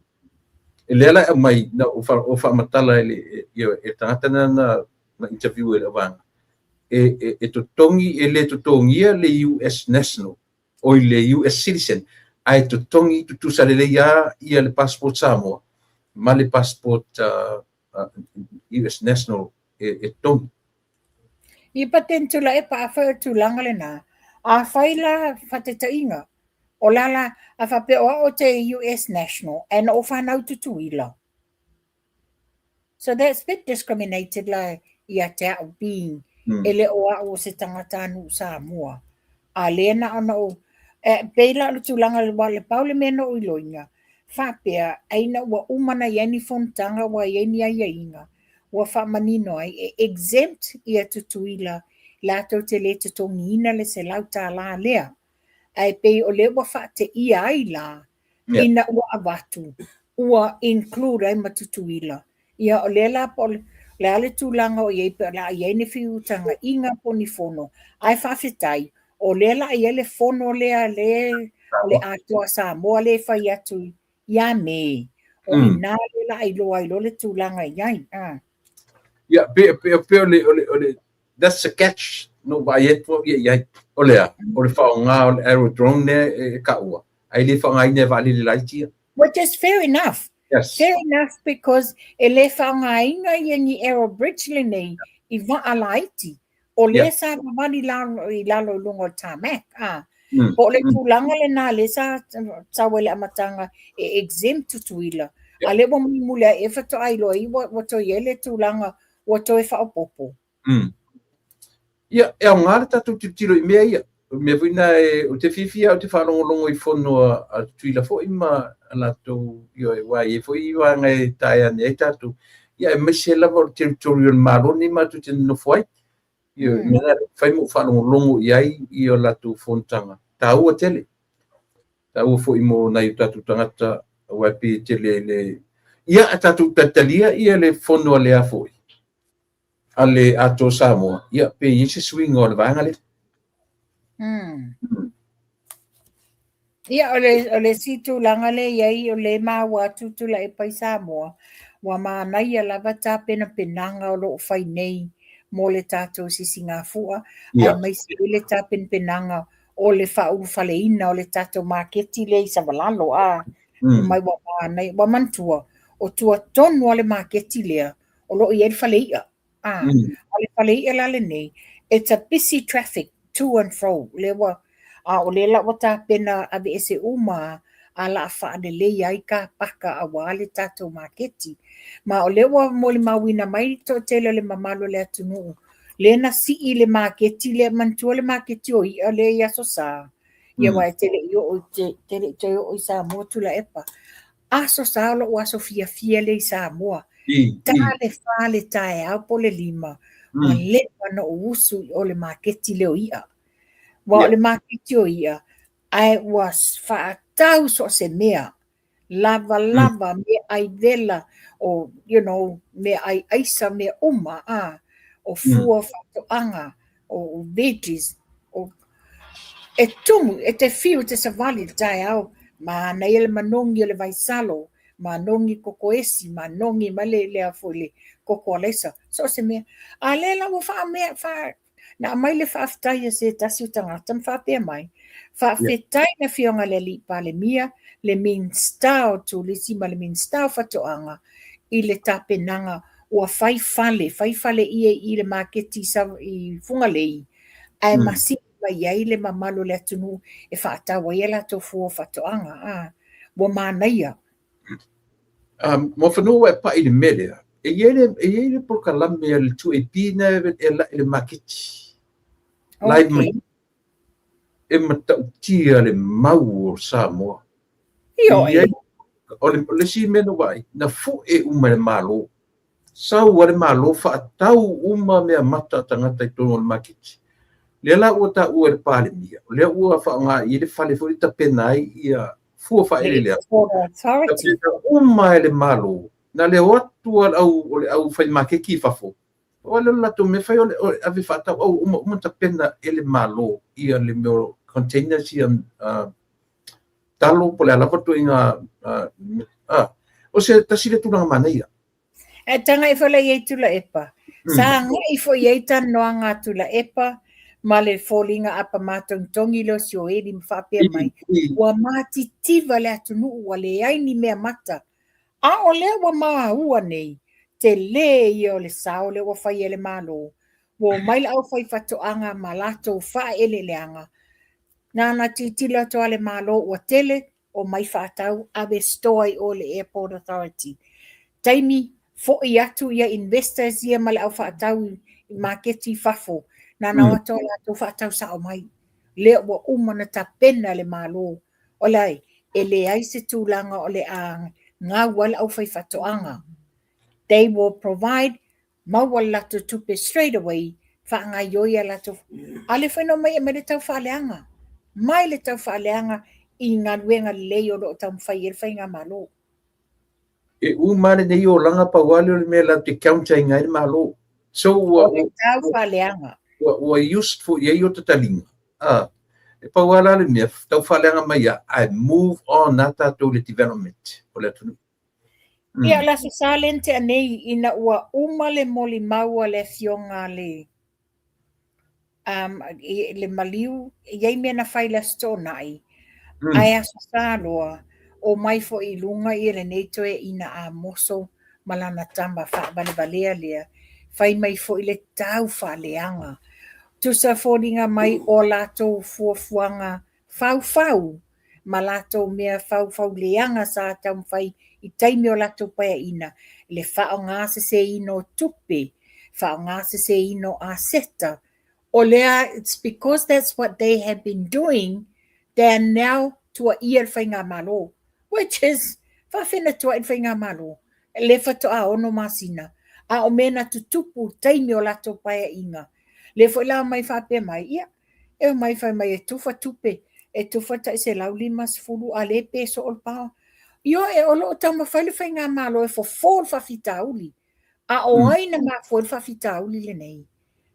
E lea la e aumai, na o faamatala e le, e tagata na na interview e le vaega. E totogi, e le totogia le US national o i le US citizen, ae totogi tutusa lelei lava ia le passport Samoa ma le passport US national e totogi. Ia pateni Tuilaepa, afai o le tulaga lena, afai la faataitaiga, o la la, a faapea o au te US national, ae na ou fanau i Tutuila. So that's a bit discriminated la ia te au being e le o au o se tagatanuu Samoa. A lea na ona ou, e pei la o le tulaga aua le pau le mea na ou iloina, faapea aina ua uma na i ai ni fonotaga ua i ai ni aiaiga, ua faamanino ai e exempt ia Tutuila latou te le totogiina le $100 lea. Ae pei o lea ua faateia ai la ina ua avatu, ua include ai ma Tutuila. Ia o lea la po o le a le tulaga o i ai, pe o le a i ai ni feutagaiga po o ni fono, ae faafetai, o lea la i ai le fono lea le o le Atoa Samoa lea e fai atu ia Me, o i ina lea la a iloa ai loa le tulaga i ai. Ia, pe, pe, pe o le, o le, o le, that's the catch, no vaai atu au ia i ai. O le a, o le faaaoga o le aerodrome lea e taua, ae le faaaogaina e vaalele laiti ia. Which is fair enough. Yes. Fair enough because e le faaaogaina ia ni aerobridge lenei i vaa laiti. O lea sa vavali lalo, i lalo i luga o le tarmac. Ah. Po o le tulaga lena lea sa sau ai le amataga e exempt Tutuila. A lea ua mulimuli ae faatoa iloa ai ua toe i ai le tulaga ua toe faaopoopo. Ia, e aoga le tatou tilotilo i mea ia. O mea foi na e, ou te fiafia ou te faalogologo i fono a Tutuila foi ma a latou, ioe, aua e i ai foi vaega e taea ane ai tatou. Ia, aemaise lava o le territory o le Malo lenei matou te nonofo ai. Ioe, mea na fai ma ou faalogologo i ai i o latou fonotaga. Taua tele. Taua foi mo nai o tatou tagata, aua e pei e tele le... Ia, a tatou talitalia ia le fono a le a foi, a le Atoa Samoa, ia, pe i ai se suiga o le vaega lea. Ia, o le isi tulaga lea i ai, o lea e maua atu Tuilaepa i Samoa, ua manaia lava tapenapenaga o lo o fai nei mo le tatou sisigafua, aemaise ai le tapenapenaga o le faaulufaleina o le tatou maketi lea i Savalalo, a mai ua manaia, ua manatua, o tua tonu lava le maketi lea, o lo o i ai le fale i'a. A o le fale i'a la lenei, it's a busy traffic to and fro. Lea ua, a o lea la ua tapena aveese uma a la a faaleleia ai car paka aua le tatou maketi. Ma o lea ua molimauina mai le toatele o le mamalu o le atunuu, lea na sii le maketi lea, manatua le maketi o i'a lea i Aso Sa, ia aua e te le i oo, te le i toe oo i Samoa Tuilaepa. Aso Sa o lou aso fiafia lea i Samoa. Ta le 4 le taeao po o le 5, ua leva ona ou usu i o le maketi lea o i'a. Aua o le maketi o i'a, ae ua faatau so o se mea, lavalava, meaai vela, o you know, meaai aisa, mea uma, a, o fua o faatoaga, o veggies, o e tumu, e te fiu, e te savali i le taeao, manaia le manogi o le vaisalo, manogi kokoesi, manogi mai le lea foi le koko alaisa, so o se mea. A lea la ua faamea, fa, na aumai le faafetai a se tasi o tagata ma faapea mai, faafetai le Afioga i le Alii Palemia, le Minisita o Turisi ma le Minisita o Faatoaga i le tapenaga ua fai fale, fai fale ia i le maketi i Fugalei, ae masii mai ai le mamalu o le atunuu e faatau ai a latou fua o faatoaga. A, ua manaia. Muafanua ua e pai i le mea lea, e i ai le, e i ai le polokalame a le 2AP na e la'i i le maketi. Live mai. E matautia le mau o Samoa. Ioe. O le, o le isi mea na vaai, na fue uma e le Malo. Sau a le Malo faatau uma mea mata a tagata i totonu o le maketi. Lea la ua taua e le Palemia, o lea ua faaaoga i ai le fale foi e tapena ai ia fua faaeleeleaga. Tapena uma e le Malo. Na le o atu a o le au fai maketi i fafo, o le latou mea fai o le ave faatau au uma uma tapena e le Malo ia le mea o containers ia, talo po o le a lava ituaiga, o se tasi le tulaga manaia. Ae tagai foi la i ai Tuilaepa. Sa agai foi i ai talanoaga a Tuilaepa ma le foliga apa matogitogi lea o Sioeli ma faapea mai, ua matitiva le atunuu ua leai ni mea mata. A o lea ua maua nei, tele ia o le sao lea ua fai e le Malo. Ua omai le aufaifaatoaga ma latou faaeleeleaga. Na ona tilotilo atu lava le Malo ua tele, omai faatau, ave store i o i le Airport Authority. Taimi foi atu ia investors ia ma le au faatau i maketi i fafo, na ona o atu lava latou faatau sao mai. Lea ua uma ona tapena le Malo. O le ai, e leai se tulaga o le a gau ai le aufaifaatoaga. They will provide maua le latou tupe straight away, faagaioi a latou. A lea foi na omai e aumai le taufaaleaga, mai le taufaaleaga i galuega lelei o lo o taumafai ai le faigamalo. E uma lenei olaga pau lava lea o le mea latou te counter ina ai le Malo. So ua O le taufaaleaga. Ua used foi i ai o tataliga. E pau lava la le mea, taufaaleaga mai ia, ae move on a tatou i le development o le atunuu. Ia, o le Aso Sa lea na tea nei, ina ua uma le molimau a le afioga a le, le maliu, e i ai mea na fai i le Aso Toonai, ae Aso Sa loa, omai foi i luga ia lenei toeaina Amoso ma lana tama faavalevalea lea, fai mai foi le tau faaleaga. Tusa foliga mai o latou fuafuaga faufau ma latou mea faufauleaga sa taumafai i taimi o latou paeaiina, le faaaogaseseina o tupe, faaaogaseseina o aseta. O lea, it's because that's what they have been doing, they are now tuaia le faigamalo, which is faafenatuai le faigamalo, le faatoa 6 masina, a o mea na tutupu i taimi o latou paeaiga. Lea foi la omai faapea mai, ia, E omai fai mai e tufa tupe, e tufa tai 150 a lea e pe soo le paoa. Ioe, o lo o taumafai le faigamalo e fofo le faafitauli. A o ai na mafua ai le faafitauli lenei?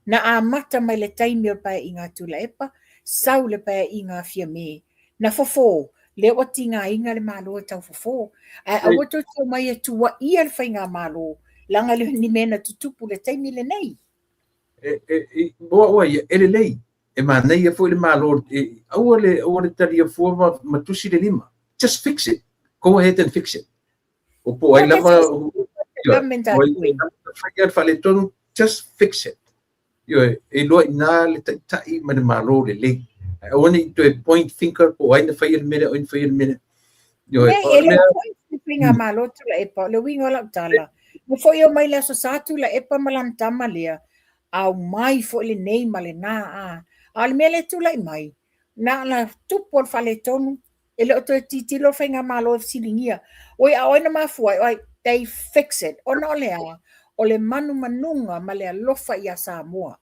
Na amata mai le taimi o le paeaiga a Tuilaepa, sau le paeaiga a Fiame. Na fofo, lea ua tigaina le Malo e tau fofo. Ae aua tou te omai e tuuaia le faigamalo, leaga e le o ni mea na tutupu i le taimi lenei. E ua ia, e lelei, e manaia foi le Malo, e, aua le, aua le talia fua ma tusi le lima. Just fix it. Go ahead and fix it. O po ai lava, fai le faaletonu, just fix it. Ioe, e iloa i ina le taitai ma le Malo lelei. Ae aua ne i toe point finger po o ai na faia le mea lea, o ai na faia le mea lea. Ioe, o le mea Faigamalo Tuilaepa, o le uiga o lau tala, ua foi omai le Aso Sa Tuilaepa ma lana tama lea, aumai foi lenei ma lena, a. A o le mea lea e tulai mai, na ona tupu o le faaletonu, e le o toe tilotilo le faigamalo e fesiligia, oi a o ai na mafua ai, oi, they fix it, ona o le a? O le manumanuga ma le alofa ia Samoa.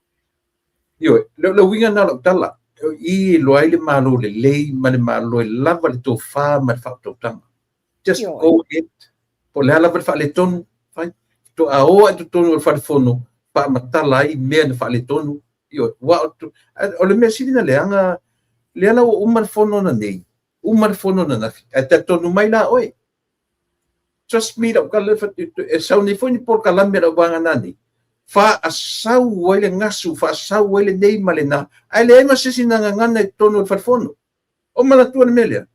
Ioe, o le uiga lena o lau tala, o i e iloa ai le Malo lelei ma le Malo e lava le tofa ma le faautautaga. Just go ahead. Po o le a lava le faaletonu, fai. Faatoa o lava i totonu o le fale fono, faamatala ai mea na faaletonu. Ioe, aua o le mea sili na leaga, lea la ua uma le fono ananei, uma le fono ananafi, ae talitonu mai la oe. Trust me lau tala, e sau nei foi ni polokalame a lau vaega nanei, faasau ai le gasu, faasau ai lenei ma lena, ae leai ma se isi na gagana i totonu o le fale fono. O manatua le mea lea,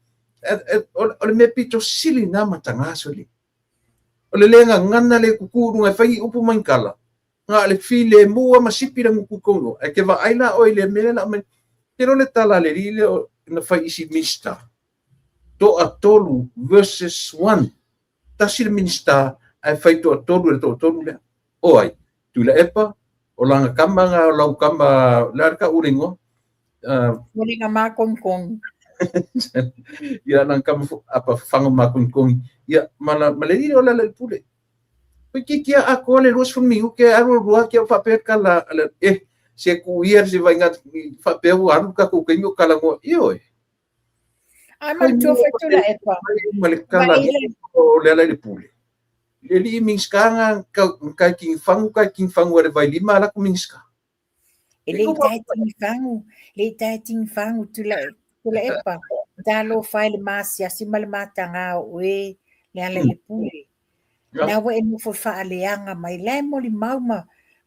o le mea pito sili na mataga sole. O le le gagana le kuku i luga e fai ni upu ma ni tala, na o le filemu lava ma sipi le gutu tonu. Ae ke vaai la oe i le mea lea la aumai, te iloa le tala a le alii lea na fai i isi Minista, toatolu versus one. Tasi le Minista ae fai toatolu e le toatolu lea. O ai? Tuilaepa, o lana tama na, o lau tama, o le a le tau o le igoa? Foliga makonikogi. Ia, lana tama apa fafaga makonikogi. Ia, ma le alii lea o Lealailepule. Toeitiiti lava atoa le 20 minute ae alu alu lava te i ua faapea le tala, eh, se tuu ia se vaaiga faapea ua alu le tatou taimi o talanoa. Ioe. Ae manatua foi Tuilaepa. Ma le tala o Lealailepule. Le alii Minisita na kai tigifagu, kai tigifagu a le Vailima a latou Minisita. E le i tae tigifagu, le i tae tigifagu Tuilaepa. Talofa e le masiasi ma le mataga o oe Lealailepule. Na ua e nofo faaleaga mai, la e molimau ma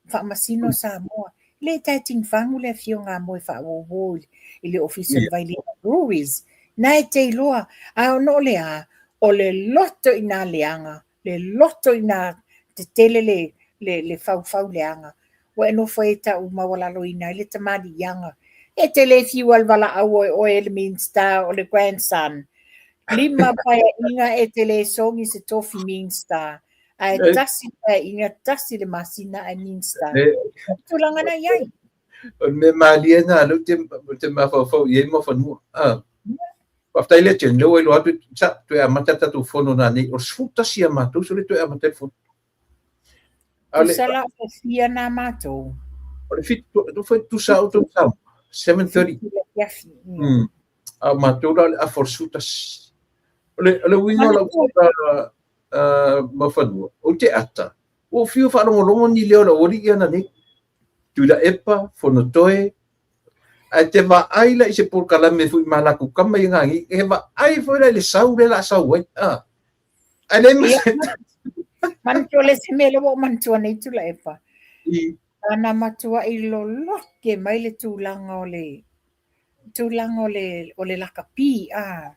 faamasino Samoa. E le i tae tigifagu le afioga a Moe Faauouo i le Ofisa o le Vailima Breweries. Na e te iloa, a ona o le a, o le loto i nā leaga, le loto i nā tetele le, le, le faufau leaga. Ua e nofo ai e tau maualaloina ai le tamaliiaga. E te le fiu lava e valaau o oe le Minista o le grandson. 5 paeaiga e te le sogi se tofi Minista. Ae tasi le paeaiga, tasi le masina ae Minista. O le tulaga na i ai. O le mea malie na, lea ou te mafaufau i ai Muafanua. Ah. Faafetai lea Jen, lea ua iloa atu sa toe amata le tatou fono nanei. O le 11 a matou, so le toe amata le fono. Tusa la o fia nā matou. O le 7, tu foi tusa o tou Samoa. 7:30. A o matou la o le afa o le 11. O le uiga o lau tala Muafanua, ou te ata, ua ou fiu e faalogologo ni leo o le aualii ananei. Tuilaepa, Fonotoe, ae te vaai la i se polokalame foi ma latou tama i nanei, e vaai foi la i le sau lea o le a sau ai. Ae le Manatua le isi mea lea ua ou manatua nei Tuilaepa. Na matuai loloke mai le tulaga o le tulaga o le o le lakapi a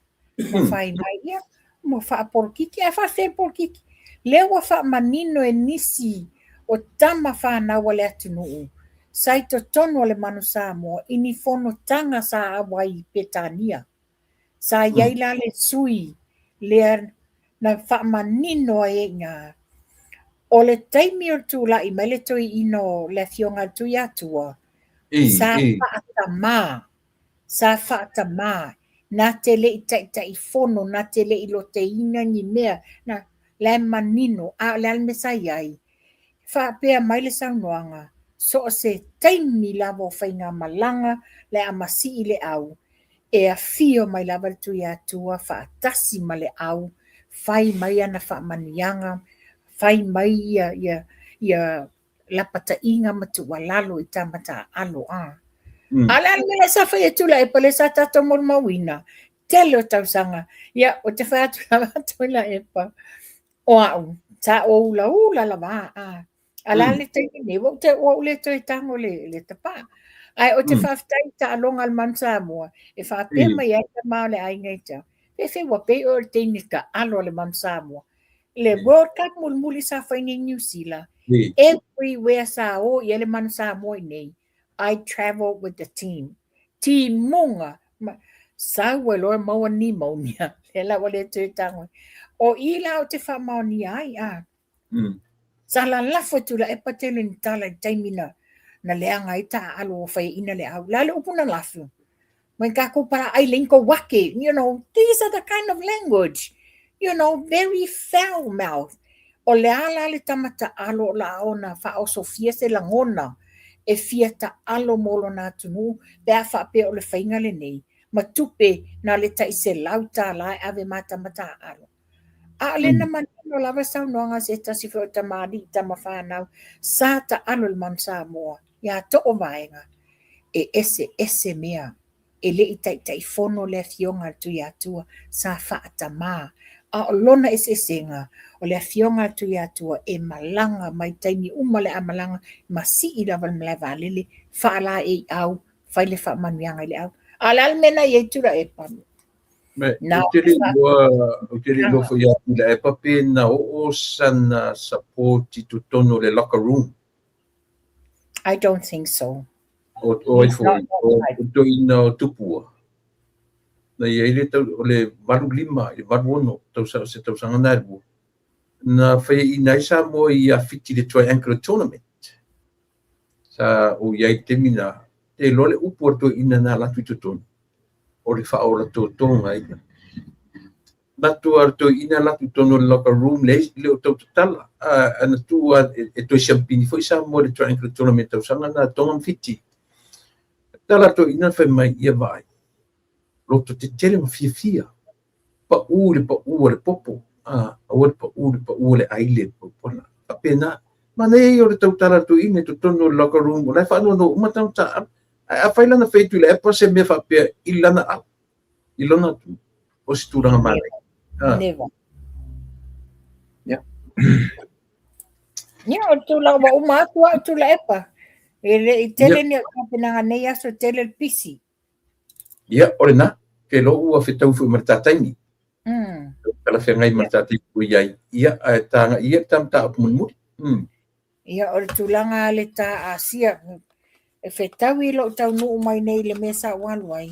ma fai mai ia ma faapolokiki ae faafefea le polokiki lea ua faamanino e nisi o tama fanau a le atunuu sa i totonu o le Manu Samoa i ni fonotaga sa auai i Petania sa i ai la le sui lea na faamanino ai i ina o le taimi o le tulai mai le toeaina o le afioga i le Tuiatua sa faatamā, sa faatamā, na te le i taitaifono, na te le i loteina ni mea, na, la e manino, a o le a le mea sa i ai? Faapea mai le saunoaga, so o se taimi lava o faigamalaga le a masii le au, e afio mai lava le Tuiatua faatasi ma le au, fai mai ana faamanuiaga, fai mai ia, ia, ia lapataiga ma tuualalo i tama taaalo a. A o le a le mea la sa fai e Tuilaepa lea sa tatou molimauina tele o tausaga. Ia, ou te fai atu lava Tuilaepa, o au, sa ou ulaula lava a. A la le taimi nei, ua ou le toe tago i le tapaa. Ae ou te faafetai i taaloga a le Manu Samoa, e faapea mai ai tama o le aiga i te au, fefe ua pei oe o le teine taalo a le Manu Samoa. Le World Cup mulimuli sa fai nei i Niu Sila, everywhere sa o i ai le Manu Samoa i nei, I travel with the team. Timuga, sau ai loa e maua pneumonia, lea la ua le toe tago ai. O i la ou te faamaonia ai, a. Sa lalafo e Tuilaepa tele ni tala i taimi na na leaga ai taaalo o faiaina le au. La le upu na lafo. Mai tatou palaai leai ni tou ake. You know, these are the kind of language. You know, very foul mouth. O le a la le tama taalo o la ona faaosofia se lagona e fia taalo mo lona atunuu pe a faapea o le faiga lenei ma tupe na le tai $100 e ave ma tama taaalo. A o le na manino lava saunoaga a se tasi foi o tamalii tama fanau sa taalo i le Manu Samoa iā Toovaega, e eseese mea e le i taitaifono le afioga a le Tuiatua sa faatamā, a o lona eseesega o le afioga a le Tuiatua e malaga mai taimi uma le a malaga ma sii lava i le malae vaalele, faalaei au, fai le faamanuiaga i le au. A o le a le mea na i ai Tuilaepa? Me, ou te le iloa, ou te le iloa foi ia Tuilaepa pe na oo sana support i totonu o le locker room. I don't think so. O ai foi, o toeaina o Tupua. Na i ai le tau, o le 85 i le 86 tausaga, se tausaga na e lua, na faiaina ai Samoa ia Fiti i le Triangular Tournament. Sa ou i ai i le taimi na, te iloa le upu a le toeaina na alu atu i totonu, o le faaola totoga ia. Manatu lava le toeaina alu atu i totonu o le locker room, leai, e le o tau tatala. A na tuu lava e toe siampini foi Samoa i le Triangular Tournament tausaga na, Tonga ma Fiti. Tatala le toeaina fai mai, ia vaai, loto tetele ma fiafia, pau i le pau a le popo. Aua le pau le pau o le aile paupala. Faapena. Manaia ia o le tautala a le toeaina i totonu o le locker room, o la e faanoanoa uma tagata taaalo. Ae afai lana fai atu i le epa se mea faapea i lana au, i lona atu, o se tulaga manaia. Never. Yeah. Ia, o le tulaga ua uma atu au Tuilaepa. E le i tele ni au tapenaga nei aso, e tele le pisi. Ia, o lena, ke lou ua fetau foi ma le ta taimi. Talafeagai ma le ta taimi ua i ai. Ia, ae taga ia le ta mataupu mulimuli. Ia, o le tulaga a le ta Asia, e fetaui lou taunuu mai nei i le mea sa ou alu ai,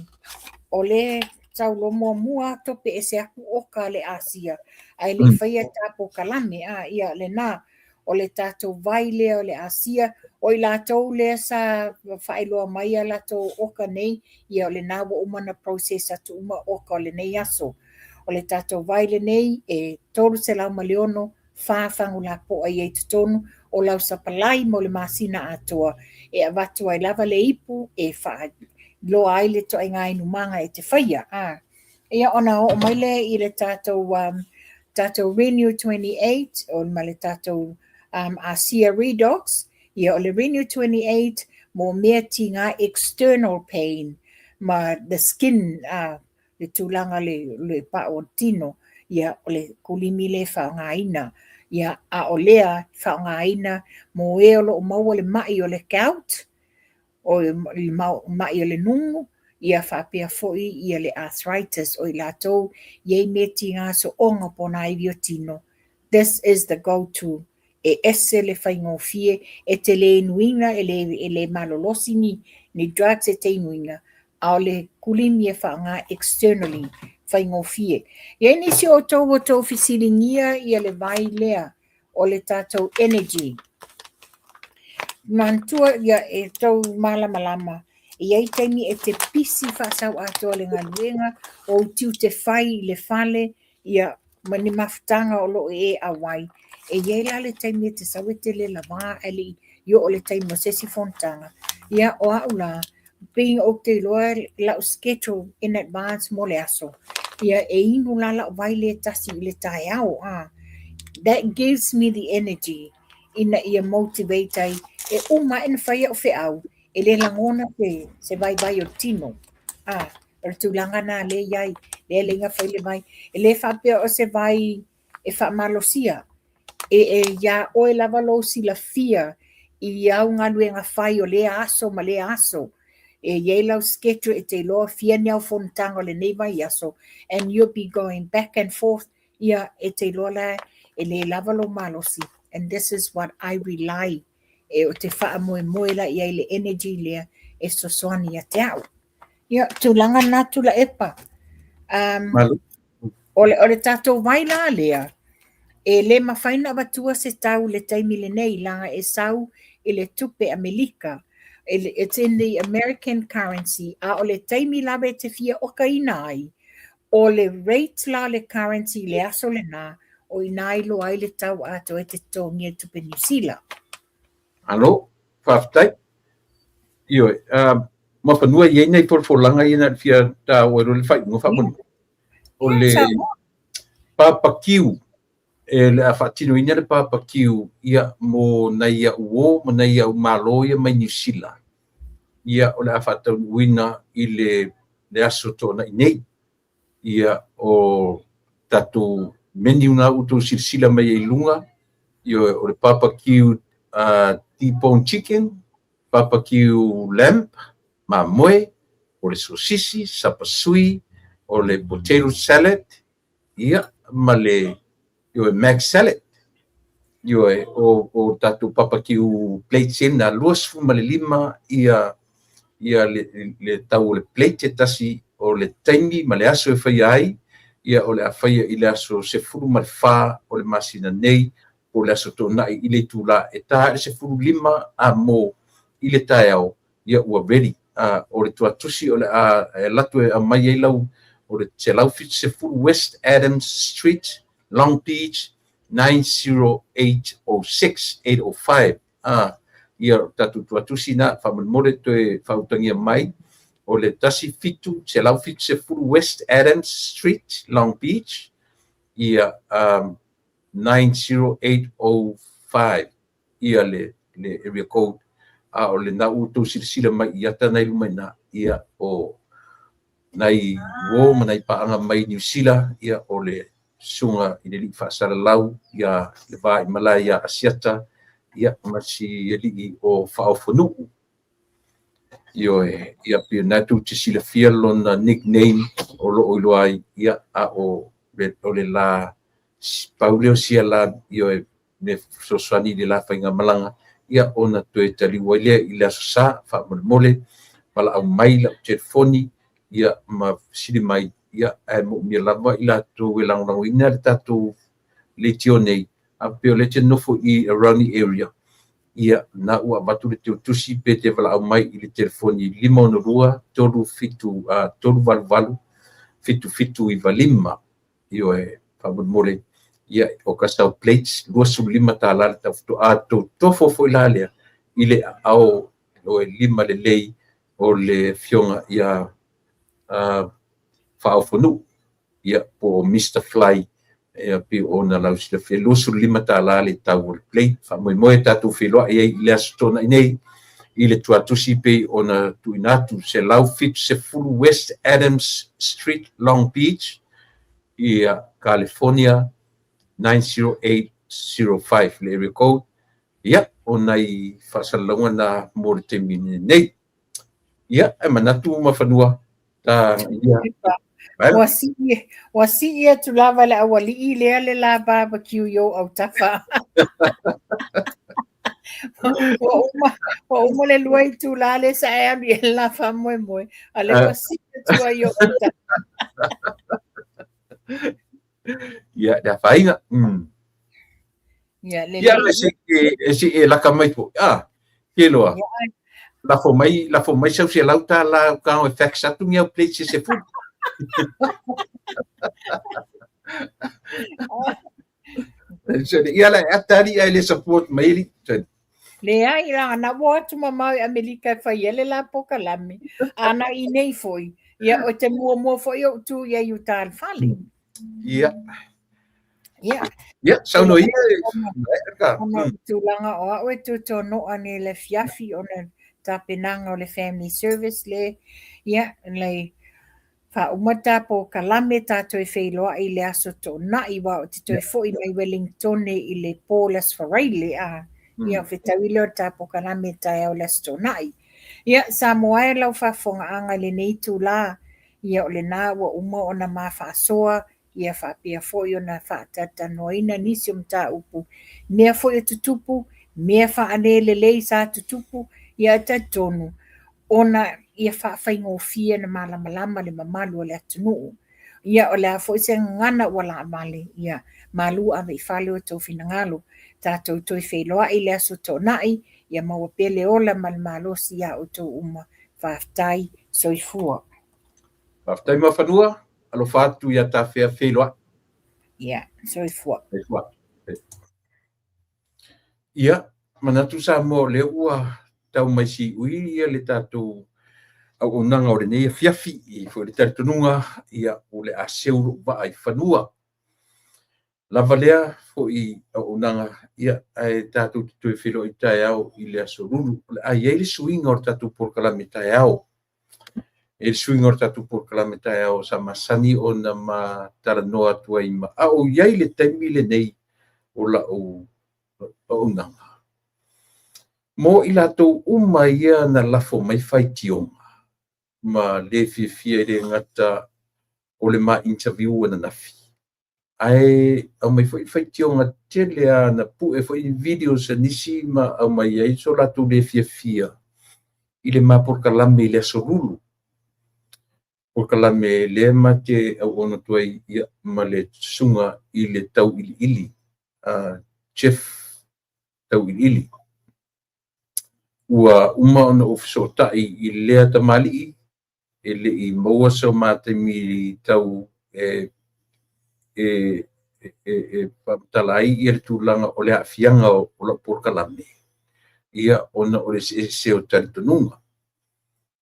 o le sau loa muamua tope ese atu oka a le Asia, ae le i faia ta polokalame. Ia, lena, o le tatou vai lea o le Asia, o i latou lea sa faailoa mai a latou oka nei, ia o lena ua uma ona process atu uma oka o lenei aso. O le tatou vai lenei e 306 fa fagu lapoa i ai totonu o lau sapalai mo le masina atoa e avatu ai lava le ipu e faailoa ai le ituaiga inumaga e te faia. Ia ona oo mai lea i le tatou tatou Renew 28 o ma le tatou Asia Redox. Ia o le Renew 28 mo mea tiga external pain ma the skin, le tulaga le pao o le tino, ia o le kulimi lea e faaaogaina. Ia a o lea faaaogaina mo e o lo o maua le mai o le gout, o le mai o le nugu, ia faapea foi ia le arthritis, o i latou i ai mea tiga soona po o nā ivi o tino. This is the go to. E ese le faigofie, e te le inuina, e le malolosi ni drugs e te inuina, a o le kulimi e faaaoga externally, faigofie. E i ai nisi o outou ua tou fesiligia ia le vai lea o le tatou energy. Manatua ia e tou malamalama, e i ai taimi e te pisi faasau atoa le galuega, o ou tiute fai i le fale, ia ma ni mafutaga o lo o e auai. E i ai la le taimi e te sau e te le lavā ae le i oo le taimi o se isi fonotaga. Ia o au la, being ou te iloa lau schedule in advance mo le aso, ia e inu la lau vai lea tasi i le taeao. That gives me the energy ina ia motivate ai. E uma ae na fai au feau, e le lagona se vaivai o le tino. O le tulaga na lea i ai, lea le fai le vai. E le faapea o se vai e faamalosia. E ia oe lava lou silafia i au galuega fai o lea aso ma lea aso. E i ai lau schedule e te iloa fia ni au fonotaga o lenei vaiaso, and you'll be going back and forth, ia e te iloa la e le lava lou malosi. And this is what I rely e o te faamoemoe la i ai le energy lea e fesoasoani ia te au. Ia, tulaga na Tuilaepa. O le tatou vai la lea, e le mafai na avatua se tau le taimi lenei, laga e sau i le tupe Amerika. It's in the American currency, a o le taimi lava e te fia okaina ai, o le rate la le currency le aso lena, o ina iloa ai le tau atoa e te totogia tupe Niu Sila. Alo, faafetai. Ioe, mafanua i ai nei folafolaga ia na le fia taua i le faaiuga faamolemole. O le barbecue, e le a faatinoina le barbecue ia mo nai au uō ma nai au malo ia mai Niu Sila. Ia o le a faataunuuina i le aso toonai nei. Ia o tatou menu na ua outou silasila mai ai i luga, ia o le barbecue T-bone chicken, barbecue lamb, mamoe, o le sosisi, sapasui, o le potato salad, ia ma le ioe mac salad. Ioe, o tatou barbecue plates ena 25 ia le tau o le plate e tasi. O le taimi ma le aso e faia ai, ia o le a faia i le aso 14 o le masina nei, po o le aso Toonai i le itulā e ta le 15 a mo i le taeao, ia ua ready. O le tuatusi o le a e alu atu e aumai ai lau o le 170 West Adams Street, Long Beach 90806 805. Ia tatou tuatusi na faamolemole toe faautagia mai o le 17 170 West Adams Street, Long Beach. Ia, 90805 ia le area code, a o lena ua outou silasila mai i ata na i luma i ina, ia, o nai uo ma nai paaga mai Niu Sila, ia, o le susuga i le alii faasalalau ia le va i malae ia Asiata, ia, ma si alii o Faaofonuu. Ioe, ia, pei o lena tou te silafia lona nickname o lo o iloa ai, ia, a o le la pau lea o sia la, ioe, me fesoasoani i le la faigamalaga, ia, ona toe taliu ai lea i le Aso Sa. Faamolemole, valaau mai lau telefoni, ia, ma fesili mai, ia, ae moomia lava i latou e lagolagoina le tatou leitio nei, a pei o lea te nofo i around the area, ia, na ua avatu le teutusi pe te valaau mai i le telefoni 562 37 388 7795. Ioe, faamolemole, ia, o ka sau plates $25 le tau faatoa tou tofo foi la lea i le aao o e lima lelei o le afioga ia Faaofonuu, ia, po o Mr. Fly, ia, pei ona lausilafia, $25 le tau o le plate. Faamoemoe tatou feiloai ai i le Aso Toonai nei i le tuatusi pei ona tuuina atu, 170 West Adams Street, Long Beach, ia, California 90805 le area code. Ia, o nai faasalalauga na mo le taimi nei. Ia, e manatu Mafanua ta ia. Ua sii atu lava le aualii lea le la barbecue i ou autafa. Ua uma le lua itula lea sa e alu i ai le la faamoemoe, a o lea ua sii atu ai i ou autafa. Ia, le afaina. Ia, lelei. Ia, e si e laka mai foi. Ah, ke loa. Lafo mai sau $100 ka e fax atu ni au plate se fu. Ia la atari ai le support mai li. Leai, la na ua atu mamao i Amerika e fai ai le la polokalame. A na i nei foi, ia, o te muamua foi ou tu i ai uta le fale. Ia. Ia. Ia, saunoa ia. Ona o tulaga o au e tuatuanoa nei le afiafi ona tapenaga o le family service le, ia, le faauma ta polokalame tatou e feiloai i le Aso Toonai, aua ou te toe foi mai Wellington i le po le Aso Faraile, a ia, fetaui lea o le ta polokalame taeao le Aso Toonai. Ia, Samoa e lau faafofogaaga i lenei itula, ia, o lena ua uma ona ma faasoa, ia faapea foi ona faatalatalanoaina nisi o mataupu, mea foi e tutupu, mea faalelelei sa tutupu, ia e talitonu ona ia faafaigofie na malamalama le mamalu o le atunuu. Ia, o le a foi se gagana ua laavale, ia malu ave i fale o outou finagalo. Tatou toe feiloai le Aso Toonai, ia maua pea le ola ma le malosi iā outou uma. Faafetai, soifua. Faafetai Mafanua, alofa atu ia tafea feiloai. Ia, soifua. Soifua. Ia, manatu Samoa o lea ua tau mai siui ia le tatou auaunaga o lenei afiafi. E i ai foi le talitonuga, ia, o le a seu lou vaa i fanua. Lava lea foi auaunaga, ia, ae tatou te toe feiloai taeao i le Aso Lulu. O le a i ai le suiga o le tatou polokalame taeao. E le suiga o le tatou polokalame taeao sa masani ona ma talanoa atu ai ma a o i ai le taimi lenei o lau auaunaga. Mo i latou uma ia na lafo mai faitioga ma le fiafia i le gata o le ma interview ananafi, ae aumai foi faitioga tele a na pue foi videos a nisi ma aumai ai so latou le fiafia i le ma polokalame i le Aso Lulu. Polokalame lea ma te auauna atu ai, ia, ma le susuga i le tauiliili, Jeff Tauiliili. Ua uma ona ou fesootai i lea tamalii, e le i maua so ma taimi tau e faamatala ai ia le tulaga o le aafiaga o lau polokalame, ia, ona o le eseese o talitonuga.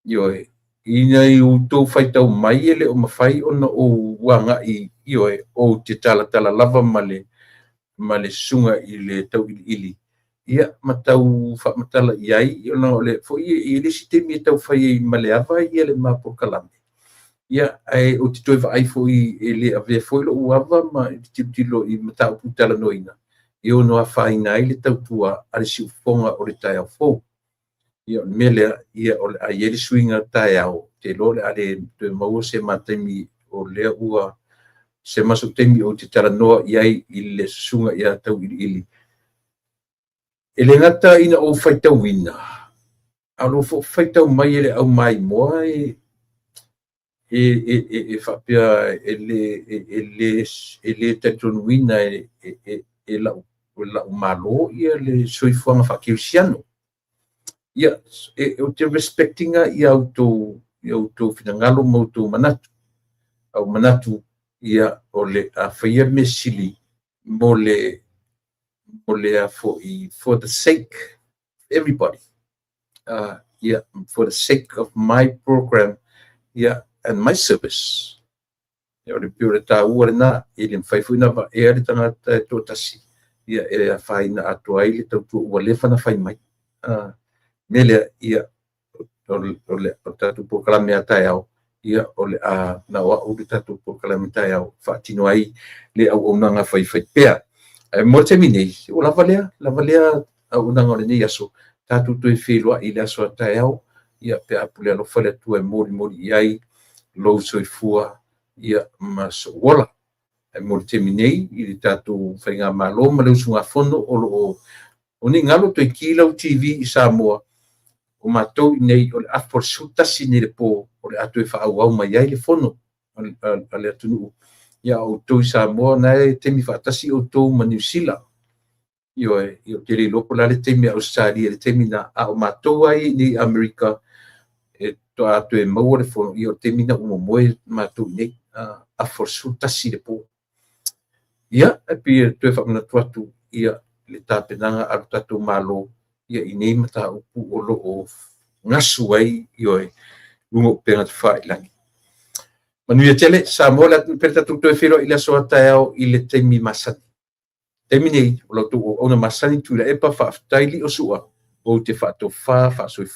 Ioe, ina i outou faitau mai e le o mafai ona ou agai Ioe, ou te talatala lava ma le susuga i le tauiliili, ia ma tau faamatala i ai, ona o le foi e i le isi taimi e tau fai ai ma le ava ia le ma polokalame. Ia, ae ou te toe vaai foi e le avea foi lou ava ma tilotilo i mataupu talanoaina, e ono afaina ai le tautua a le siufofoga o le taeao fou. Ia, o le mea lea, ia, o le a i ai le suiga taeao, te iloa o le a le toe maua se ma taimi o lea ua se maso taimi ou te talanoa i ai i le susuga ia Tauiliili. E le gata ina ou faitauina, a o lo o faitau mai e le au maimoa e faapea e le talitonuina e lau Malo ia le soifuaga faakerisiano. Ia, ou te respect ina ia outou finagalo ma outou manatu. Au manatu, ia, o le a faia mea sili mo le a foi, for the sake of everybody. Yeah, for the sake of my program, yeah, and my service. Ia, o le pei o le taua lena, e le mafai foi ona vaea le tagata e toatasi, ia, e afaina atoa ai le tautua ua leva ona fai mai. Mea lea, ia, o le tatou polokalame a taeao, ia, o le a na o au le tatou polokalame taeao faatino ai le auaunaga faifaipea. Ae mo le taimi nei, ua lava lea auaunaga o lenei aso, tatou toe feiloai i le aso a taeao, ia, pe a pule alofa le Atua e molimoli i ai lou soifua, ia, ma sou ola. Ae mo le taimi nei, i le tatou faigamalo ma le usugafono o lo o o nei galo toe ki lau TV i Samoa, o matou nei o le afa o le 11 nei le po, o le a toe faaauau mai ai le fono a le atunuu. Ia, o outou i Samoa, na e taimi faatasi outou ma Niu Sila. Ioe, ia, ou te le iloa po o le a le taimi a Ausetalia i le taimi na, a o matou ai nei Amerika e toa toe maua le fono, ia, o le taimi na ua momoe matou nei, afa o le 11 le po. Ia, e pei e toe faamanatu atu, ia, le tapenaga a lo tatou Malo, ia, i nei mataupu o lo o gasu ai, ioe, luga o upega tafailagi. Manuia tele, Samoa le atunuu pele, tatou toe feiloai i le aso a taeao i le taimi masani. Taimi nei, o la outou auauna masani Tuilaepa, faafetai Lio Sua, ou te faatofa faasoifua.